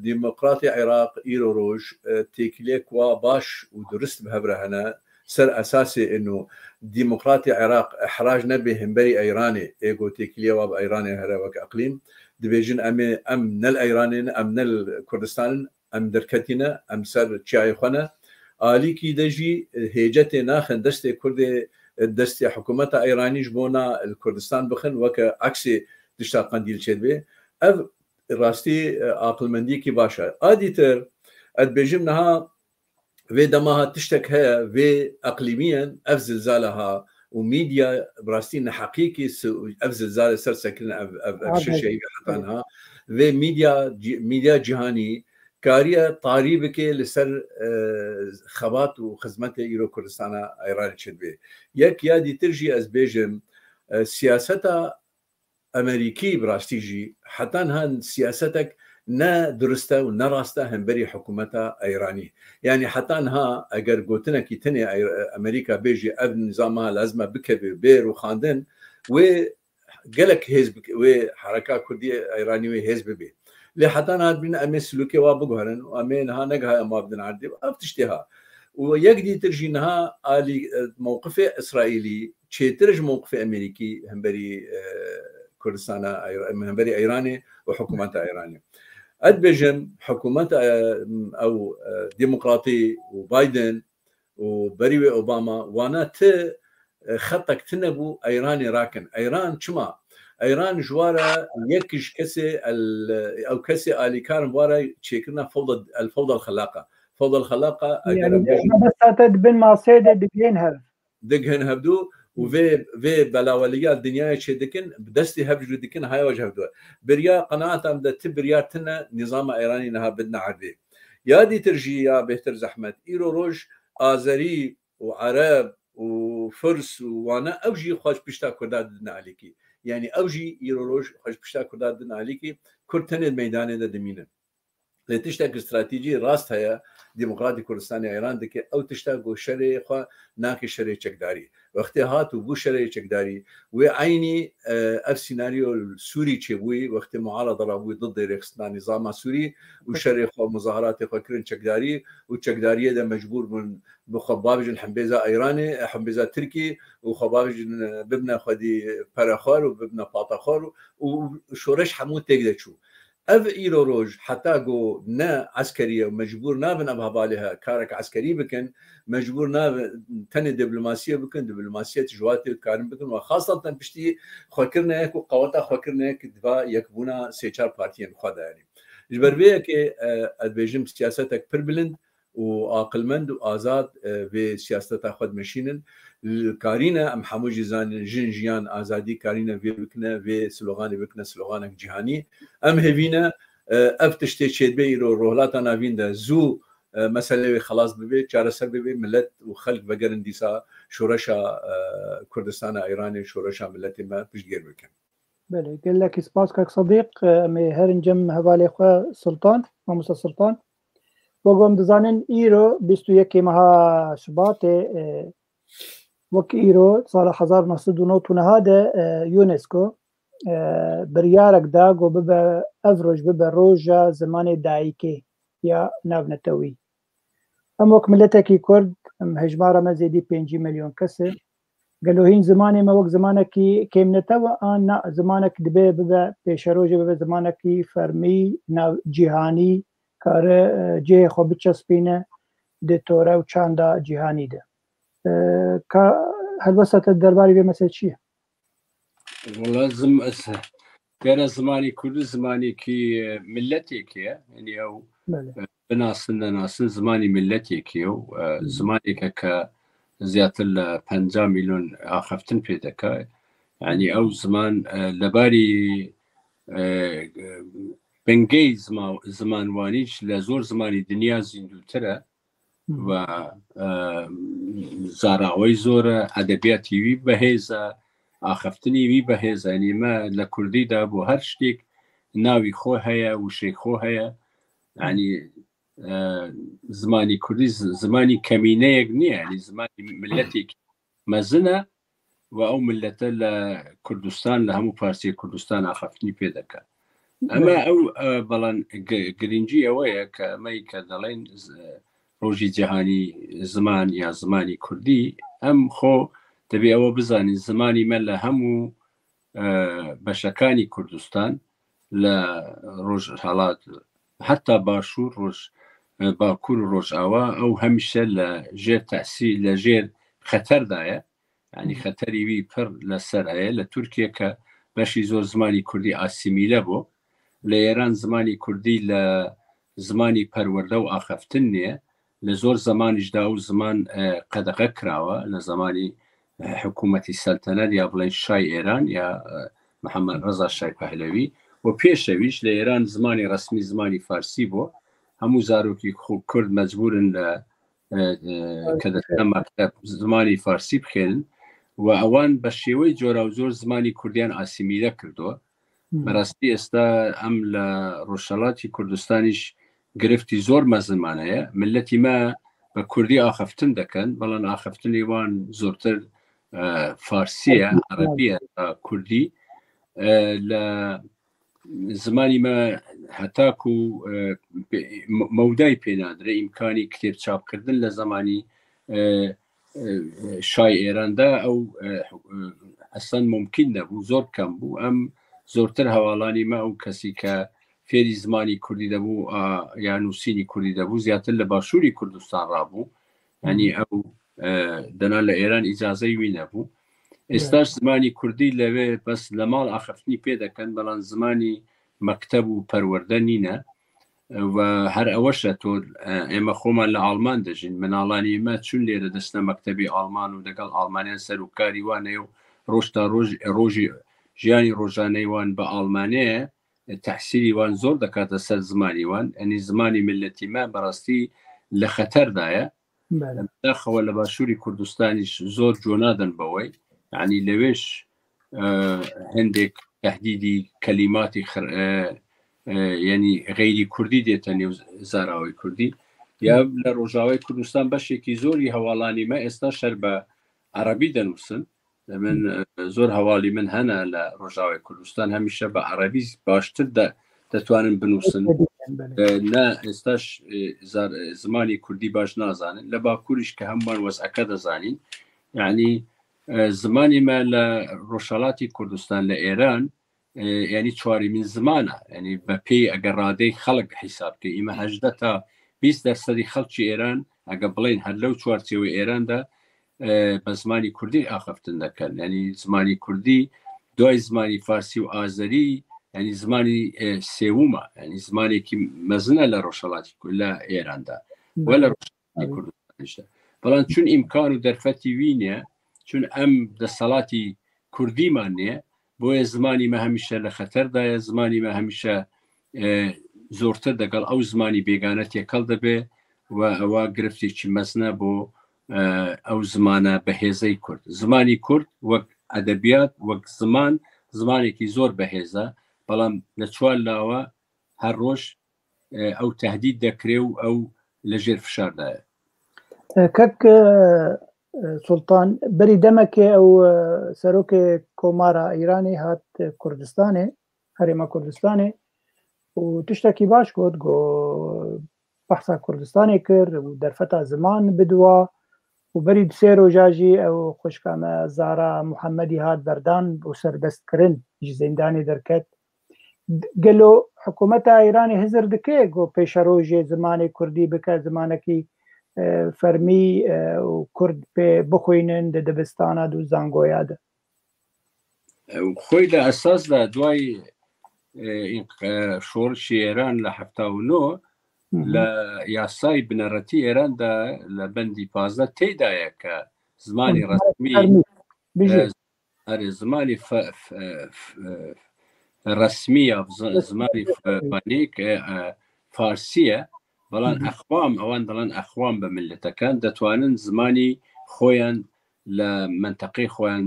demokratê Iraq îro roj, e, têkiliyek wa baş û durist bi hev re hene. Ser esasê ino demokratê Iraq ihrac nebe hemberî Eyranê, ê ku têkiliyê wa bi Eyranê here wek eqlîm, dibêjin em ê, em ne li Eyranê ne, em ne li Kurdistan in, em derketî ne, em ser çiyayê xwe ne. Alîkî de jî, e, hêcetê naxin destê Kurdê, e, destê hikûmeta Eyranî ji bona li Kurdistan bixin, weke eksê tişta qendîl çêdibe. Ev rastî, e, aqilmendiyekî baş e. A dîtir, ez dibêjim niha vê dema ha tiştek heye, vê eqlîmiyen, ev zilzala ha, û mîdya bi rastî neheqiyekî si-, ev zilzale ser sekirin, ev, ev, ev şişeyî heta niha vê mîdya, cî-, mîdya cîhanî kariye tarî bike li ser, e, xebat û xizmetê îro Kurdistana Îranê çêdibe. Yek ya dîtir jî ez bêjim, e, siyaseta Amerîkî bi rastî jî heta niha siyasetek ne durist e û ne rast e hemberî hikûmeta Îranî. Yanî heta niha eger gotinekî tenê Ey-, Amerîka bêjî ev nîzama lazim e bikeve bê rûxandin, wê gelek hêz bik-, wê hereka kurdî Îranî wê hêz bibe. Lê heta niha dibînin em ê silûkê wa biguherin û em ê niha negihaye maf din erdê. Ev tiştê ha. Û yek dîtir jî niha alî, e, mewqifê Îsraîlî çêtir ji mewqifê Amerîkî hemberî, e, Kurdistana, hemberî Îranê û hikûmeta Îranê. Ez dibêjim hikûmeta, e, ew, e, demokratî û Biden û berî wê Obama, wana ti, e, xetek tune bû Îranê rakin. Îran çima? Îran ji wara yek ji kesê el, ew kesê alîkar in wara çêkirina fewda, el fewda el xelaqa. Fewda el xelaqa, eger Yani em bêjin, mebesta te di bin maseyê de digihên hev. Digihên hevdû û vê, vê belaweliya dinyayê çê dikin, bi destî hev jî dikin, haya ji hevdû. Birya qenaeta min de ti biryar tune nîzama Îranî niha bidine erdê. Ya dîtir jî ya bêhtir zehmet, îro roj Azerî û Ereb û Firs û wana ew jî xwe ji pişta Kurda didin alîkî. Yanî ew jî îro roj xwe ji pişta Kurda didin alîkî, Kurd tenê di meydanê de dimînin. Lê tiştek stratejî rast heye, Demokratî Kurdistanê Îran dike, ew tişta ku şerê xwe nake şerê çekdarî. Wextê hat û bû şerê çekdarî, wê eynî, e, ev senaryo li Sûrî çêbûyî, wextê muarada rabûyî didê rêxistina nîzama Sûrî û şerê xwe, muzaharatê xwe kirin çekdarî û çekdariyê de mecbûr bûn bi xwe bavêjin hembêza Îranê, hembêza Tirkî û xwe bavêjin, e, bibine xwedî perexwar û bibine patexwar û, û şoreş hemû têk de çû. Ev îro roj heta ku ne eskerî ye û mecbûr nabin ev hevalê he karek eskerî bikin, mecbûr nabin tenê diplomasiyê bikin, diplomasiyê tijwatê dikarin bikin û xasatan piştî xwekirine yek û qeweta xwekirine yek diva yekbûna sê çar partiyên xwe de yanî. Ji ber vê yekê, e, ez dibêjim siyasetek pir bilind û aqilmend û azad, e, vê siyaseta xwe dimeşînin. Li karîne em hemû jî zanin, jin, jiyan, azadî karîne vê bikine, vê sloganê bikine sloganek cîhanî. Em hêvî ne, e, ev tiştê çêdibe îro Rojhilata Navîn de zû, e, meselê wê xelas bibe, çareser bibe, milet û xelk vegerin dîsa şoreşa, e, Kurdistana Îranê, şoreşa miletê me piştgir bikin. Belê, gelekî spas kak Sediq. Em ê herin cem hevalê xwe Sultan, mamosta Sultan. Wek em dizanin, îro bîst û yekê meha Şibatê, e, wek îro, sala hezar neh sed û nod û neh de, e, UNESCO, e, biryarek da ku bibe, ev roj bibe roja zimanê dayikê ya navnetewî. Em wek miletekî Kurd, em hejmara me zêdî pêncî milyon kes e. Gelo hîn zimanê me wek zimanekî kêmnetew e an na, zimanek dibe bibe pêşerojê, bibe zimanekî fermî, nav cîhanî, kare, e, cihê xwe biçespîne di tore û çanda cîhanî de. E, ka helbesta te derbarê vê meselê çi ye? Wala zim-, ez-, gere zimanî kurdî zimanekî, e, miletêkê ye. Yanî ew, Belê. e, binasin nenasin zimanî miletêkê ye. E, Hı hı. Zimaneke ke zêdetir li penca milyon axaftin pê dike. Yanî ew ziman, e, lebarî, e, bingeyî zima-, zimanwanî ji le zor zimanî dinya zîndûtir e. Hı hı. Ve, e, zarawey zor e, edebiyatî wî behêz e, axaftinî wî behêz e. Yanî me li kurdî de bo her ştêk navî xwe heye, wişê xwe heye. Hı. Yanî, e, zimanî kurdî z-, zimanî kemîneyek niye, yanî zimanî miletêk mezin e. Ve ew milete li Kurdistan, li hemû parsê Kurdistan axaftinî pê dike. Ema Belê. ew, e, belan gi-, girîngî ewe ye ke me ke delên z-, rojî cîhanî ziman ya zimanî kurdî, em xwe dibê ewe bizanîn, zimanî me li hemû, e, beşekanî Kurdistan, li Rojhelat, heta Başûr, Roj-, e, Bakur û Rojava, ew hemişe li jêr tesîr, li jêr xeter de ye. Yanî Hı. xeterî wî pir li ser heye. Li Tirkiye ke beşî zor zimanî kurdî asîmîle bû. Li Êran zimanî kurdî li zimanî perwerde û axaftin niye. Li zor zemanî ji da ew ziman, e, qedexe kirawe. Li zemanî e, hikûmetî seltenet ya, biڵێن, Şay Êran ya, e, Mihemed Reza Şay Pehlewî û pêşewîş لە ئێران زمانی ڕەسمی زمانی فارسی بوو. هەموو زارۆکی خو-، کورد مەجبورن لە، e, e, کە دەچنە مەکتەب زمانی فارسی بخێنن و ئەوان بە شێوەی جۆرا و جۆر زمانی کوردیان ئاسیمیلە کردووە. بەڕاستی ئێستا ئەم لە ڕۆژهەڵاتی کوردستانیش گرفتی زۆر مەزنمان هەیە. ملەتی مە بە کوردی ئاخەفتن دەکەن، بەڵام ئاخەفتنی وان زۆرتر، e, فارسیە، عەرەبیە تا کوردی. E, لە زمانی مە هەتاکو، e, پێ-، مە-، مەودای پێنادرێ، ئیمکانی کتێب چاپکردن لە زمانی، e, e, Şay Êran'da ئەو، e, e, ئەسەن ممکن نەبوو، زۆر کەم بوو. ئەم زۆرتر هەواڵانی مە ئەو کەسی کە فێری زمانی کوردی دەبوو، ئا، یا نووسینی کوردی دەبوو، زیاتر لە باشووری کوردستان ڕابوو. یعنی ئەو، e, دەنا لە ئێران ئیجازەی وی نەبوو. ئێستاش زمانی کوردی لەوێ بەس لە ماڵ ئاخەفتنی پێ دەکەن، بەڵام زمانی مەکتەب و پەروەردە نینە. و هەر ئەوەشە تۆ، e, ئێمە خۆمان لە ئاڵمان دەژین، مناڵانی ئێمە چون لێرە دەچنە مەکتەبی ئاڵمان و دەگەڵ ئاڵمانیان سەر و کاری وانەیە و ڕۆژ تا ڕۆژ، ڕۆژی ژیانی ڕۆژانەی وان بە ئاڵمانەیە، تەحسیری وان زۆر دەکاتە سەر زمانی وان. یعنی زمانی ملەتی مە بەڕاستی لە خەتەردایە. بەڵێ. داخەوە لە باشووری کوردستانیش زۆر جۆ نادەن بەوەی، یعنی لەوێش، e, هەندێک تەهدیدی کەلیماتی خر-، e, e, یعنی غەیری کوردی دێتە نێو زاراوەی کوردی. یا لە ڕۆژاوای کوردستان بەشێکی زۆری هەواڵانی مە ئێستا شەر بە عەرەبی دەنووسن. من، e, زۆر هەواڵی من هەنە لە ڕۆژاوای کوردستان هەمیشە بە عەرەبی باشتر دە-، دەتوانن بنووسن. بەڵێ. E, نە ئێستاش، e, زار-، e, زمانی کوردی باش نازانن. لە باکووریش کە هەمووان وەزعەکە دەزانین. یعنی، e, زمانی مە لە ڕۆژهەڵاتی کوردستان لە ئێران، e, یعنی چوارمین زمانە. یعنی بە پێی ئەگەر ڕادەی خەڵک حیساب بکەی، ئیمە هەژدە تا بیست دەرسەدی خەڵکی ئێران، ئەگە بڵێن هەر لەو چوارچێوەی ئێراندا، e, بە زمانی کوردی ئاخەفتن دەکەن. یعنی زمانی کوردی دوای زمانی فارسی و ئازەری، یعنی زمانی، e, سێومە، یعنی زمانێکی مەزنە لە ڕۆژهەڵاتی کو-، لە ئێراندا و لە بەڵێ. ڕۆژهەڵاتی بەڵێ. کوردستانیشدا. بەڵام چون ئیمکان و دەرفەتی وی نیە، چون ئەم دەسەڵاتی کوردیمان نیە، بۆیە زمانی مە هەمیشە لە خەتەردایە، زمانی مە هەمیشە، e, زۆرتر دەگەڵ ئەو زمانی بێگانە تێکەڵ دەبێ و ئەوە گرفتێکی مەزنە بۆ، e, ئەو زمانە بەهێزەی کورد. زمانی کورد وەک ئەدەبیات، وەک زمان، زمانێکی زۆر بەهێزە، بەڵام لە چوار لاوە هەر ڕۆژ، e, ئەو تەهدید دەکرێ و ئەو لە ژێر فشاردایە. کەک، e, e, سوڵتان، بەری دەمەکێ ئەو، e, سەرۆکێ کۆمارە ئیرانی هات کوردستانێ، هەرێمە کوردستانێ، و تشتێکی باش گوت، گو بەحسا کوردستانێ کرد و دەرفەتا زمان بدوا، و بەری سێ ڕۆژا ژی ئەو خوشکامە زارا محەممەدی هات بەردان بۆ سەربەستکردن، ji zîndanê derket. Gelo hikûmeta Îranê hizir dike ku pêşerojê zimanê kurdî bike zimanekî, e, fermî, e, û kurd pê bixwînin di dibistana de û zangoya de? Xwê li esas de duayî, e, înq-, e, şorişê Êran li hefta û neh Hı hı. li yasayê bineretî Êran de li bendî pazdeh tê de ye ke zimanê Hı. resmî, Fermî. Bijî. e, erê, zimanê fe-, fe-, fe-, resmî ya, zi-, Resmî zimanê ya. fe-, fanêk, e, e, farsî ye. Belan Hı hı. exwam, ewan dilan exwam bi miletekan, detwanin zimanî xwe yan li menteqê xwe yan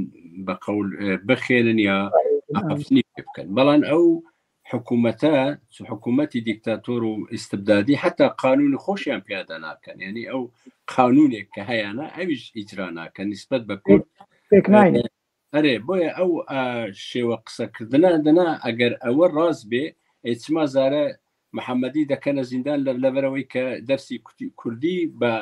bi qewl, e, bixênin ya Aynen. axaftinî pê bikin. Belan ew hikûmete, hikûmetî dîktator û îstibdadî heta qanûnê xweş yan piyade nakin. Yanî ew qanûnê ke heyana, ew jî îcra nakin. Nisbet bi Kurd, Pêk nayne. e, Erê, boye ew, e, şêwe qisekirine dina, eger ewe rast bê, ê çima zare Mihemedî dekene zîndan li, li vir ewê ke dersî kutî-, kurdî be,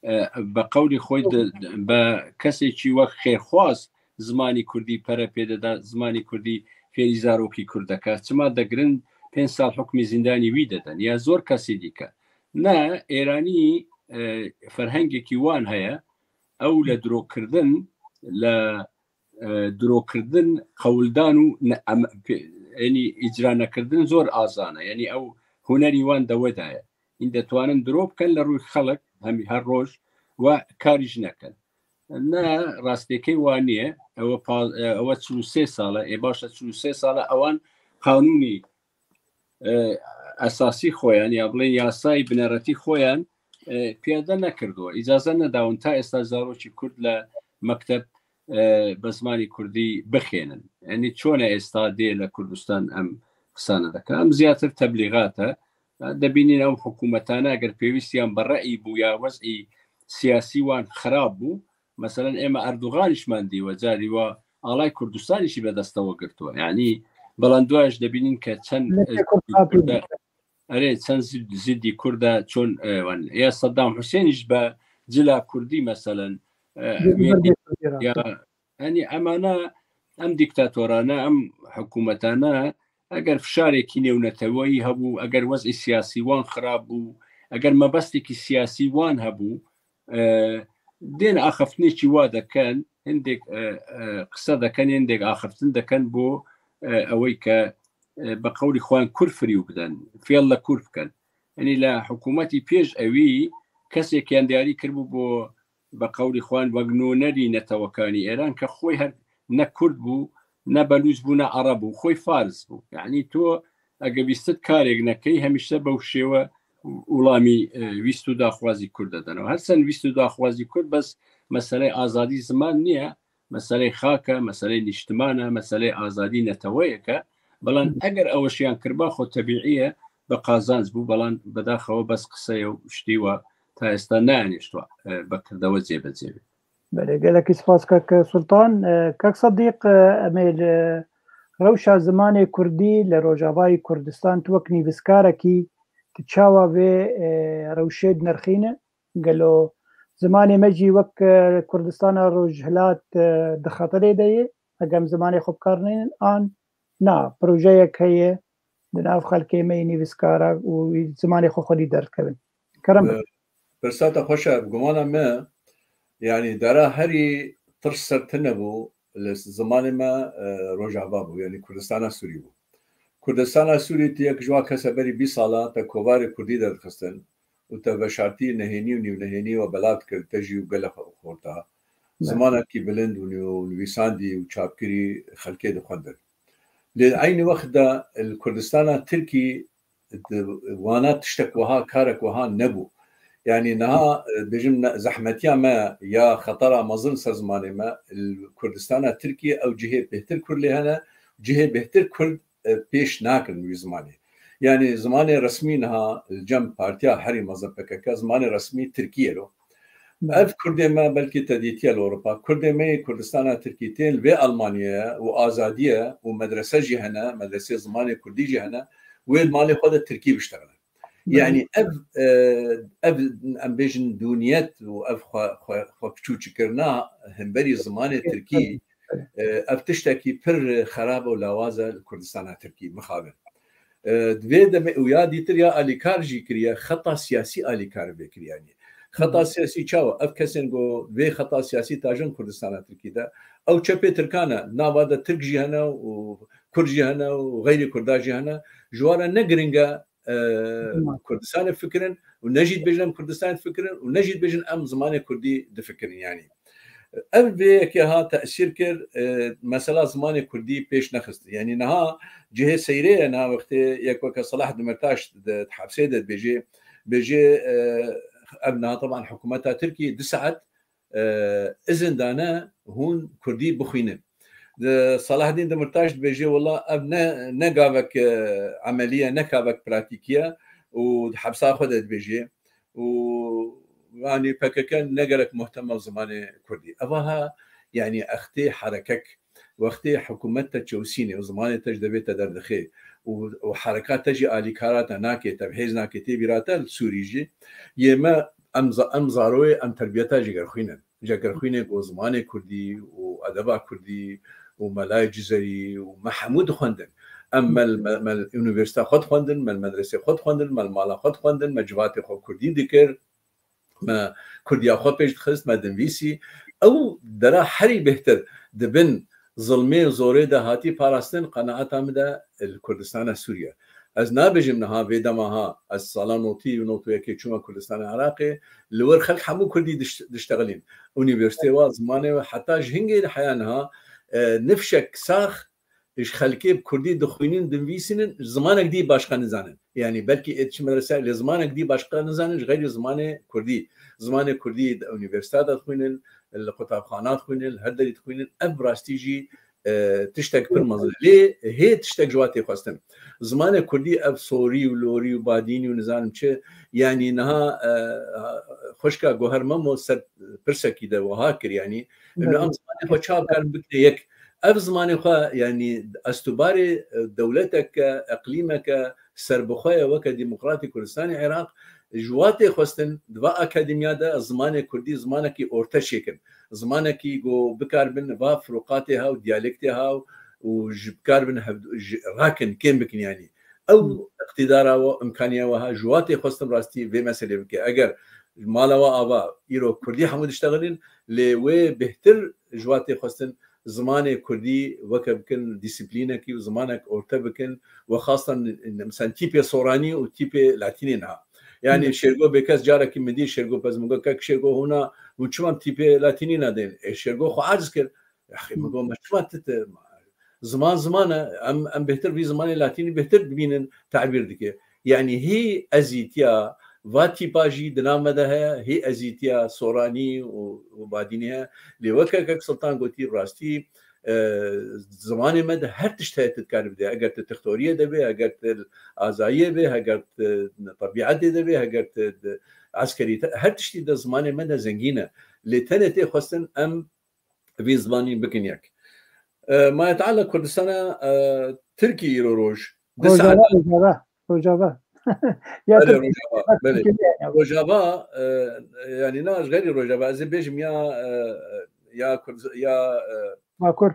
e, be qewlî xwe de, be kesekî wek xêrxwaz zimanî kurdî pere pê dida, zimanî kurdî fêrî zarokî kurd deke. Çima degirin pênc sal hukmî zîndanî wî dedin? Ya zor kesî dîke. Ne, Êranî, e, ferhengekî wan heye, ew li dirokirtin, li e, dirokirtin, qewldan û ne-, em-, pe-, yanî îcra nekirtin zor azan e. Yanî ew hunerî wan de we de ye. Hîn detwanin diro bikin li rûy xelk, hemî her roj, we karî jî nekin. Ne, rastiyekê wa niye. Ewe pa-, e, ewe çil û sê sal e. Ê baş e, çil û sê sal e ewan qanûnî, e, esasî xweyan, ya bilên yasayî bineretî xweyan, e, piyade nekirdowe. Îcaze nedawin ta êsta zarokî Kurd le mekteb, e, be zimanî Kurdî bixênin. Yanî çone êsta dê le Kurdistan em qisane deke. Em ziyatir teblîxat e. Debînin ew hikûmetane eger pêwîstiyan bi re'î bû ya wez'î siyasî wan xirab bû, meselen ême Erdogan îşmendî we carî we alay Kurdistanî jî be destewe girtiwe. Yanî belanduwa ji debînin ke çend Milletê Kurd hatî Kurda, erê çend zid-, zidî Kurda çon, e, wan. Ya Saddam Hussein ji be cila Kurdî meselen, e, Ji wê ber dî-, Kurdî ya, rastî. Yanî emana em dîktatorane, em hikûmetane, eger fişarekî nêwneteweyî hebû, eger wez'î siyasî wan xirab bû, eger mebestekî siyasî wan hebû, e, dên axiftinekî wa deken, hindek, e, e, qise deken, hindek axiftin deken bo, e, ewey ke, e, be qewlî xwan Kurd firîw biden, fiyella Kurd biken. Yanî le hikûmetî pêş ewî kesêkiyan diyarî kiribû bo be qewlî xwan wek nûnerî netewekanî Êran ke xwê her ne Kurd bû, ne Belûç bû, ne Ereb bû, xwê Faris bû. Yanî tu ege wîstit karêk nekey, hemîşte bew şêwe ûlamî, e, wîst û daxwazî Kurd dedene. Her sen wîst û daxwazî Kurd bes meseleyê azadî ziman niye, meseleyê xak e, meseleyê nîştiman e, meseleyê azadî neteweyek e. Belan eger ew şiyan kirba xwe tebîî ye, bi qazanc bû, belan bedaxewe bes qiseye û ştî we ta êsta neanêştwa, e, be kirdewe cêbecê be. Belê, gelekî spas kek Sultan. E, kek Sedîq, e, em ê li rewşa zimanê Kurdî li Rojavayê Kurdistan tu wek nivîskarekî tu çawa vê, e, rewşê dinirxîne? Gelo zimanê me jî wek, e, Kurdistana Rojhilat, e, di xeterê de ye? Eger em zimanê xwe bi kar neynin an na projeyek heye di nav xelkê me yê nivîskara û zimanê xwe xwedî derdikevin? Kerem bike. E, pirsa te xweş e. Bi gumana me, yanî dera herî tirs ser tune bû li zimanê me, e, Rojava bû, yanî Kurdistana Sûrî bû. Kurdistana Sûrî tu yek ji wan kese berî bîst sala te kovarê Kurdî derdixistin û te veşartî nehênî û nîwnehênî we belav dikir, te jî û gelek xorta. Belê. Zimanekî bilind û nî-, û nivîsandî û çapkirî xelkê dixwendin. Lê eynî wext de li Kurdistana Tirkî di wana tiştek wiha, karek wiha nebû. Yanî niha, e, bêjim ne, zehmetiya me ya xetara mezin ser zimanê me, li Kurdistana Tirkî ew cihê bêhtir Kurd lê hene, cihê bêhtir Kurd, e, pêş nakin wî zimanê. Yanî zimanê resmî niha li cem partiya herî mezin P K K zimanê resmî Tirkî ye lo. Belê. Ev Kurdê me belkî te dîtiye li Ewropa. Kurdê me yê Kurdistana Tirkî tên li vê Almanyaya û azadî ye û medrese jî hene, medresê zimanê Kurdî jî hene, wê di malê xwe de Tirkî biştexilin. Belê. Yanî ev, e, ev em bêjin dûniyet û ev xwe, xwe, xwe piçûçikirina hemberî zimanê Tirkî, Belê. e, ev tiştekî pir xerab û lawaz e li Kurdistana Tirkî, mixabin. E, di vê demê û ya dîtir ya alîkar jî kiriye, xeta siyasî alîkar vê kiriye yanî. Xeta Hı hı. siyasî çawa? Ev kesên ku vê xeta siyasî tajin Kurdistana Tirkî de, ew çepê Tirkan e, nava de Tirk jî hene û Kurd jî hene û xeyrî Kurda jî hene, ji wan re ne giring e, e, Hı. Kurdistanê fikirin û ne jî dibêjin em Kurdistanê difikirin û ne jî dibêjin em zimanê Kurdî difikirin yanî. Ev vê yekê ha tesîr kir, e, mesela zimanê Kurdî pêş nexist. Yanî niha cihê seyrê ye, niha wextê yek weke Selah Demirtaş di, di hepsê de dibêjê, bêjê, e, ev niha teban hikûmeta Tirkî du saet, e, izin dane hûn Kurdî bixwînin. Di Selahaddîn Demirtaş dibêjê, wela ev ne, ne gavek, e, emelî ye, ne gavek pratîkî ye û di hepsa xwe de dibêjê. û yanî P K K ne gerek muhtemel zimanê Kurdî. Eva ha, yanî extê herekek, wextê hikûmet te çewsînê û zimanê te ji devê te derdixê û, û hereka te jî alîkara te nake, te bi hêz nake, tê bîra te li Sûrî jî, yê me em za-, em zaroyê, em terbiyeta jêgerxwîn in. Jêgerxwînê ku zimanê Kurdî û edeba Kurdî û melayê Cizerî û me hemû dixwendin. Em me, me, me li unîversîta xwe dixwendin, me li medresê xwe dixwendin, me li mala xwe dixwendin, me civatê xwe Kurdî dikir. Me Kurdiya xwe pêş dixist, me dinivîsî. Ew dera herî bêhtir di bin zilmê û zorê de hatî parastin, qenaeta min de li Kurdistana Sûriye. Ez nabêjim niha vê dema ha, ez sala notî û notî yekê çûme Kurdistanê Iraqê, li wir xelk hemû kurdî diş-, diştexilîn. Unîversîteyê wa, zimanê we, heta ji hingê heya niha, e, nifşek sax ji xelkê bi kurdî dixwînin, dinivîsînin, zimanek dî başqa nizanin. Yanî belkî ê diçin medrese, lê zimanek dî başqa nizanin, ji xeyrî zimanê kurdî. Zimanê kurdî di unîversîta de dixwînin, li qutabxana dixwînin, li her derî dixwînin. Ev bi rastî jî, e, tiştek pir mezin e. Lê hê tiştek ji wa tê xwestin. Zimanê kurdî ev sorî û lorî û badînî û nizanim çi, yanî niha, e, xwişka Goher Memo ser pirsekî de wiha kir, yanî, ino em zimanê xwe çawa bikarin bikine yek. Ev zimanê xwe, yanî, estûbarê, e, dewleteke, eqlîmeke serbixwe ye weke Demokratî Kurdistanê Iraq, ji wa tê xwestin, di va akademiya de zimanê kurdî zimanekî orte çêkin. Zimanekî ku bikaribin va firûqatê ha û diyalektê ha û ji bikaribin hev-, ji rakin, kêm bikin yanî. Ew iqtîdara we, imkaniya we ha, ji wa tê xwestin rastî vê meselê bike. Eger mala we ava, îro kurdî hemû diştexilin, lê wê bêhtir ji wa tê xwestin zimanê kurdî weke bikin dîsîplînekî û zimanek orte bikin, we xastan, mesela, tîpê soranî û tîpê latînê niha. Yanî Şêrgo Bêkes, carekî min dî Şêrgo Pez, min got, kek Şêrgo, hûna hûn çima tîpê latînî nadên? Ê, Şêrgo xwe aciz kir. Yaxî, min got, me çima ti, ti, ziman ziman e, em, em bêhtir vî zimanê latînî bêhtir dibînin, tabîr dike. Yanî hî ezîtiya va tîpa jî di nav me de heye, hî ezîtiya soranî û, û badînî heye. Lê weke kek Sultan gotî, bi rastî, e, zimanê me de her tişt heye tu dikarî bidê. Eger tu tixtoriyê de bê, eger tu azayiyê bê, eger tu tebîetê de bê, eger tu di eskerî te, her tiştî de zimanê me de zengîn e. Lê tenê tê xwestin em vî zimanî bikin yek. E, Maye Teala Kurdistana, e, Tirkî îro roj. Di Rojava, saet Rojava, Rojava. Ya Belê, Tirkî, Rojava, ya belê. Tirkî, ya. Rojava, e, yanî na ji xeyrî Rojava, ez ê bêjim ya, e, ya Kurd-, ya, e, Bakur.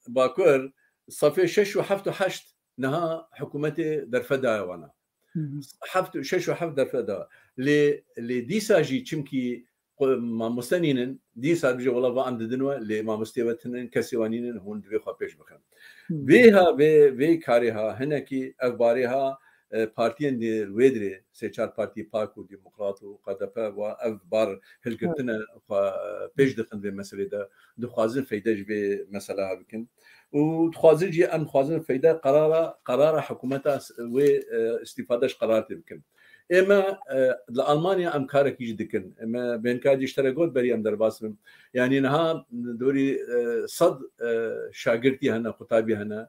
Bakur, sefê şeş û heft û heşt niha hikûmetê derfet daye wana. Hı hı. Heft, şeş û heft derfet da. Lê, lê dîsa jî çimkî qu-, mamoste nînin, dîsa bije wela va em didin we, lê mamosteyê we tinin, kesê we nînin, hûn divê xwe pêş bixin. Hı. Vê ha, vê, vê karê ha, hinekî ev barê ha, e, partiyên di wê dirê, sê çar partî, PAK û Demokrat û K D P, wa ev bar hilgirtine xwe, e, pêş dixin vê meselê de, dixwazin feyde ji vê mesela bikin. Û dixwazin jî, em dixwazin feyde qerara, qerara hikûmeta s-, wê, e, îstîfade ji qerar tê bikin. Ê me, e, li Almanya em karekî jî dikin. Ê me bênkar jî ji te re got berî em derbas bin. Yanî niha dorî, e, sed, e, şagirtî hene, qutabî hene.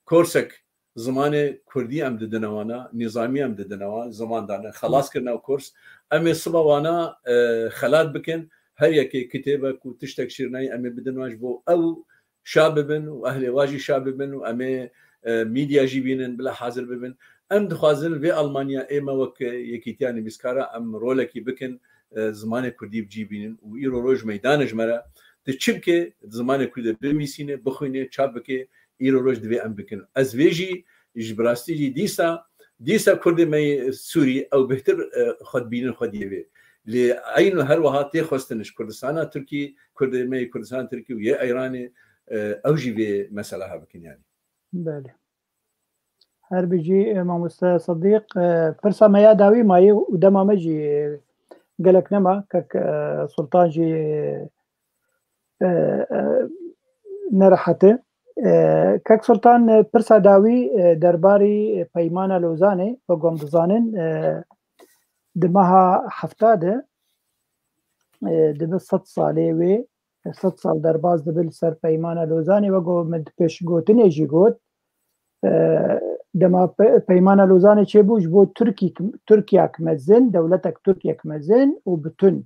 Korsek zimanê kurdî em didine wana, nîzamî em didine wan, ziman dane, xelas kirine kurs. Em ê siba wana, e, xelat bikin, her yekê kitêbek û tiştek şîrnayî em ê bidin wan ji bo ew şa bibin û ehlê wa jî şa bibin û em ê, e, medya jî bînin, bila hazir bibin. Em dixwazin vê Almanya ê me wek Yekîtiya Nivîskara em rolekî bikin, e, zimanê kurdî bi cî bînin û îro roj meydan e ji me re. Tu çi bike, zimanê kurdî binivîsîne, bixwîne, çap bike, îro roj divê em bikin. Ez vê jî, ji bi rastî jî dîsa, dîsa kurdê me yê Sûrî ew bêhtir, e, xwe dibînin xwediyê vê. Lê eyno her wiha tê xwestin ji Kurdistana Tirkî, kurdê me yê Kurdistana Tirkî û yê Eyranê, e, ew jî vê mesela hev bikin yanî. Belê. Her bijî, e, mamoste Sedîq, e, pirsa me ya dawî mayî û dema me jî, e, gelek nema. Kek, e, Sultan jî, e, e, e, nerehet e. E, Kek Sultan, e, pirsa dawî, e, derbarî, e, Peymana Lozanê, wek em dizanin, e, di meha hefta de, e, dibe sed salê wê, sed sal derbas dibe li ser Peymana Lozanê, wek min di pêşgotinê jî got, e, dema pe-, Peymana Lozanê çêbû ji bo Tirkî-, Tirkiyek mezin, dewletek Tirkiyek mezin û bi tund.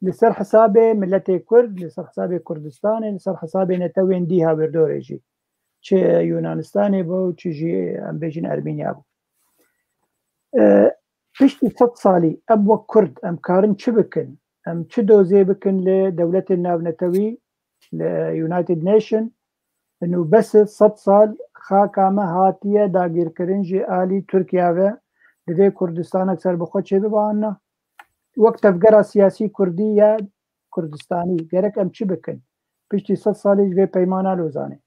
Li ser hesabê miletê Kurd, li ser hesabê Kurdistanê, li ser hesabê netewên dî hawirdorê jî. Çi Yunanistanê bû, çi jî em bêjin Ermeniya bû. E, Piştî sed salî em wek Kurd em karin çi bikin? Em çi dozê bikin li dewletên navnetewî, li United Nation? Ino bes e, sed sal xaka me hatiye dagîrkirin ji alî Tirkiye ve, divê Kurdistanek serbixwe çêbibe an na? Wek tevgera siyasî Kurdî ya Kurdistanî gerek em çi bikin? Piştî sed salî ji vê Peymana Lozanê.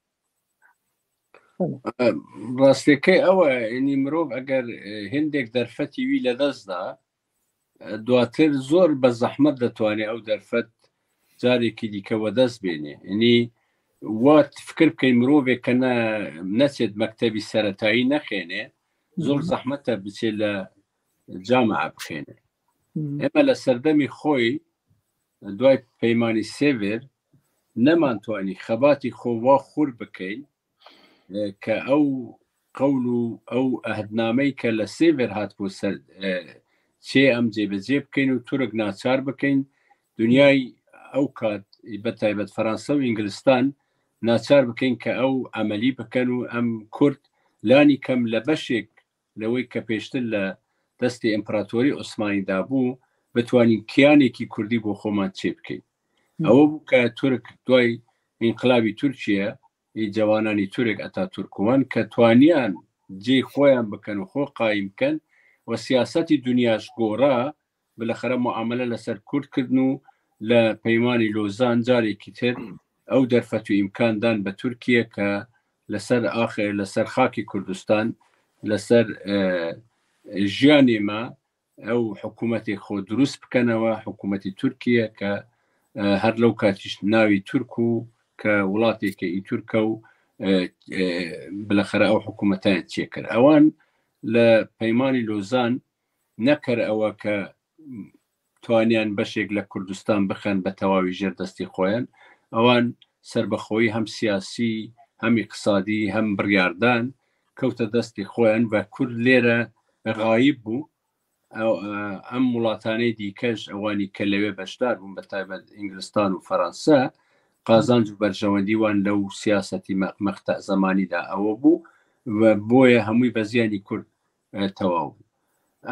Rastiyekê ew e, yanî mirov eger, e, hindek derfetî wî li dest da, e, duatir zor be zehmet detwanê ew derfet carekî dîke we dest bênê. Yanî we fikir bikeyn mirovê ke ne, neçêt mektebî seretayî nexênê, zor zehmet e biçê li camia bixêne. Eme li serdemî xwe, duay peymanî Sêvêr, neman twanî xebatî xwe wa xûr bikeyn, e, ke ew qewl û ew ehdnameyî ke li Sêvêr hatibû ser, e, çê em cêbecê bikeyn û Turk naçar bikeyn. Dinyay ew kat, bi taybet Fransa û Îngilistan naçar bikeyn ke ew emelî bikin û em Kurd lanî kem li beşek li wê ke pêştir li destê Împaratorî Osmanî de bû, bitwanîn kiyanekî Kurdî bo xweman çê bikeyn. Ew bû ke Turk duay înqilabî Tirkiye, ê cewananî Turk, Atatürk û wan ke twaniyan cê xweyan bikin û xwe qayîm bikin û siyasetî dinya ji gora, bilexere muamele li ser Kurd kirin û li peymanî Lozan carekî tir ew derfet û îmkan dan bi Tirkiye ke li ser axê, li ser xakê Kurdistan, li ser, e, jiyanê me ew hikûmetê xwe dirust bikenewe, hikûmetî Tirkiye ke, e, her lew katî ji navî Tirk û ke welateke î Tirk e û, e, e, bilexere ew hikûmetayan çêkir. Ewan li peymanî Lozan ne ker ew e ke twaniyan beşek li Kurdistan bixin be tewawî jêr destê xweyan. Ewan serbixweyî hem siyasî, hem îqtisadî, hem biryardan kewte destê xweyan ve Kurd lêre xayib bû. Ew, e, em welatanê dîke ji ewanî ke lewê beşdar bûn, bi taybet Îngilistan û Fransa, qazanc û berjewendî wan lew siyasetî me-, meqte zemanî de ew bû ve boye hemû beziyanî Kurd, e, tewaw bû.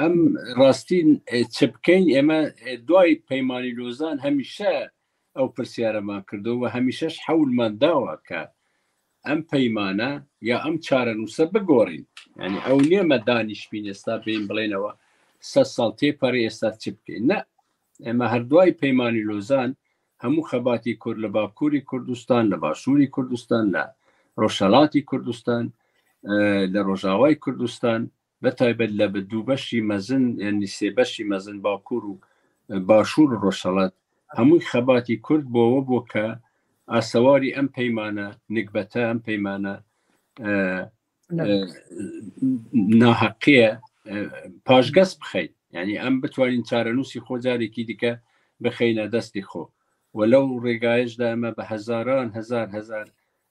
Em rastî, e, çi bikeyn? Ême, e, duayî peymanî Lozan hemîşe ew pirsyare man kirdo ve hemîşe ji hewl man dawa ke em peymane ya em çarenûse bigorîn. Yanî ew niye me danîşbîn êsta bêyin bilênewe sed sal tê perê êsta çi bikeyn. Ne. Ême her duayî peymanî Lozan hemû xebatî Kurd li Bakurî Kurdistan, li Başûrî Kurdistan, li Rojhelatî Kurdistan, e, li Rojavayî Kurdistan, bi taybet li bi du beşî mezin, yanî sê beşî mezin Bakur û, e, Başûr û Rojhelat, hemû xebatî Kurd bo we bo ke asewarî em peymane, nikbete em peymane, e, e, naheqiye, e, paşges bixeyn. Yanî em bitwanîn çarenûsî xwe carekî dike bixeyne destê xwe. Welew rêgayê ji de eme bi hezaran, hezar, hezar,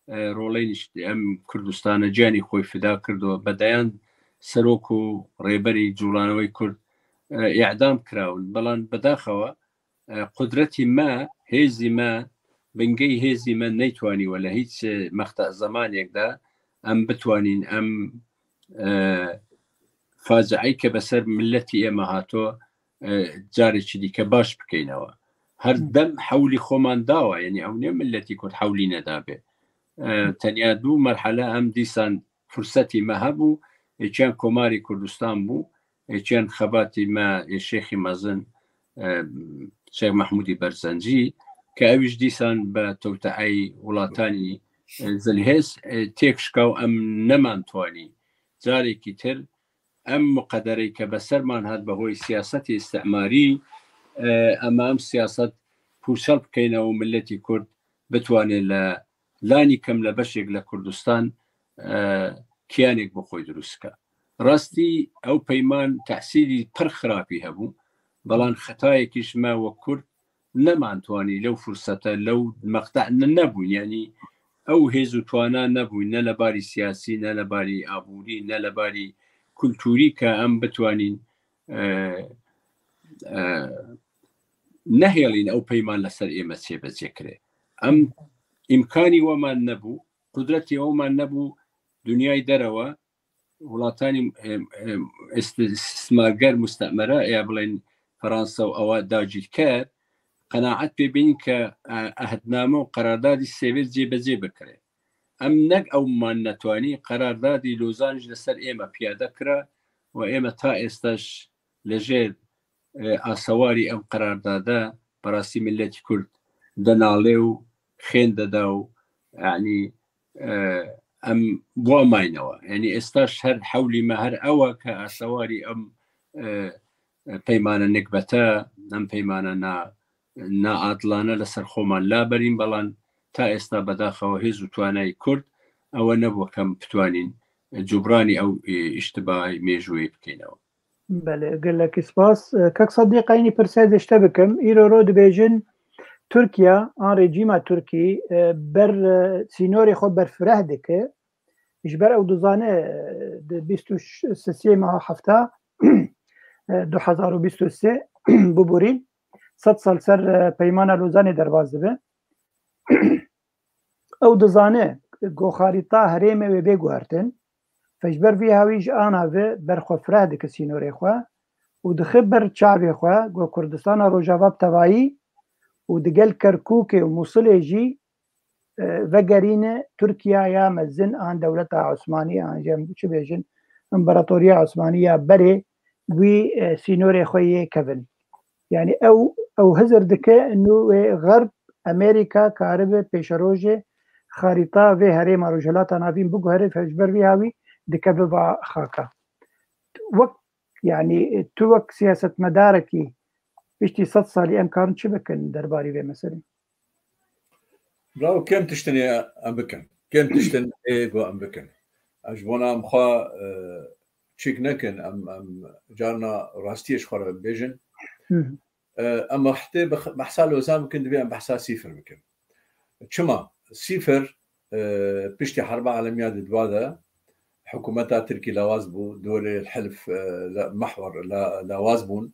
e, rolên îşte em Kurdistana ciyanî xwe fida kirdo. Be deyan serok û rêberî Colanewey Kurd, e, îdam kirawin. Belan bedaxewa, e, qudretî me, hêzî me, bingeyî hêzî me neytwanî wele hîç, e, meqte zemanêk de em bitwanîn, em, e, faciayê ke be ser miletî ême hato, e, carekî dîke baş bikeyneve. Her Hı. dem hewlî xweman dawa, yanî ew ne miletî Kurd hewlî nedabe. E, Hı. tenya du merhele em dîsan fursetî me hebû, ê çiyan Komarî Kurdistan bû, ê çiyan xebatî me ê Şêxî Mezin, e, Şêx Mehmûdî Berzencî, ke ew jî dîsan be tewteeyî welatanî, e, zilhêz, e, têk şika û em neman twanî. Carekî tir em miqedereyê ke be serman hat be hoyê siyasetê îstîmarî, e, em em siyaset pûçel bikeyne û miletî Kurd bitwane li lanî kem li beşek li Kurdistan, e, kiyanek bi xwe dirust ke. Rastî ew peyman tesîrî pir xirapî hebû, belan xetayekî ji me wek Kurd neman twanî lew fursete, lew meqte ne-, nebûn. Yanî ew hêz û twana nebûn, ne li barî siyasî, ne li barî aborî, ne li barî kulturî ke em bitwanîn, e, e, nehêlîn ew peyman li ser ême çêbecê kirê. Em îmkanî weman nebû, qudretî weman nebû, dinyayê derewe, welatanî, em, em, îsti-, îstîmarger, mustemere, ya bilên Fransa û ewa dagîrker, qenaet pê bînin ke, e, ehdname û qerardadî Sêvêr cêbecê bikire. Em nek ew man netwanî, qerardadî Lozan jî li ser ême piyade kira û ême ta êsta jî li jêr, e, asewarî ew qerardade, bi rastî miletî Kurd dinale û xêndede û, yanî, e, ئەم بۆ ئەماینەوە. یعنی ئێستاش هەر حەولی مە هەر ئەوە کە ئاسەواری ئەم، ئە، پەیمانە نکبەتە، ئەم پەیمانە نا-، نائادڵانە لەسەر خۆمان لابەرین، بەڵام تا ئێستا بەداخەوە هێز و توانای کورد ئەوە نەبووە کەم بتوانین جوبرانی ئەو، ئێ، ئیشتبای مێژووی بکەینەوە. بەڵێ، gelekî spas. Kek Sedîq, eynî pirsê ez ji te bikim. Îro ro dibêjin Tirkiye an rejîma Tirkî, e, ber, e, sînorê xwe berfireh dike. Ji ber ew dizane, e, di bîst û sê meha hefta, e, du hezar û bîst û sê biborîn, sed sal ser, e, Peymana Lozanê derbas dibe. Ew dizane ku xarîta herêmê wê bê guhertin, ji ber vî hawî ji ana ve berxwefireh dike sînorê xwe û dixe ber çavê xwe ku Kurdistana Rojava bi tevayî û digel Kerkûkê û Mûsilê jî, e, vegerîne Tirkiyeya mezin an dewleta Osmanî an jî em çi bêjin, împaratoriya Osmanî ya berê wî, e, sînorê xwe yê kevin. Yani ew, ew hizir dike nû wê Xerb, Amerîka karibe pêşerojê xarîta vê herêma Rojhilata Navîn biguhere, ji ber vî hawî dikeve va xaka. Wek, yani tu wek siyasetmedarekî piştî sed salî em karin çi bikin derbarî vê meselê? Bravo, kêm tiştin ê em bikin. Kêm tiştin ê ku em bikin. Ez ji bona em xwe, e, çîk nekin, em, em carna rastiyê ji xwe re bibêjin. Hı hı. E, em wextê bi, behsa Lozan bikin, divê em behsa Sîfir bikin. Çima? Sîfir, e, piştî Herba Alemiya di dwa de, hikûmeta Tirkî lawaz bû, dorê hilf, e, la-, mehwer la-, lawaz bûn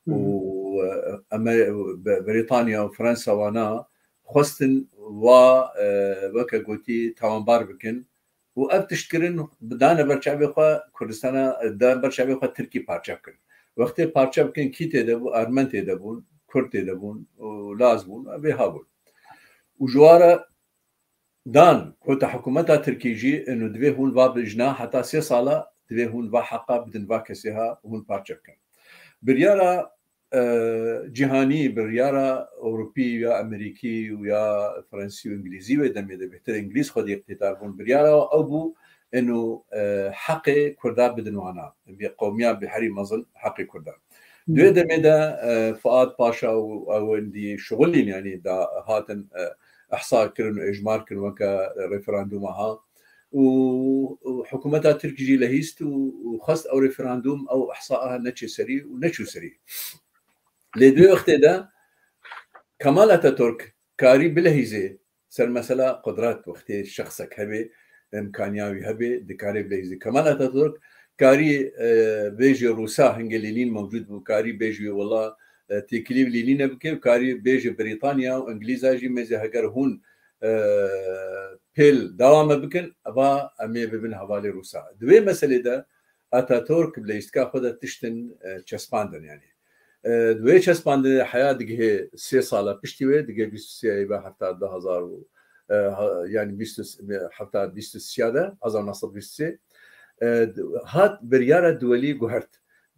Hı hı. û, e, Amer-, Be-, Brîtanya û Fransa wana xwestin wa, e, weke gotî tawanbar bikin û ev tişt kirin, dane ber çavê xwe Kurdistana, dane ber çavê xwe Tirkî parçe bikin. Wextê parçe bikin, kî tê de bû? Armen tê de bûn, Kurd tê de bûn û Laz bûn, vê ha bûn. Û ji wa re dan, kota hikûmeta Tirkî jî, eno divê hûn va bijna heta sê sala, divê hûn va heqa bidin va kesê ha, hûn parçe bikin. Biryara, e, cîhanî, biryara Ewropî ya Amerîkî û ya Fransî û Îngilîzî wê demê de bêhtir Îngilîz xwedî iqtîdar bûn. Biryara ew bû, eno, e, heqê Kurda bidin wana. Bi qewmiya bi herî mezin heqê Kurda. Duê demê de, e, Fuat Paşa û ewendî şixulîn, yanî da hatin, e, ihsa kirin û êjmar kirin weke referandûma ha. Û, û hikûmeta Tirk jî lehîst û, û xwest ew referandûm, ew ihsa neçê serî û neçû serî. Lê di wê wextê de Kemal Ataturk karî bilehîzê ser mesela qudret, wextê şexsek hebe, imkaniya wî hebe, dikare bilehîzê. Kemal Ataturk karî, e, bêje Rûsa, hingê Lênîn mewcûd bû, karî bêje wela, e, têkilî bi Lênîne bike, karî bêje Brîtanya û Îngilîza jî mêze heger hûn, e, pêl dewame bikin, eva em ê bibin hevalê Rûsa. Di wê meselê de Ataturk bi leyîstika xwe de tiştin, e, çespandin, yanî. E, di wê çespandinê de heya digihê sê sala piştî wê, digihê bîst û sê Eyba hefta du hezar û, e, ha-, yanî bîst û sê, hefta bîst û sê de, hezar neh sed bîst û sê, e, di-, hat biryara duwelî guhert.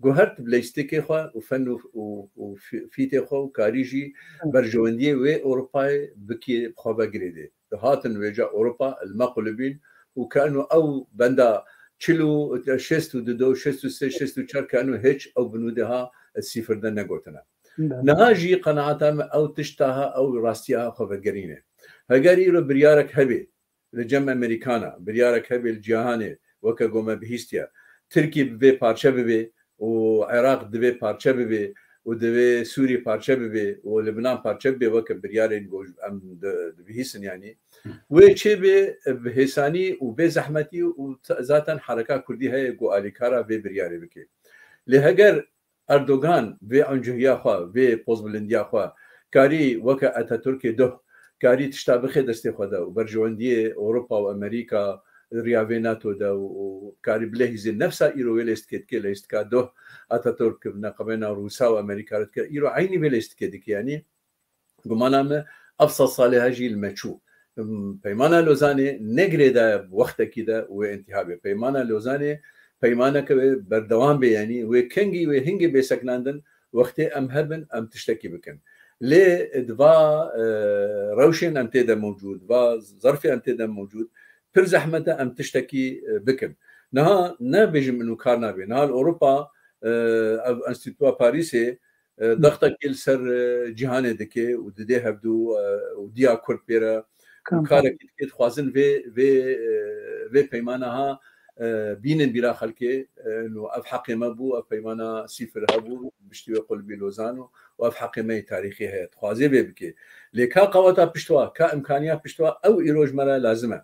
Guhert bi leyîstikê xwe û fen û, û, û fî-, fîtê xwe û karî jî Hı. berjewendiyê wê Ewropayê bikê bi xwe ve girêdê. Dihatin wêca Ewropa li me qulibîn û ke eno ew benda çil û şêst û du, şêst û sê, şêst û çar ke eno hiç ew binûdê ha sîfir de negotine. Belê. Niha jî qenaeta me ew tişta ha, ew rastiya ha xwe vegerîne. Heger îro biryarek hebe li cem Amerîkana, biryarek hebe li cîhanê, weke ku me bihîstiye, Tirkî bi vê parçe bibe, û Iraq divê parçe bibe û divê Sûrî parçe bibe û Libnan parçe bibe, weke biryarên ku em di-, dibihîsin, yanî wê çê bê bi hêsanî û bê zehmetî û t-, zaten hereka kurdî heye ku alîkara vê biryarê bike. Lê heger Erdogan vê encihiya xwe, vê pozbilindiya xwe karî weke Ataturkê duh karî tişta bixê destê xwe de û berjewendiyê Ewropa û Amerîka riya vê nato de û, û karî bilehîzê nefsa îro wê lêstikê dike, lêstika duh Ataturk neqebêna Rûsa û Amerîka re dike, îro eynî vê lêstikê dike, yanî gumana me ev sed salê he jî li me çû. Peymana Lozanê ne girêdaye bi wextekî de wê întiha bê. Peymana Lozanê peymaneke wê berdewam bê, yanî wê kengî wê hingê bê seknandin, wextê em hebin, em tiştekî bikin. Lê di va, e, rewşên em tê de mewcûd, va zerfê em tê de mewcûd, pir zehmet e em tiştekî, e, bikin. Niha nebêjim inu kar nabe. Niha li Ewropa, e, ev Enstîtuya Parîsê, e, dextekê li ser, e, cîhanê dike û didê hevdû, e, û diya Kurd pê re û karekî dike, dixwazin vê, vê, e, vê peymana ha, e, bînin bîra xelkê, e, û ev heqê me bû, ev peymana sîfir hebû, piştî wê qulbî Lozan û, û ev heqê me yê tarîxî heye, dixwazê vê bike. Lê ka qeweta piştwa, ka imkaniya piştwa, ew îro ji me re lazim e.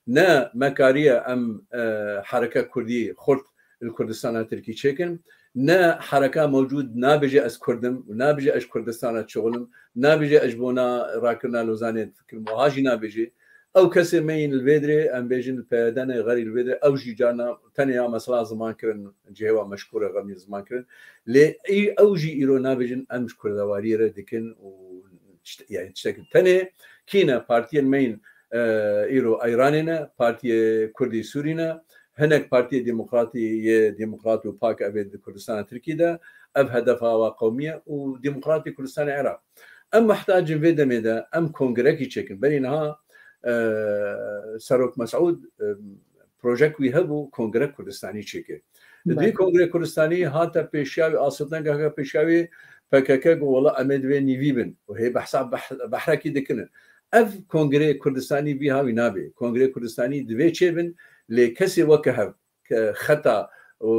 Ne me kariye em, e, hereke kurdî xurt li Kurdistana Tirkî çêkin, ne hereka mewcûd nabêje ez Kurd im û nabêje ez ji Kurdistana dişixulim, nabêje ez ji bona rakirina Lozanê difikirim, wiha jî nabêje. Ew kesê me yên li vê dirê, em bêjin li P Y D ne, xerî li vê dirê, ew jî carna tenê ya mesela ziman kirin, cihê wa meşkûr e, xemî ziman kirin. Lê î-, ew jî îro nabêjin em ji kurdewariyê re dikin û tişt-, yani tiştek tenê kî ne partiyên me yên, e, îro Eyranê ne, Partiyê Kurdî Sûrî ne, hinek Partiyê Demokratî yê Demokrat û Pak ev ê di Kurdistana Tirkî de, ev hedefa wa qewmî ye û Demokratê Kurdistanê Iraq. Em muhtacin vê demê de em kongrekî çêkin. Berî niha, e, Serok Mesûd, e, projek wî hebû, Kongrek Kurdistanî çêke. Li Belê. Vî Kongrê Kurdistanî hate pêşiya wî, asildengeke pêşiya wî P K K got, wela em ê divê nîvî bin. Û hê behsa beh-, behrekî dikinin. Ev Kongrê Kurdistanî vî hawî nabe. Kongrê Kurdistanî divê çêbin, lê kesê weke hev, ke xeta û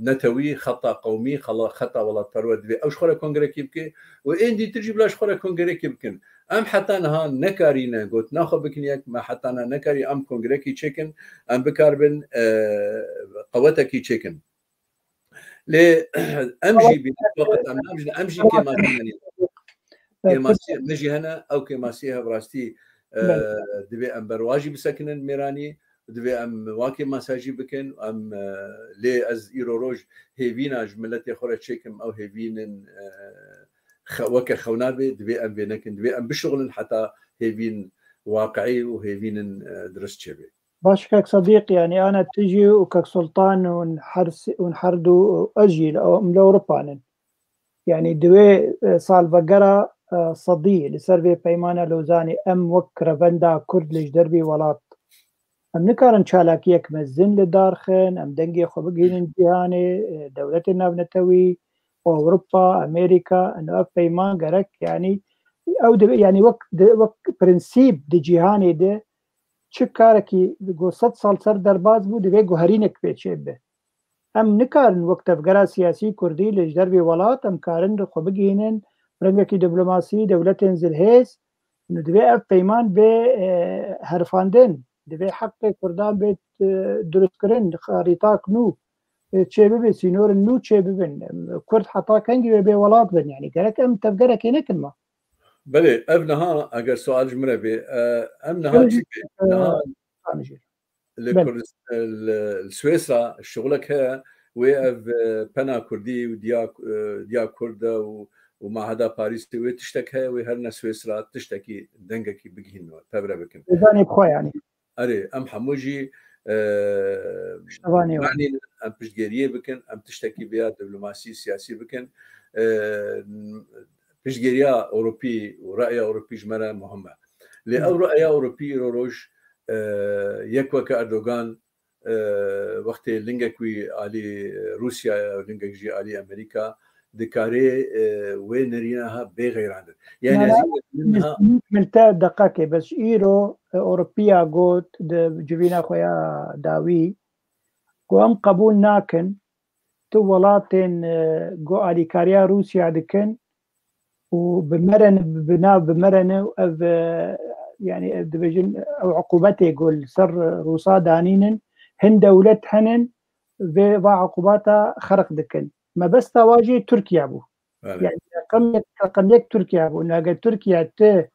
netewî, xeta qewmî, xela-, xeta welatperwer divê ew ji xwe re kongrekî bike û ên dîtir jî bila ji xwe re kongrekî bikin. Em heta niha nekarîne gotina xwe bikin yek, me heta niha nekarî em kongrekî çêkin, em bikaribin, e, qewetekî çêkin. Lê em jî bi waqt em nabijin, em jî kêmasî hene. Kêmasî me jî hene, ew kêmasî hevrastî, e, Belê. Divê em berwa jî bisekinin mêranî, divê em wa kêmasa jî bikin, em, e, lê ez îro roj hêvîna ji miletê xwe re çêkim, ew hêvînin, e, xe-, weke xewna bê, divê em vê nekin, divê em bişuxulin heta hêvîn waqiî û hêvînin, e, dirust çêbe. Baş kek Sedîq, yanî ana tu jî û kek Sultan û her s-, û her du û ez jî li, em li Ewropa nin. Yanî di wê, e, salvegera, e, sedî li ser vê peymana Lozanê em wek revenda Kurd li ji dervî welat, em nikarin çalakiyek mezin li dar xin, em dengê xwe bigihînin cîhanê, e, dewletên navnetewî, Ewropa, Amerîka, ino ev peyman gerek, yanî ew dibe, yanî wek di, wek prensîp di cîhanê de çi karekî ku sed sal ser derbas bû, divê guherînek pê çêbe. Em nikarin wek tevgera siyasî kurdî li ji dervê welat em karin xwe bigihînin rengekî diplomasî, dewletên zilhêz, û divê ev peyman bê, e, herifandin. Divê heqê kurdan bê, e, durustkirin, xarîtak nû, e, çêbibin, sînorên nû çêbibin. Em, Kurd heta kengî wê bê welat bin? Yanî gerek em tevgerekê nekin ma? Belê, ev niha eger sual ji min re bê, e, em niha Belê, çi bê? E, Niha tanijê. Li Belê. Kurdist-, li, li Swêsra şixulek heye, wê ev, e, pena Kurdî û diya, e, diya Kurd de û, û Maheda Parîsê wê tiştek heye, wê herine Swêsra tiştekî dengekî bigihîn we, tevre bikin. Zanî bi xwe yanî. Erê, em hemû jî, e, Piştevanî wan. Yanî em piştgiriyê bikin, em tiştekî vêya diplomasî, siyasî bikin. E, piştgiriya Ewropî û reya Ewropî ji me re muhim e. Lê Hı. ew reya Ewropî îro roj, e, yek weke Erdogan, e, wextê lingek wî alî Rûsyayê û lingek jî alî Amerîka, dikarê, e, wê nerîna ha bê xeyrandin. Yani Na, ez na, ê min ha min te deqekê, bes îro, e, Ewropiya got, di civîna xwe ya dawî, ku em qebûl nakin, tu welatên, e, ku alîkariya Rûsya dikin û bi me re ne, bi nav bi me re ne, ev, e, yani ev dibêjin, ew uqubetê ku li ser Rûsa danînin, hin dewlet henin, vê va uqubata xerq dikin. Mebesta wa jî Tirkiye bû. Belê. Yani reqem yek, reqem yek Tirkiye bû. Nage Tirkiye ti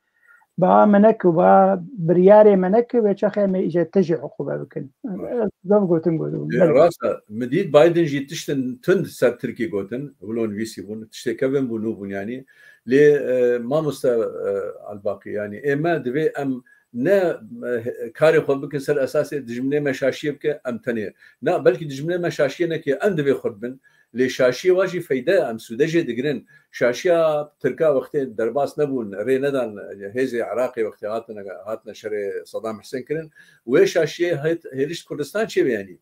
ba me neke, ba biryarê me neke, wê çaxê me îje te jî uqube bikin. Baş. Ez zaf gotin gotin. Lê Belê. Rast e, min dît Biden jî tiştin tund ser Tirkî gotin, wilo nivîsî bûn, tiştê kevin bû, nû bûn yani. Lê, e, mamoste, e, Albaqî, yani ê me divê em ne, e, karê xwe bikin ser esasê dijminê me şaşiyê bike, em tenê. Na, belkî dijminê me şaşiyê neke, em divê xurt bin. Lê şaşiyê wa jî feyde, em sûde jê digirin. Şaşiya Tirka wextê derbas nebûn, rê nedan hêzê Iraqê wextê hatine, hatine şerê Saddam Husên kirin. Wê şaşiyê hêt-, hêlişt Kurdistan çêbe yanî.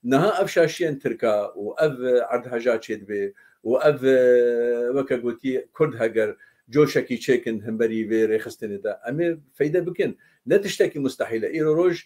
Niha ev şaşiyên Tirka û ev erdheja çêdibe û ev, e, weke gotî Kurd heger coşekî çêkin himberî vê rêxistinê de, em ê feyde bikin. Ne tiştekî mustehîl e. Îro roj,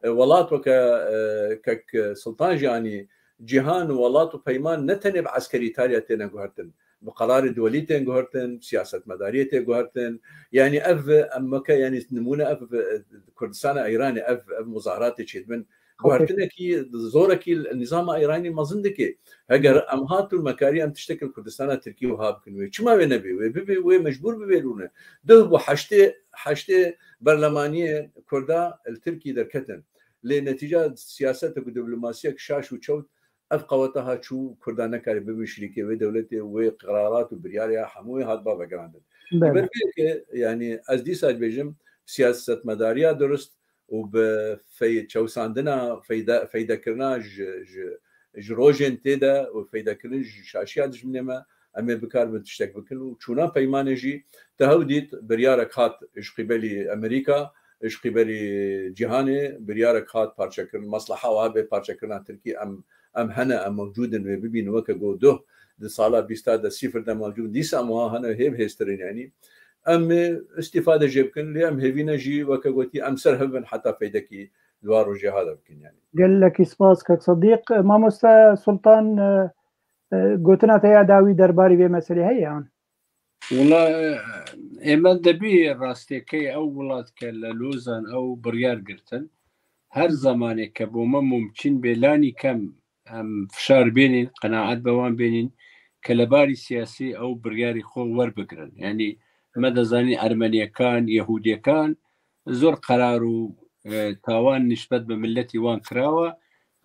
e, welat weke, e, kek Sultan jî anî, cîhan û welat û peyman ne tenê bi eskerî tariya têne guhertin. Bi qerarê duwelî tên guhertin, siyasetmedariyê tê guhertin. Yanî ev, em weke, yanî nimûne ev, e, Kurdistana Îranê, ev, ev muzaharatê çêdibin. Guhertinekî, zorekî li nîzama Îranî mezin dike. Heger em hatûn me karî em tiştekî li Kurdistana Tirkî wiha bikin wê. Çima wê nebê? Wê bibê, wê mecbûr bibê rûne. Duh bû heştê, heştê berlemaniyê Kurda li Tirkî derketin. Lê netîca siyasetek û diplomasiyek şaş û çewt ev qeweta ha çû Kurda nekarî bibin şirîkê wê dewletê, wê qerarat û biryarê ya hemûyê hat bavegirandin. Ji Belê. ber vê yekê, yanî ez dîsa dibêjim, siyasetmedariya durust û bi fey-, çewsandina feyde-, feydekirina ji, ji, ji rojên tê de û feydekirin ji şaşiya dijminê me, em ê bikaribin tiştek bikin û çûna peymanê jî te hew dît biryarek hat ji qîbelî Amerîka, ji qîbelî cîhanê biryarek hat parçekirin. Mesleha wa bê parçekirina Tirkî em, em hene, em mewcûd in wê bibînin weke go duh di sala bîsta de sîfir de mewcûd in. Dîsa em wiha hene hê bi hêztir in yanî. Em ê îstîfade jê bikin, lê em hêvî ne jî weke gotî em ser hev bin heta feydekî li wa rojê ha de bikin yanî. Gelekî spas kek Sedîq. Mamoste Sultan, e, e, gotina te ya dawî derbarî vê meselê heye yan? Wela, e, ême dibî rastêkey ew welat ke li Lozan ew biryar girtin. Her zemanê ke bo me mumkîn bê lanî kem em fişar bênîn, qenaet bi wan bênîn ke li barî siyasî ew biryarî xwe werbigirin. Yanî me dizanîn Ermeniyekan, Yehûdiyekan zor qerar û, e, tawan nîşbet bi miletî wan kirawe.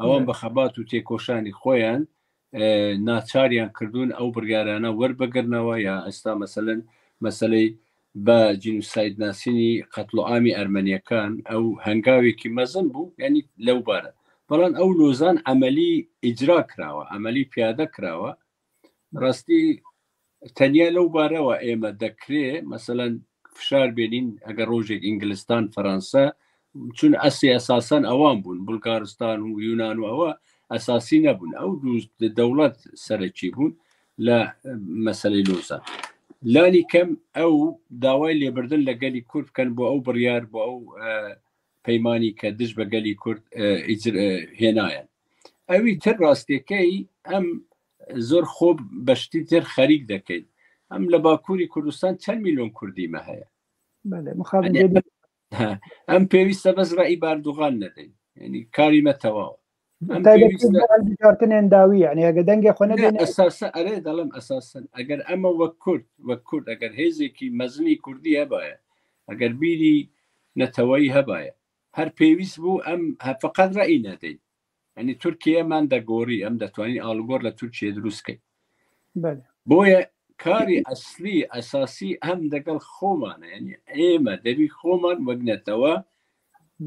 Ewan Evet. bi xebat û têkoşanî xwe yan, e, naçariyan kirdûn ew biryarana werbigirnewe ya esta meselen meseley be cînûsayd nasînî qetloamî Ermeniyekan ew hengawekî mezin bû, yanî lewbare. Belan ew Lozan emelî îcra kirawe, emelî piyade kirawe. Rastî tenya lew barewa ême dekirê, meselen fişar bênîn, eger rojek Îngilistan, Fransa, çun esê esasen ewan bûn, Bulgaristan û Yunan û ewa esasî nebûn. Ew du de-, dewlet serekî bûn le, e, meselê Lozan. Lanî kem ew daway lêbirdin le gelî Kurd ken bo ew biryar, bo ew, e, peymanî ke dij be gelî Kurd, e, îcr-, e, hênayen. Ewî tir rastêkey em zor xwe beştî tir xerîk dekeyn. Em li Bakurî Kurdistan çend milyon Kurdî me heye? Belê, mixabin Yanî, jê de- he, em pêwîst e bes reî bi Erdogan nedeyn. Yanî karî me tewaw e. Em Taybetî pêwîst e bi hilbijartinên dawî, yanî eger dengê xwe Ne, nedêne- esasen, erê, delim esasen. Eger em wek Kurd, wek Kurd, eger hêzekî mezinî Kurdî hebaye, eger bîrî neteweyî hebaye, her pêwîst bû em he feqet reî nedeyn. Yanî Tirkiye me de gorî, em detwanîn algor li Tirkiye dirust keyn. Belê. Boye karî eslî, esasî em degel xweman e. Yanî ême debî xweman wek netewe Hı.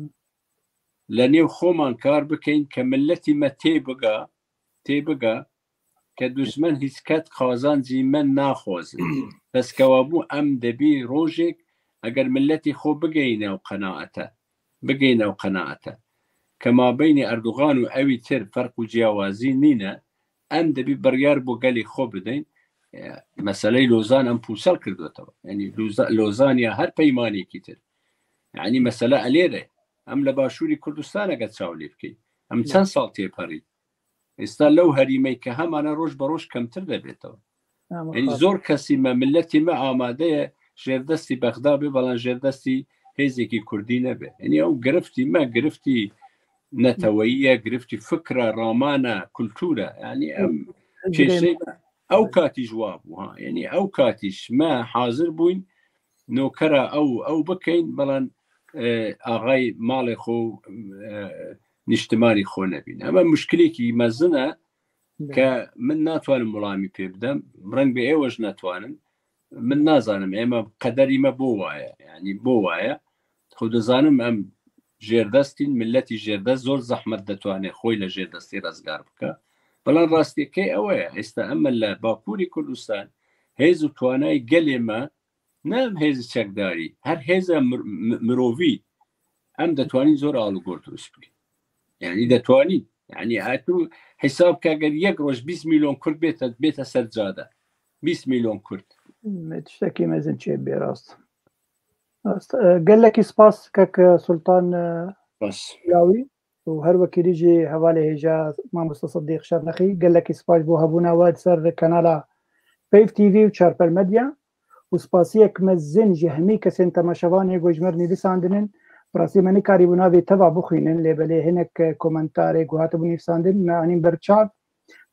li nêv xweman kar bikeyn ke miletî me tê biga, tê biga ke duşmen hîç ket qazancî me naxwazin. Pes kewabû em debî rojek eger miletî xwe bigeyne ew qenaete, bigeyne ew qenaete ke mabeynî Erdogan û ewî tir ferq û ciyawazî nîne, em debî biryar bo gelê xwe bideyn. E, meseleyê Lozan em pûsel kirdotewe. Yanî Loza-, Lozan ya her peymanekî tir. Yanî mesele elêre. Em li Başûrî Kurdistan eger çav lê bikeyn. Em Ya. çend sal têperîn. Êsta lew herîmey ke hemane roj be roj kemtir debêtewe. Ya, Yanî mixabin. zor kesî me, miletî me amade ye jêrdestî Bexda be, belan jêrdestî hêzekî Kurdî nebe. Yanî ew giriftî me, giriftî neteweyî ye, giriftî fikra, ramana, kultura. Yanî em Ez kêşey girêdayî. me ew katî ji wa bû, ha. Yanî ew katî ji me hazir bûyn nokera ew, ew bikeyn, belan, e, axay malê xwe, e, niştimanî xwe nebîn. Ema muşkilekî mezin e Belê. ke min natwanim wilamî pê bidem, reng bê êwe ji netwanin. Min nazanim, ême qederî me bo waye. Yanî bo waye. Xwe dizanim em jêrdestîn, miletî jêrdest zor zehmet detwane xwe le jêrdestî rezgar bike. Bela rastiyekê ew e, êsta em li Bakurê Kurdistan hêz û twanayê gelê me, ne em hêzê çekdarî, her hêza mir-, mi-, mirovî, em detwanîn zor alûgor dirust bikin. Yanî detwanîn. Yanî, e, tu hesab ke eger yek roj bîst milyon Kurd bête, bête ser cade. Bîst milyon Kurd. Me tiştekî mezin çê bê rast. Rast. E, gelekî spas kek Sultan, e, Spas. Lawî. û her wekî dî jî hevalê hêja mamoste Sidîq Şernexî, gelekî spas bo hebûna we di ser kanala Peyv T V û Çarpel Medya û spasiyek mezin ji hemî kesên temaşevanê ku ji me re nivîsandinin. Bi rastî me nikarîbû navê teva bixwînin, lê belê hinek komentarê ku hatibû nivîsandin me anîn ber çav.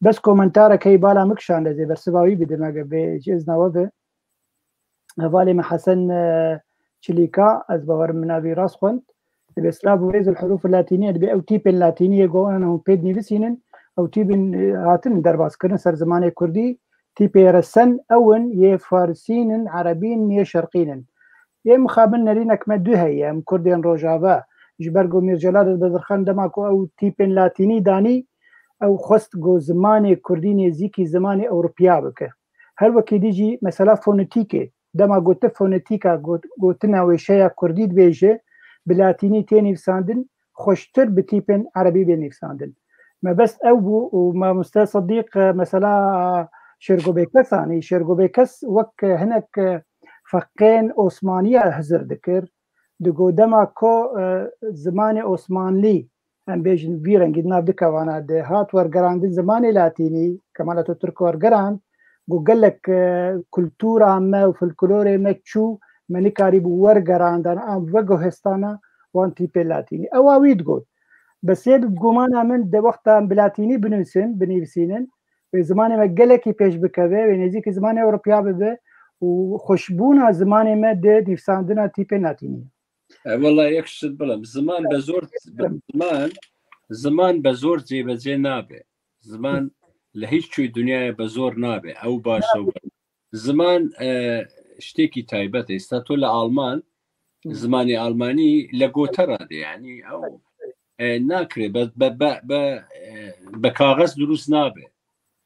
Bes komentarek hey bala min kişand, ez ê bersiva wî bidim, eger bê ji izna we be. Hevalê me Hesen, e, Çilîka, ez bawerim min navî rast xwend. Dibê silav û rêz û hurûf latînî, dibê ew tîpên latînî yê ku hûn pê dinivîsînin, ew tîpên, e, hatin derbas kirin ser zimanê kurdî, tîpê resen ew in, yê farisîn in, erebîn, yê şerqîn in. Yê mixabin nerînek me du heye, em kurdên rojava, ji ber ku Mîr Celal Bedirxan dema ku ew tîpên latînî danî, ew xwest ku zimanê kurdî nêzîkî zimanê ewropiya bike. Her wekî dî jî mesela fonetîkê. Dema gote fonetîka, got-, gotina wêşeya kurdî dibêje, bi latînî tê nivîsandin, xweştir bi tîpên erebî bê nivîsandin. Mebest ew bû û mamoste Sidîq, e, mesela Şêrgo Bêkes anî. Şêrgo Bêkes wek, e, hinek, e, feqên Osmaniya hizir dikir. Digot dema ku, e, zimanê Osmanlî, em bêjin, vî rengî di nav du kevana de hat wergerandin zimanê latînî, Kemal Atatürk wergerand, got gelek, e, kultura me û folklorê me çû, me nikarîbû wergerandan, an veguhestana wan tîpê latînî. Ewa wî digot. Bes yê bi gumana min de wexta em bi latînî binivîsin, binivîsînin, wê zimanê me gelekî pêş bikeve, wê nêzîkî zimanê Ewropiya bibe û xweşbûna zimanê me di nivîsandina tîpên latînî. E, wela yek şit bilim. Ziman be zor, ziman, ziman be zor cêbecê nabe. Ziman li hiç çûyî dinyayê be zor nabe. Ew baş, ew baş. Ziman, e, ştêkî taybet e. Êsta tu li Alman, Hı. zimanê Almanî li gote radê. Yanî ew, e, nakire. Be, be, be, be, e, be kaxez dirust nabe.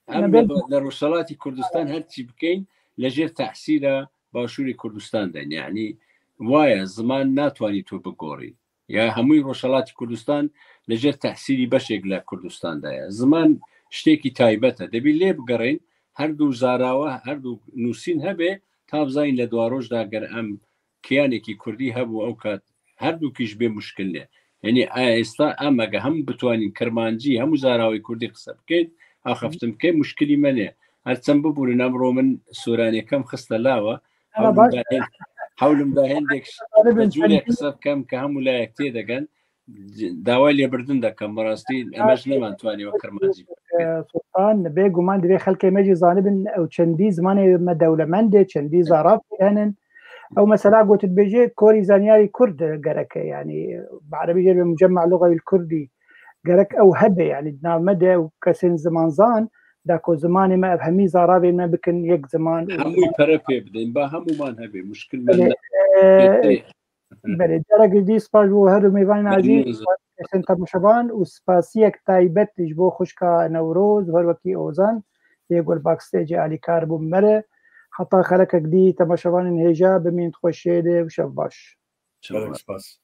Em Ne li, be- li Rojhelatî Kurdistan her çî bikeyn, li jêr tehsîla Başûrê Kurdistan de. Yanî, waye, ziman natwanî tu bigorî. Ya hemûyî Rojhelatî Kurdistan li jêr tehsîlî beşek li Kurdistan de ye. Ziman ştêkî taybet e. Dibî lê bigerên, her du zarawa, her du nûsîn hebe, ta bizanîn li dwaroj de ger em kiyanekî kurdî hebû, ew kat her dûkî ji bê muşkil ne. Yanî, e, êsta em ege hemû bitwanîn kirmancî, hemû zarawê kurdî qise bikeyn, axaftin bikeyn, muşkilî me ne. Her çend bibûrin, emro min soranê kem xiste lawa. Ama Hewlim baş. da hên-, hewlim da hêndek Hadi bin be cûrê sen- qise bikem ke hemû layek tê degen. Daway lêbirdin dekem, bi rastî, em ji neman twanî wek kirmancî. E, Sultan, bê guman divê xelkê me jî zanibin, ew çendî zimanê me dewlemend e, çendî zaraf henin. Ew mesela gotin dibêje, korî zanyarî kurd gerek e, yanî, bi erebî jê dibê mucemma lugawîl kurdî. Gerek ew hebe, yanî, di nav me de ew kesên zimanzan, da ku zimanê me ev hemî zaravê me bikin yek ziman. Hemû pere pê bidin, ba hemûman hebe, muşkil me Belê, ne. e, Pê tê. Belê, careke dî spas bo her du mêvanên Memnûn azîz, ez. spas kesên temaşevan û spasiyek taybet ji bo xwişka Newroz, her wekî Ozan, yê ku li backstageê alîkar bû me re. Heta xelekek dî temaşevanên hêja, bimînin di xweşiyê de û şev baş. Gelek spas.